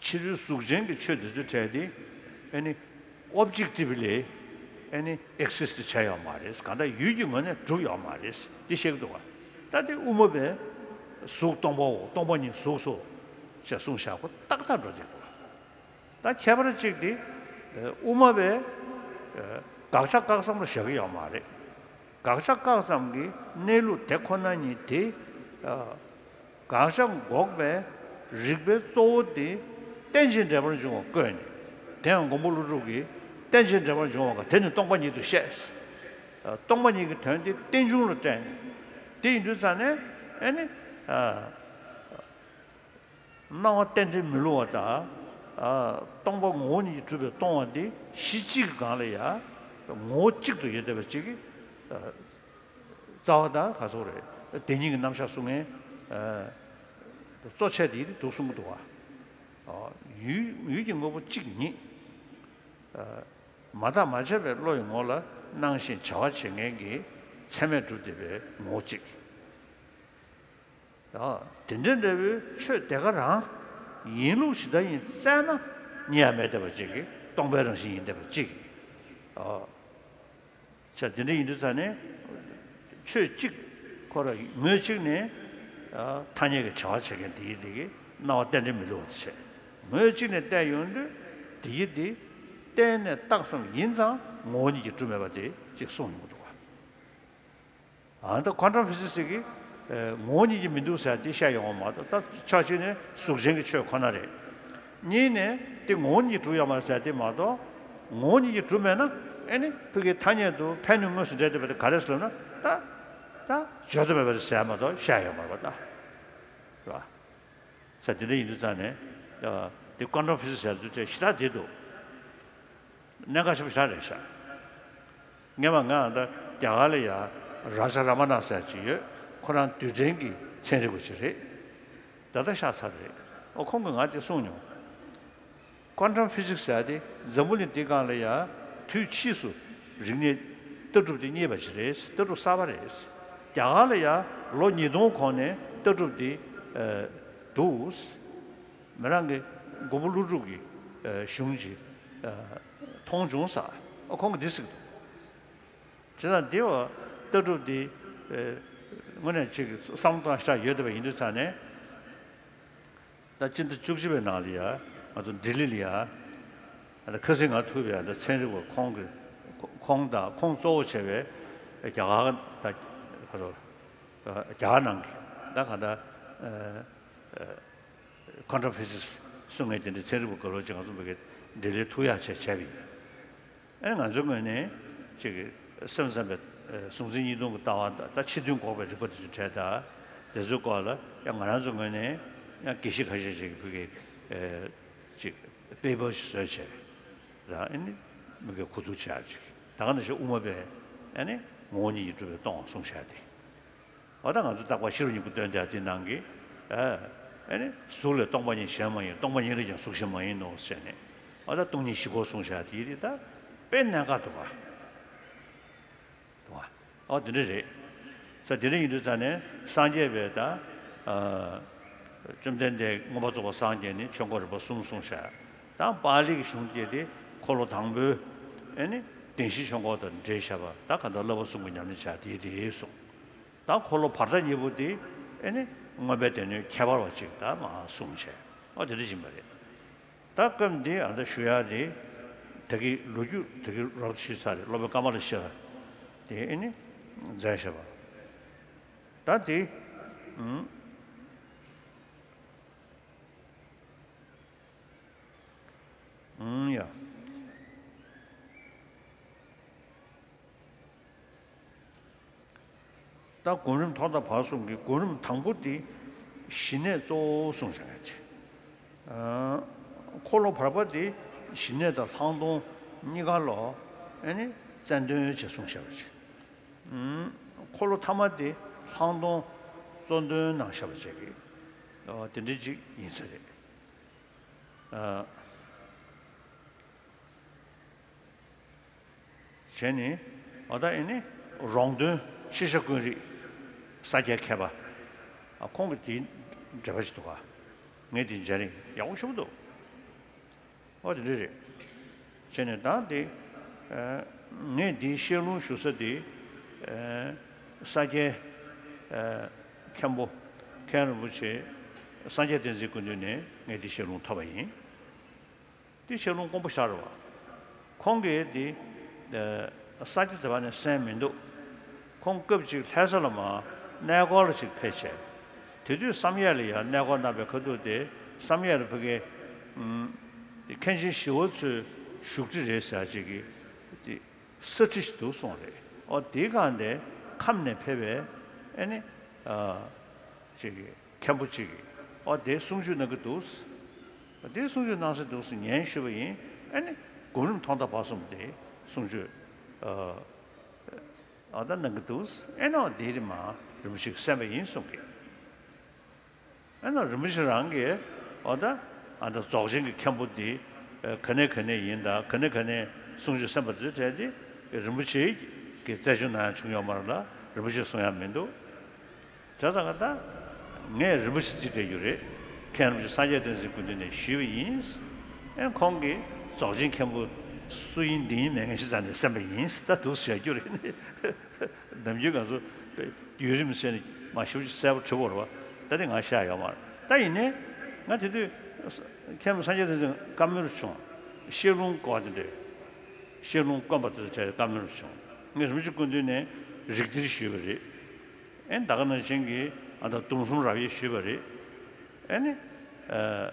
ཕྱི་རོལ་གཟུགས་ཅན་གྱི་ཆོས་དེ་ཚོའི་གྲས་དེ་ཨ་ནི་ཨོབ་ཇེག་ཊི་བི་ལི་ཨ་ནི་ཨེག་སི་སི་ཊི་བྱས་ཡོད་མ་རེད། གང་ལྟར་ཡུལ་གྱི་ངོས་ནས་གྲུབ་ཡོད་མ་རེད། འདི་བཤད་ཀྱི་འདུག་བ། ད་དེ་དབུ་མ་པས་གཟུགས་སྟོང་པའོ། སྟོང་པ་ཉིད་གཟུགས་སོ་ཞེས་གསུངས་བཞག་པ་ཏག་ཏག་འགྲོ་བསྡད་འདུག་བ། ད་ཁྱད་པར་གཅིག་དེ་དབུ་མ་པས་དགག་བྱ་བཀག་ཙམ་ལ་བཞག་གི་ཡོད་མ་རེད། དགག་བྱ་བཀག་ཙམ་གྱི་གནས་ལུགས་དེ་ཁོ་ན་ཉིད་དེ། དགག་བྱ་འགོག་པའི་རིགས་པའི་གཙོ་བོ་དེ་རྟེན་ཅིང་འབྲེལ་པར་འབྱུང་བ་བཀོད་ནས། དེ་ཡང་མགོན་པོ་ཀླུ་སྒྲུབ་ཀྱིས་རྟེན་ཅིང་འབྲེལ་པར་འབྱུང་བ་ག་དེ་ནི་སྟོང་པ་ཉིད་དུ་བཤད། སྟོང་པ་ཉིད་ཀྱི་དོན་དེ་རྟེན་འབྱུང་ལ་བཀྲལ་ནས། དེ་ཡིན་དུས་ཙང་ནས་ཨེ་ནི། སྣང་བ་རྟེན་འབྲེལ་མི་བསླུ་བ་དང་། སྟོང་པ་ངོ་བོ་ཉིད་ཀྱིས་གྲུབ་པའི་སྟོང་པ་འདི་གཞི་གཅིག་གི་སྒང་ལ་ཡང་ངོ་བོ་གཅིག་ཏུ་ཡོད་བསྡད་པ་གཅིག་གི་རྩ་བ་དང་ག་སོགས་རེད། དེ་ཉིད་ཀྱི་རྣམ་གཞག་གསུང་མཁན་གཙོ་ཆེ་དེ་ཡིན་དེ་འདུག་གསུང་གི་འདུག་བ། ཡུལ་ཡུལ་གྱི་དངོས་པོ་གཅིག་ཉིད། མ་བརྟགས་མ་དཔྱད་པའི་བློ་ཡི་ངོ་ལ་སྣང་ཞིང་བྱ་བ་བྱེད་མཁན་གྱི་ཚད་མས་གྲུབ་བསྡད་པའི་ངོ་བོ་གཅིག། ཡང་དེ་འདྲའི་འབྲས་བུའི་ཆོས་དེ་ག་རང་ཡིན་ལུགས་ཇི་ལྟར་ཡིན་བཙལ་ན་རྙེད་ཡ་མེད་བསྡད་པ་གཅིག་གིས་སྟོང་པའི་རང་བཞིན་ཡིན་བསྡད་པ་གཅིག་གིས། བྱས་དེ་འདྲ་ཡིན་དུས་ཙང་ནས་ཆོས་གཅིག་ཁོ་ར་ངོས་གཅིག་ནས་ཐ་སྙད་ཀྱི་བྱ་བ་བྱེད་མཁན་དེ་ཡི་དེ་གི་སྣང་བ་རྟེན་འབྲེལ་མི་བསླུ་བ་དེ་བྱས། ངོས་གཅིག་ནས་བལྟས་ཡོང་དུས་དེ་ཡི་དེ་གཏན་ནས་བཏགས་ཙམ་ཡིན་ཙང་ངོ་བོ་ཉིད་ཀྱིས་གྲུབ་མེད་པ་དེ་གཅིག་གསུངས་ཡོང་གི་འདུག་བ། ཨ་ད་ཀོན་ཊམ་ཕི་ཟིག་སི་གིས་ངོ་བོ་ཉིད་ཀྱིས་མི་འདུག་ཟེར་དེ་བཤད་ཡོང་བ་མ་གཏོགས། ད་ཕྱོགས་གཅིག་ནས་གཟུགས་ཅན་གྱི་ཆོས་ཁོ་ན་རེད། གཉིས་ནས་དེ་ངོ་བོ་ཉིད་ཀྱིས་གྲུབ་ཡོད་མ་རེད་ཟེར་དེ་མ་གཏོགས། ངོ་བོ་ཉིད་ཀྱིས་གྲུབ་མེད་ན་ཨེ་ནི་ཕ་གིའི་ཐ་སྙད་དུ་ཕན་གནོད་དངོས་སུ་འབྲེལ་བསྡད་པ་དེ་ག་རེ་ཟེར་ན། ད་ད་བརྗོད་དུ་མེད་པ་རེད་ཟེར་མ་གཏོགས་བཤད་ཡོད་མ་རེད་པ། ད་རེད་པ། ས་དེ་འདྲ་ཡིན་དུས་ཙང་ནས་དེ་ཀོན་ཊམ་ཕི་ཟིག་སི་ཟེར་དུས་དེ་ཞེ་དྲག་བདེ་འདུག་གནད་འགག་ཆེན་པོ་ཞེ་དྲག་རེད་ཤག་སྔོན་མ་ང་ད་རྒྱ་གར་ལ་ཡ་རཱ་ཇ་ར་མ་ན་ཟེར་ཅིག་ཡོད། ཁོ་རང་རྡུལ་ཕྲན་གྱི་ཚན་རིག་པ་ཅིག་རེད། ད་ལྟ་ཤག་ཚར་རེད། ཨོ་ཁོང་གིས་ང་དེ་གསུངས་མྱོང་། ཀོན་ཊམ་ཕི་ཟིག་སི་ཟེར་དེ་འཛམ་བུ་གླིང་འདི་སྒང་ལ་ཡ་དུས་ཕྱིས་སུ་རིག་གནས་ལྟ་གྲུབ་དེ་རྙེད་པ་ཅིག་རེད། ལྟ་གྲུབ་གསར་པ་རེད། རྒྱ་གར་ལ་ཡ་ལོ་ཉིས་སྟོང་གོང་ནས་ལྟ་གྲུབ་དེ་འདུག་མི་རང་གི་མགོན་པོ་ཀླུ་སྒྲུབ་ཀྱི་གཞུང་ཅིག་མཐོང་བྱུང་ས། ཨ་ཁོང་གིས་འདི་ཟེར་གྱི་འདུག་བྱས་ཙང་འདི་བ་ལྟ་གྲུབ་འདི་དངོས་གནས་ཅིག་བསམ་བློ་གཏོང་ཤ་ཡོད་བསྡད་པ་ཡིན་དུས་ཙང་ནས། ད་སྤྱི་ཟླ་བཅུ་གཅིག་པའི་ནང་ལ་ཡ་ང་ཚོ་ལྡི་ལི་ལ་ཡ་ད་ཁ་སང་ང་ཐུག་པའི་ཡ་ད་ཚན་རིག་པ་ཁོང་གི་ཁོང་དང་ཁོང་གཙོ་བོ་བྱས་པའི་རྒྱ་གར་ད་ཁ་རོ་རྒྱ་གར་ནང་གི་ད་ག་ད། ཀོན་ཊམ་ཕི་ཟིག་སི་གསུང་མཁན་དེ་འདྲའི་ཚན་རིག་པ་དགའ་ལོ་ཅིག་ང་ཚོ་བོད་ཀྱི་ལྡི་ལིར་ཐུག་ཡག་བྱས་བྱས་པ་ཡིན། ཨེ་ང་ཚོའི་ངོས་ནས་ཅིག་སེམས་ཙམ་པའི་གཟུང་འཛིན་གཉིས་སྟོང་གི་ལྟ་བ་ད་ད་ཕྱི་དོན་འགོག་པའི་རིག་པ་དེ་ཚོའི་གྲས་དང་དེ་ཚོའི་སྐོར་ལ་ཡང་ང་རང་ཚོའི་ངོས་ནས་ཡང་དགེ་བཤེས་ཁ་ཤས་ཅིག་གིས་བོད་ཀྱི་ཅིག་པེ་པར་ཞིག་བཟོས་བྱས་ར་ཨེ་ནི་མི་སྒེར་གོ་བསྡུར་བྱས་ཅིག་ད་ག་ནང་བཞིན་དབུ་མ་པས་ཨེ་ནི་ངོ་བོ་ཉིད་ཀྱིས་གྲུབ་པའི་སྟོང་པ་གསུངས་བཞག་དེ། འོ་ད་ང་ཚོ་རྟག་པར་ཤེས་རབ་སྙིང་པོ་འདོན་དེ་དེ་ནང་གི་ཨ་ཨེ་ནི་གཟུགས་ལས་སྟོང་པ་ཉིད་གཞན་མ་ཡིན། སྟོང་པ་ཉིད་ལས་ཀྱང་གཟུགས་གཞན་མ་ཡིན་ནོ་ཟེར་ནས། འོ་ད་སྟོང་ཉིད་བཞི་པོ་གསུངས་བཞག་དེ་ཡིན་དེ་ད་དཔེ་གནད་འགག་འདུག་ག་འདུག་ག་འོ་དེ་འདྲ་རེད། ས་དེ་འདྲ་ཡིན་དུས་ཙང་ནས་སངས་རྒྱས་པའི་ད་ཨ་བཅོམ་ལྡན་འདས་མངོན་པར་རྫོགས་པར་སངས་རྒྱས་ནས་ཆོས་འཁོར་རིམ་པ་གསུམ་གསུངས་བཞག་ད་པཱ་ལི་གི་གཞུང་སྐད་དེ་འཁོར་ལོ་དང་པོའི་ཨེ་ནི་བདེན་བཞིའི་ཆོས་འཁོར་དང་འབྲེལ་བཞག་པ་ད་ག་ད་བསླབ་པ་གསུམ་གྱི་ཉམས་ལེན་བྱ་དེ་དེ་གསུངས། ད་འཁོར་ལོ་བར་དག་གཉིས་པོ་དེ་ཨེ་ནི་མངོན་པའི་སྡེ་སྣོད་ཁྱད་པར་བ་ཅིག་ད་མ་གསུངས་བྱས། ཨོ་དེ་འདྲ་ཡིན་པ་རེད། ད་སྐབས་འདི་ཨ་ད་ཞུ་ཡག་དེ་ད་གི་ལོ་རྒྱུས་ད་གི་རོབ་ཞུས་ཚར་རེད། སློབ་དཔོན་ཀ་མ་ལ་ཤཱི་ལ་དེ་ཨེ་ནི་མཛད་བཞག་པ། ད་དེ་ཨུམ་ཨུམ་ཡ། ད་སྒོམ་རིམ་ཐོག་མཐའ་བར་གསུམ་གྱི་སྒོམ་རིམ་དང་པོ་འདི་ཞི་གནས་གཙོ་བོ་གསུངས་བཞག་ཡ་ཅིག་འཁོར་ལོ་བར་པ་འདི་ཞི་གནས་དང་ལྷག་མཐོང་གཉིས་ཀ་ལོ་ཨེ་ནི་རྩལ་འདོན་བྱས་གསུངས་བཞག་པ་ཅིག་འཁོར་ལོ་ཐ་མ་འདི་ལྷག་མཐོང་གཙོ་འདོན་གནང་བཞག་པ་ཅིག་གི་དེ་འདྲ་ཅིག་ཡིན་ས་རེད། ཨ། བྱས་ནས་འོ་ད་ཨེ་ནི་རོང་སྟོན་ཤེས་བྱ་ཀུན་རིག་ས་སྐྱའི་མཁས་པ། ཨ་ཁོང་གི་དེའི་འགྲེལ་པ་ཞིག་འདུག་ག་ངས་དེ་མཇལ་རིང་ཡག་པོ་ཞེ་པོ་འདུག་འོ་དེ་འདྲ་རེད། བྱས་ནས་ད་དེ་ངས་འདིའི་བཤད་ལུང་ཞུ་ས་དེ་ས་སྐྱའི་མཁན་པོ་མཁན་རིན་པོ་ཆེ་སངས་རྒྱས་བསྟན་འཛིན་སྐུ་མདུན་ནས་ངས་འདི་བཤད་ལུང་ཐོབ་པ་ཡིན། འདི་བཤད་ལུང་དཀོན་པོ་ཤར་བ། ཁོང་གིས་འདི་ས་སྐྱ་དེ་བ་ནས་གསན་མི་འདུག་ཁོང་སྐབས་གཅིག་ལྷ་ས་ལ་མར་གནས་སྐོར་ལ་ཅིག་ཕེབས་བྱས། དེ་དུས་བསམ་ཡས་ལ་ཡང་གནས་སྐོར་གནང་བའི་ཁ་ཐུག་དེ་བསམ་ཡས་ལ་ཕ་གིའི་མཁན་ཆེན་ཞི་བ་འཚོའི་བཞུགས་ཁྲི་རེད་ཟེར་ཅིག་གི་ས་ཁྲི་ཞིག་འདུག་གསུངས་རེད། ཨོ་དེའི་སྒང་དེ་ཁམས་ནས་ཕེབས་པའི་ཨེ་ནི་ཅིག་གི་མཁན་པོ་གཅིག་གིས་ཨོ་དེ་གསུང་ཆོས་གནང་གི་འདུག་དེ་གསུང་ཆོས་གནང་ས་འདུག་ཟེར་ཉན་ཞུས་པ་ཡིན། ཨེ་ནི་སྒོམ་རིམ་ཐོག་མཐའ་བར་གསུམ་དེ་གསུང་ཆོས་ཨ་ད་གནང་གི་འདུག་ཨེ་ནི་ཨོ་དེ་རིང་མར་རིན་པོ་ཆེས་གསན་པ་ཡིན་གསུང་གི་ཨེ་ནི་རིན་པོ་ཆེ་རང་གིས་ཨོ་ད་ཨ་ད་རྫོགས་ཆེན་གྱི་མཁན་པོ་འདི་ག་ནས་ག་ནས་ཡིན་དང་ག་ནས་ག་ནས་གསུང་ཆོས་གསན་པ་དེ་གྲས་དེ་རིན་པོ་ཆེ་གིས་རྩད་གཅོད་གནང་ཡག་བྱུང་ཡོད་མ་རེད་ལ་རིན་པོ་ཆེས་གསུང་ཡག་མི་འདུག་བྱས་ཙང་ད་ངས་རིན་པོ་ཆེ་རྩིས་སྤྲད་རྒྱུ་རེད། མཁན་རིན་པོ་ཆེ་སངས་རྒྱས་བསྟན་འཛིན་སྐུ་མདུན་ནས་ཞུས་པ་ཡིན། ཨེ་ཁོང་གིས་རྫོགས་ཆེན་མཁན་པོ་སུ་ཡིན་འདི་ཡིན་མེད་ངས་ཤེས་ཙང་ནས་གསན་པ་ཡིན། ད་འདུག་བཤད་རྒྱུ་རེད། ནམ་རྒྱུན་ང་ཚོ་བརྒྱུད་རིམ་ཟེར་ནས་མ་ཞུ་གསལ་པོ་བྲིས་པ་རེད་བ། ད་དེ་ང་བཤད་ཡོད་མ་རེད། ད་ཡིན་ནའི་ང་དེ་དུས་མཁན་པོ་སངས་རྒྱས་བསྟན་འཛིན་བཀའ་མོལ་བྱུང་། བཤད་ལུང་བཀོད་དེ་འདྲ། བཤད་ལུང་དཀོན་པ་དེ་ཚོ་བྲིས་བཀའ་མོལ་བྱུང་། ངས་རིན་པོ་ཆེ་སྐུ་མདུན་ནས་རིགས་གཏེར་ཞུས་པ་རེད། ཨེ་ད་ག་ནང་བཞིན་གྱི་ཨ་ད་སྡོམ་གསུམ་རབ་དབྱེ་ཞུས་པ་རེད། ཨེ་ནི། ཨ།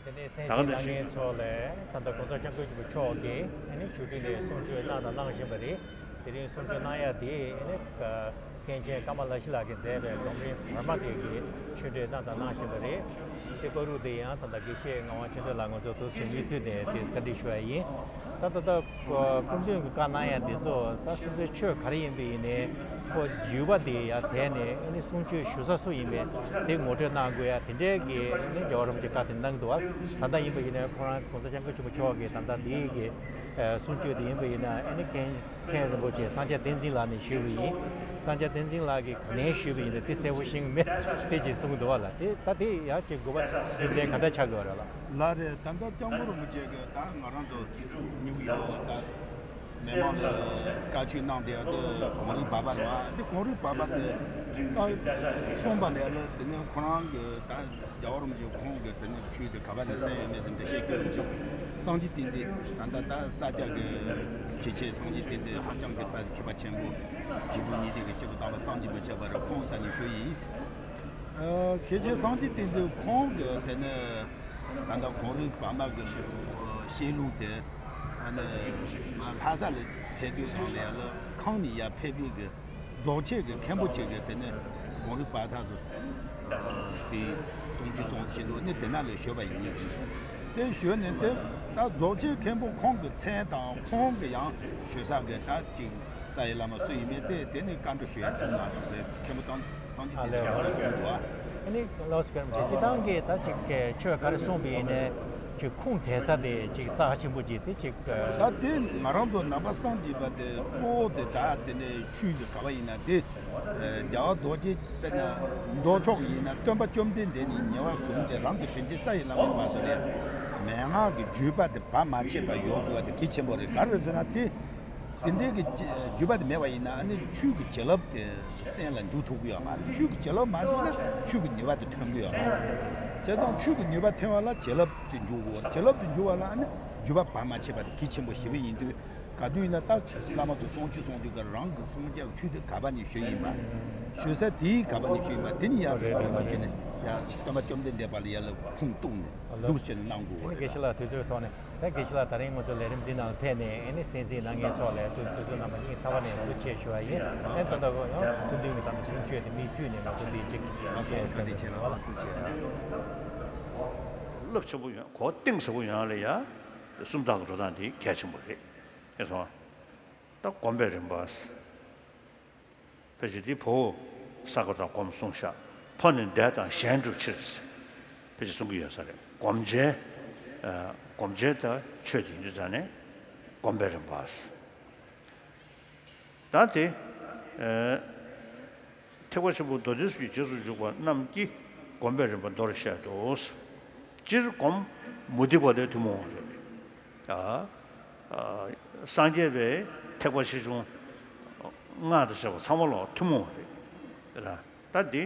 དེ་ནས་གསན་ད་ག་གཟིགས་ནང་བཞིན་གནང་མཁན་ཚོ་ལ་ད་ལྟ་༸གོང་ས་༸སྐྱབས་མགོན་ཆེན་པོ་མཆོག་གིས་ཨེ་ནི་ཞུ་སྒྲིག་ནས་གསུང་ཆོས་གནང་དང་གནང་བཞིན་པ་རེད། དེ་རིང་གསུང་ཆོས་གནང་ཡ་དེ་ཨེ་ནི་མཁན་ཆེན་ཀ་མ་ལ་ཤཱི་ལ་གིས་མཛད་པའི་སྒྲོམ་རིམ་བར་མ་དེ་གི་ཆོས་འབྲེལ་གནང་དང་གནང་བཞིན་པ་རེད། དེ་བཀའ་རུ་དེ་ཡང་ད་ལྟ་དགེ་བཤེས་ངག་དབང་ཆོས་འཛིན་ལགས་ང་ཚོ་དུ་ཟིན་གྱི་མཐུད་ནས་དེ་བཀའ་འདྲི་ཞུ་བ་ཡིན། ད་ད་ལྟ་སྐུ་མདུན་གྱི་བཀའ་གནང་ཡ་འདི་ཚོ་ད་སོ་སོའི་ཆོས་ག་རེ་ཡིན་པ་ཡིན་ནའི་ཁོ་བརྒྱུད་པ་དེ་ཡར་དེད་ནས་ཨ་ནི་གསུང་ཆོས་ཞུ་ས་སུ་ཡིན་པས་དེ་ངོ་སྤྲོད་གནང་དགོས་ཡ་དེ་འདྲའི་གི་ཨ་ནི་རྒྱལ་བ་རིན་པོ་ཆེས་བཀའ་དེ་གནང་འདུག་བ། ད་ལྟ་ཡིན་པ་ཡིན་ནའི་ཁོ་རང་༸གོང་ས་༸སྐྱབས་མགོན་ཆེན་པོ་མཆོག་གིས་ད་ལྟ་འདིའི་གི་གསུང་ཆོས་དེ་ཡིན་པ་ཡིན་ན་ཨ་ནི་མཁན་མཁན་རིན་པོ་ཆེ་སངས་རྒྱས་བསྟན་འཛིན་ལགས་ནས་ཞུས་པ་ཡིན། སངས་རྒྱས་བསྟན་འཛིན་ལགས་ཀྱིས་ག་ནས་ཞུས་པ་ཡིན་ན་དེ་གསལ་པོ་ཤེས་ཀྱི་མེད་དེ་ཅིག་གསུངས་འདུག་བ་ལ། དེ་ད་དེ་ཡང་ཅིག་དགོས་པ་རྒྱུ་མཚན་ག་འདྲ་ཆགས་དགོས་རེད་ལ། ལགས་རེད། ད་ལྟ་སྐྱབས་མགོན་རིན་པོ་ཆེ་གིས་ད་ང་རང་ཚོ་ཉུག་ཡོད་ད་མི་མང་ལ་བཀའ་ཆོས་གནང་བསྡད་ཡ་དེ་གངས་རིའི་བར་པ་རེད་བ། དེ་གངས་རིའི་བར་པ་དེ་ད་གསུངས་པ་ལས་ལ་དེ་ནས་ཁོ་རང་གི་ད་རྒྱལ་བ་རིན་པོ་ཆེ་ཁོང་གི་དེ་ནས་ཆོས་དེ་ག་པ་ནས་གསན་ཡོད་མེད་དེ་འདྲ་བཤད་རྒྱུ་ཡོད་འདུག་སངས་རྒྱས་བསྟན་འཛིན་ད་ལྟ་ད་ས་སྐྱ་གི་མཁན་ཆེན་སངས་རྒྱས་བསྟན་འཛིན་ཧ་ཅང་གི་དཔལ་མཁས་པ་ཆེན་པོ་ཞི་ཁྲོ་གཉིས་ལྡན་གྱི་སྐྱེས་བུ་དམ་པ་སངས་རྒྱས་པའི་སྤྱད་པ་རེད། ཁོང་རྩ་ནས་ཞུ་ཡིན། ཨ། མཁན་ཆེན་སངས་རྒྱས་བསྟན་འཛིན་ཁོང་གི་དེ་ནས་ད་ལྟ་གངས་རིའི་བར་མ་གི་བཤད་ལུང་དེ་ཨ་ནི་ང་ལྷ་ས་ལ་ཕེབས་དུས་སྒང་ལ་ཡ་ལ་ཁང་ནས་ཡར་ཕེབས་པའི་གི་རྫོགས་ཆེན་གྱི་མཁན་པོ་གཅིག་གིས་དེ་ནས་གངས་རིའི་བར་ཐག་ཏུ་དེ་གསུང་ཆོས་གསུང་བཞིན་དུ་ནི་དེ་ན་ལས་ཞུས་པ་ཡིན། དེ་ཞུས་ནས་དེ་ད་རྫོགས་ཆེན་མཁན་པོ་ཁོང་གི་མཚན་དང་ཁོང་གི་ཡང་ཞུ་ས་གི་ད་ཅིག་རྩ་བའི་བླ་མ་སུ་ཡིན་མིན་དེ་དེ་ནས་བཀའ་འདྲི་ཞུ་ཡ་བྱུང་མ་སོང་ཟེར་མཁན་པོ་དང་སངས་རྒྱས་ཨ་ལས་བསྟན་འཛིན་གྱིས་གསུངས་འདུག་ཨ་ནི་ལགས་སོ། སྐྱབས་རྗེ་སྤྱིར་བཏང་གི་ད་ཅིག་གི་ཆོས་ག་རེ་གསུངས་པ་ཡིན་ནའི་ཅིག་ཁུངས་དེད་ས་དེ་ཅིག་རྩ་ཆེན་པོ་ཅིག་དེ་ཅིག་ད་དེ་ང་རང་ཚོ་ནང་པ་སངས་རྒྱས་པ་དེ་གཙོ་བོ་དེ་ད་དེ་ནས་ཆོས་དེ་ག་བ་ཡིན་ན་དེ་རྒྱལ་བ་རྡོ་རྗེ་དཔེར་ན་མདོ་ཕྱོགས་ཡིན་ན་སྟོན་པ་བཅོམ་ལྡན་འདས་ནས་ཉེ་བར་བཟུང་སྟེ་རང་གི་དྲིན་ཅན་རྩ་བའི་བླ་མའི་བར་དུ་ནས་མན་ངག་གི་བརྒྱུད་པ་དེ་བར་མ་ཆད་པར་ཡོད་དགོས་པ་དེ་གལ་ཆེན་པོ་རེད། ག་རེ་ཟེར་ན་དེ་དེ་འདྲའི་གི་བརྒྱུད་པ་དེ་མེད་པ་ཡིན་ན་ཨ་ནི་ཆོས་ཀྱི་བྱིན་རླབས་དེ་སེམས་ལ་འཇུག་ཐུབ་ཀྱི་ཡོད་མ་རེད། ཆོས་ཀྱི་བྱིན་རླབས་མ་འཇུག་ན་ཆོས་ཀྱི་ནུས་པ་དེ་ཐོན་གྱི་ཡོད་མ་རེད། བྱས་ཙང་ཆོས་ཀྱི་ནུས་པ་ཐོན་པ་ལ་བྱིན་རླབས་དེ་འཇུག་དགོས། བྱིན་རླབས་དེ་འཇུག་པ་ལ་ཨ་ནི་བརྒྱུད་པ་བར་མ་ཆད་པ་དེ་གལ་ཆེན་པོ་ཞེ་པོ་ཡིན་དུས། ག་དུས་ཡིན་ན་ད་བླ་མ་ཚོ་གསུང་ཆོས་གསུང་དུས་ཀ་རང་གི་གསུང་རྒྱག་ཆོས་དེ་ག་པ་ནས་ཞུས་ཡིན་པ། ཞུ་ས་དེའི་ག་པ་ནས་ཞུས་ཡིན་པ་དེ་ནི་ཡར་རེ་རེ་མ་བྱས་ནས་ཡར་སྟོན་པ་བཅོམ་ལྡན་འདས་པ་ལ་ཡར་ལ་ཁུངས་གཏུགས་ནས་འདུག་བྱས་ནས་གནང་དགོས་པ་རེད། དགེ་བཤེས་ལགས་དུས་ཚོད་ཐོག་ནས་ད་དགེ་བཤེས་ལགས་ད་རིང་ང་ཚོ་ལས་རིམ་འདི་ནང་ཕེབས་ནས་ཨེ་ནི་གསན་གཟིགས་གནང་མཁན་ཚོ་ལ་དུས་ཚོད་རྣམ་པ་སྙིང་ཐག་པ་ནས་ཐུགས་རྗེ་ཆེ་ཞུ་བ་ཡིན། ཨེ་ད་ལྟ་ཡང་ཐུགས་མཐུན་གྱི་དམ་གསུང་ཆོས་དེ་མུ་མཐུད་ནས་ང་ཚོ་འདི་གཅིག་ལགས་སོ། བཀའ་དྲིན་ཆེ་ལགས། ཐུགས་རྗེ་ཆེ། རླབས་ཆེན་པོ་ཡོང་གོ་གཏིང་ཟབ་པོ་ཡོང་ལ་ཡ། སུམ་རྟགས་ཀྱི་འགྲོ་སྟངས་འདི་གལ་ཆེན་པོ་རེད། ཨེ་སོང་། ད་སྒོམ་པའི་རིམ་པ། ཕལ་ཆེར་འདི་བོ་ས་ག་དང་སྒོམ་གསུངས་ཤག་ཕོ་ནི་འདས་དང་གཞན་སྒྲུབ་ཕྱིར། ཕལ་ཆེར་གསུང་གི་ཡོད་ས་རེད། སྒོམ་བྱེད། ཨ་སྒོམ་བྱེད་ད་ཆོས་དེ་ཡིན་དུས་ཙང་ནས་སྒོམ་པའི་རིམ་པ། ད་དེ། ཨེ། ཐེག་པ་ཆེན་པོ་མདོ་སྡེ་ཚུལ་གྱི་རྗེས་སུ་འཇུག་པ་རྣམས་ཀྱིས་སྒོམ་པའི་རིམ་པ་མདོར་བཤད་དོ། སྤྱིར་སྒོམ་མུ་སྟེགས་པ་དེ་ཐུན་མོང་བ་རེད། ཨ། ཨ། སངས་རྒྱས་པའི་ཐེག་པ་ཆེ་ཆུང་སྔགས་དང་བཅས་པ་ཚང་མ་ལོག་ཐུན་མོང་བ་རེད། ད་འདི་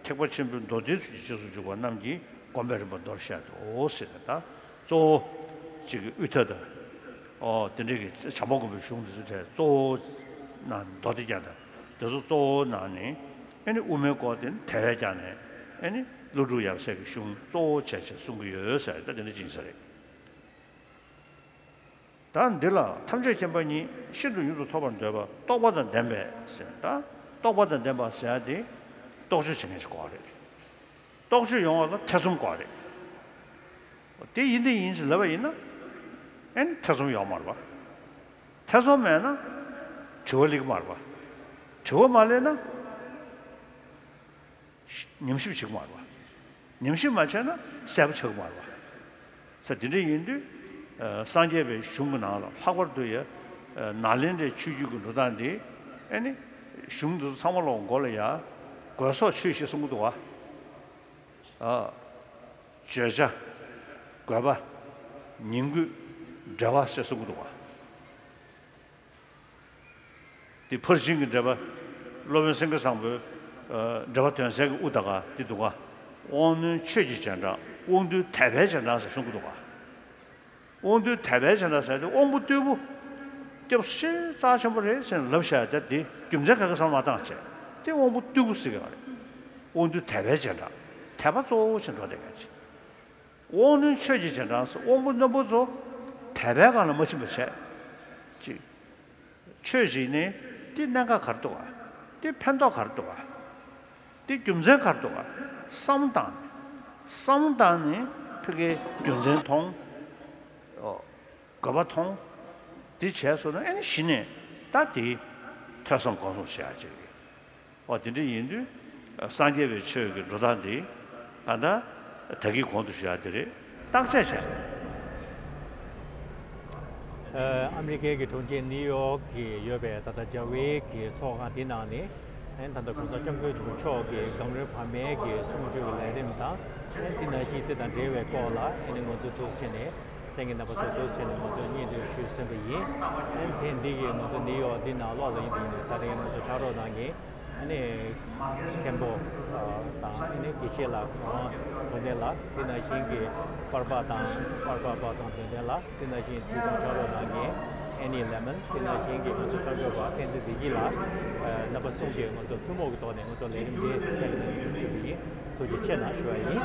ཐེག་པ་ཆེན་པོའི་མདོ་སྡེ་ཚུལ་གྱི་རྗེས་སུ་འཇུག་པ་རྣམས་ཀྱིས་སྒོམ་པའི་རིམ་པ་མདོར་བཤད་དོ་ཟེར་ནས། ད་གཙོ་བོ་གཅིག་གི་དབུས་མཐའ་དང་། ཨོ། དེ་འདྲའི་གི་བྱམས་པ་སྒོམ་པའི་གཞུང་འདི་ཚོ་གྲས་གཙོ་བོ་ནང་མདོ་སྡེ་རྒྱན་དང་དེ་ཚོ་གཙོ་བོ་ནང་ནས། ཨེ་ནི་དབུ་མའི་སྐོར་དེ་ནི་དལ་བས་ཀྱང་ནས། ཨེ་ནི་ཀླུ་སྒྲུབ་ཡབ་སྲས་ཀྱི་གཞུང་གཙོ་བོ་བྱས་བྱས་གསུང་གི་ཡོད་ཟེར། ད་དེ་འདྲ་ཅིག་ཡིན་ས་རེད། ད་འདི་ལ་ཐམས་ཅད་མཁྱེན་པ་ཉིད་ཤིན་ཏུ་ཡོངས་སུ་ཐོབ་པར་འདོད་པ་རྟོགས་པ་དང་ལྡན་པས་ཟེར། ད་རྟོགས་པ་དང་ལྡན་པ་ཟེར་ཡ་དེ་རྟོག་དཔྱོད་བྱེད་མཁན་ཞིག་དགོས་པ་རེད། རྟོག་དཔྱོད་ཡོང་བ་ལ་ཐེ་ཚོམ་དགོས་པ་རེད། དེ་ཡིན་དེ་ཡིན་ཞེས་ལབ་པ་ཡིན་ན། ཨེ་ནི་ཐེ་ཚོམ་ཡོང་མ་རེད་པ། ཐེ་ཚོམ་མེད་ན་དྲི་བ་སླེབས་ཀྱི་མ་རེད་པ། དྲི་བ་མ་སླེབས་ན་ཉམས་ཞིབ་བྱེད་ཀྱི་མ་རེད་པ། ཉམས་ཞིབ་མ་བྱས་ན་གསལ་པོ་ཆགས་ཀྱི་མ་རེད་པ། ས་དེ་འདྲ་ཡིན་དུས། ཨ། སངས་རྒྱས་པའི་གཞུང་གི་ནང་ལ་ལྷག་པར་དུ་ཡ། ཨ། ནཱ་ལེནྡྲའི་ཆོས་བརྒྱུད་ཀྱི་འགྲོ་སྟངས་འདི། ཨེ་ནི་གཞུང་འདི་ཚོ་ཚང་མ་ལོག་མགོ་ལ་ཡ། དགོས་སོགས་ཆོས་བཞི་གསུང་གི་འདུག་པ། ཨ། བརྗོད་བྱ། དགོས་པ། ཉིང་དགོས། འབྲེལ་བ་ཞེས་གསུང་གི་འདུག་པ། དེ་ཕར་ཕྱིན་གྱི་འགྲེལ་པ། སློབ་དཔོན་སེང་གེ་བཟང་པོའི། ཨ། འགྲེལ་པ་དོན་གསལ་གྱི་དབུ་ད་ག་དེ་འདུག་ག། དབང་རྣོན་ཆོས་ཀྱི་རྗེས་འབྲང་། དབང་རྟུལ་དད་པའི་རྗེས་འབྲང་ཟེར་གསུང་གི་འདུག་ག། དབང་རྟུལ་དད་པའི་རྗེས་འབྲང་ཟེར་དེ་དབང་པོ་རྟུལ་པོ། སྐྱབས་སུ་མཆི། རྩ་ཆེན་པོ་རེད་ཟེར་ནས་ལབ་བཞག་ཡ་དེ་གྲུབ་མཐའ་ག་གེ་བསམ་བློ་བཏང་བྱས། དེ་དབང་པོ་རྟུལ་པོ་ཟེར་གྱི་རེད། དབང་རྟུལ་དད་པའི་རྗེས་འབྲང་། དད་པ་གཙོ་བོ་བྱས་འགྲོ་བསྡད་མཁན་ཅིག། དབང་རྣོན་ཆོས་ཀྱི་རྗེས་འབྲང་ཟེར། དབང་པོ་རྣོན་པོ་ཚོ་དད་པའི་སྒང་ལ་མ་ཕྱིན་པ་བྱས། ཅིག། ཆོས་ཤིག་ནི་དེ་གནད་འགག་ག་རེ་འདུག་ག། དེ་ཕན་ཐོགས་ག་རེ་འདུག་ག། དེ་རྒྱུ་མཚན་ག་རེ་འདུག་ག། བསམ་བློ་བཏང་ནས། བསམ་བློ་བཏང་ནས་ཕ་གིའི་རྒྱུ་མཚན་མཐོང་། ཨོ། དགོས་པ་མཐོང་། དེ་བྱས་སོང་ན། ཨེ་ནི་གཞི་ནས་ད་དེ་ཐོས་བསམ་སྒོམ་གསུམ་བྱེད་ཡག་ཅིག་རེད། ཨོ། དེ་འདྲ་ཡིན་དུས་སངས་རྒྱས་པའི་ཆོས་ཀྱི་འགྲོ་སྟངས་འདི་གང་ལྟར་ད་གིན་གོང་དུ་ཞུ་ཡག་དེ་རེད། བརྟག་དཔྱད་བྱས། ཨ་མི་རི་ཀའི་གི་གྲོང་ཁྱེར་ནིའུ་ཡོག་གི་ཡོད་པའི་ད་ལྟ་རྒྱ་བལ་གྱི་ཚོགས་ཁང་དེ་ནང་ནས། ཨ་ནི་ད་ལྟ་གོང་ས་སྐྱབས་མགོན་ཆེན་པོ་མཆོག་གི་གངས་རིའི་བར་མའི་གི་གསུང་ཆོས་ཀྱི་ལས་རིམ་དང་། ཨ་ནི་དེ་ནང་བཞིན་དེ་དང་འབྲེལ་བའི་སྐོར་ལ། ཨ་ནི་ང་ཚོ་ཐུགས་རྗེ་ཆེ་ནས་གསན་མཁན་རྣམ་པ་ཚོ་ཐུགས་རྗེ་ཆེ་ནས་ང་ཚོ་སྙན་སྒྲོན་ཞུས་ཟིན་པ་ཡིན། ཨ་ནི་དེ་འདི་གི་ང་ཚོ་ནིའུ་ཡོག་འདི་ནང་ལོགས་ལ་ཡིན་དུས་ནས། ད་རེས་ང་ཚོ་ཕྱག་རོགས་གནང་མཁན། ཨ་ནི་མཁན་པོ་དང་། ཨ་ནི་དགེ་བཤེས་ལགས་དགའ་དབང་འབྱོར་ལྡན་ལགས། དེ་ནང་བཞིན་གྱི་པར་པ་དང་། པར་པ་པ་དང་འབྱོར་ལྡན་ལགས། དེ་ནང་བཞིན་དུས་དང་ཕྱག་རོགས་གནང་མཁན་ཨེ་ནི་ལེ་མན། དེ་ནང་བཞིན་གྱི་ང་ཚོ་གསར་འགོད་པ་བསྟན་འཛིན་བདེ་སྐྱིད་ལགས། རྣམ་པ་གསུམ་གྱིས་ང་ཚོ་ཐུན་མོང་གི་ཐོག་ནས་ང་ཚོ་ལས་རིམ་འདི་ཐད་ཀར་ཞུ་རྒྱུ་ཡིན། ཐུགས་རྗེ་ཆེ་གནང་ཞུ་བ་ཡིན།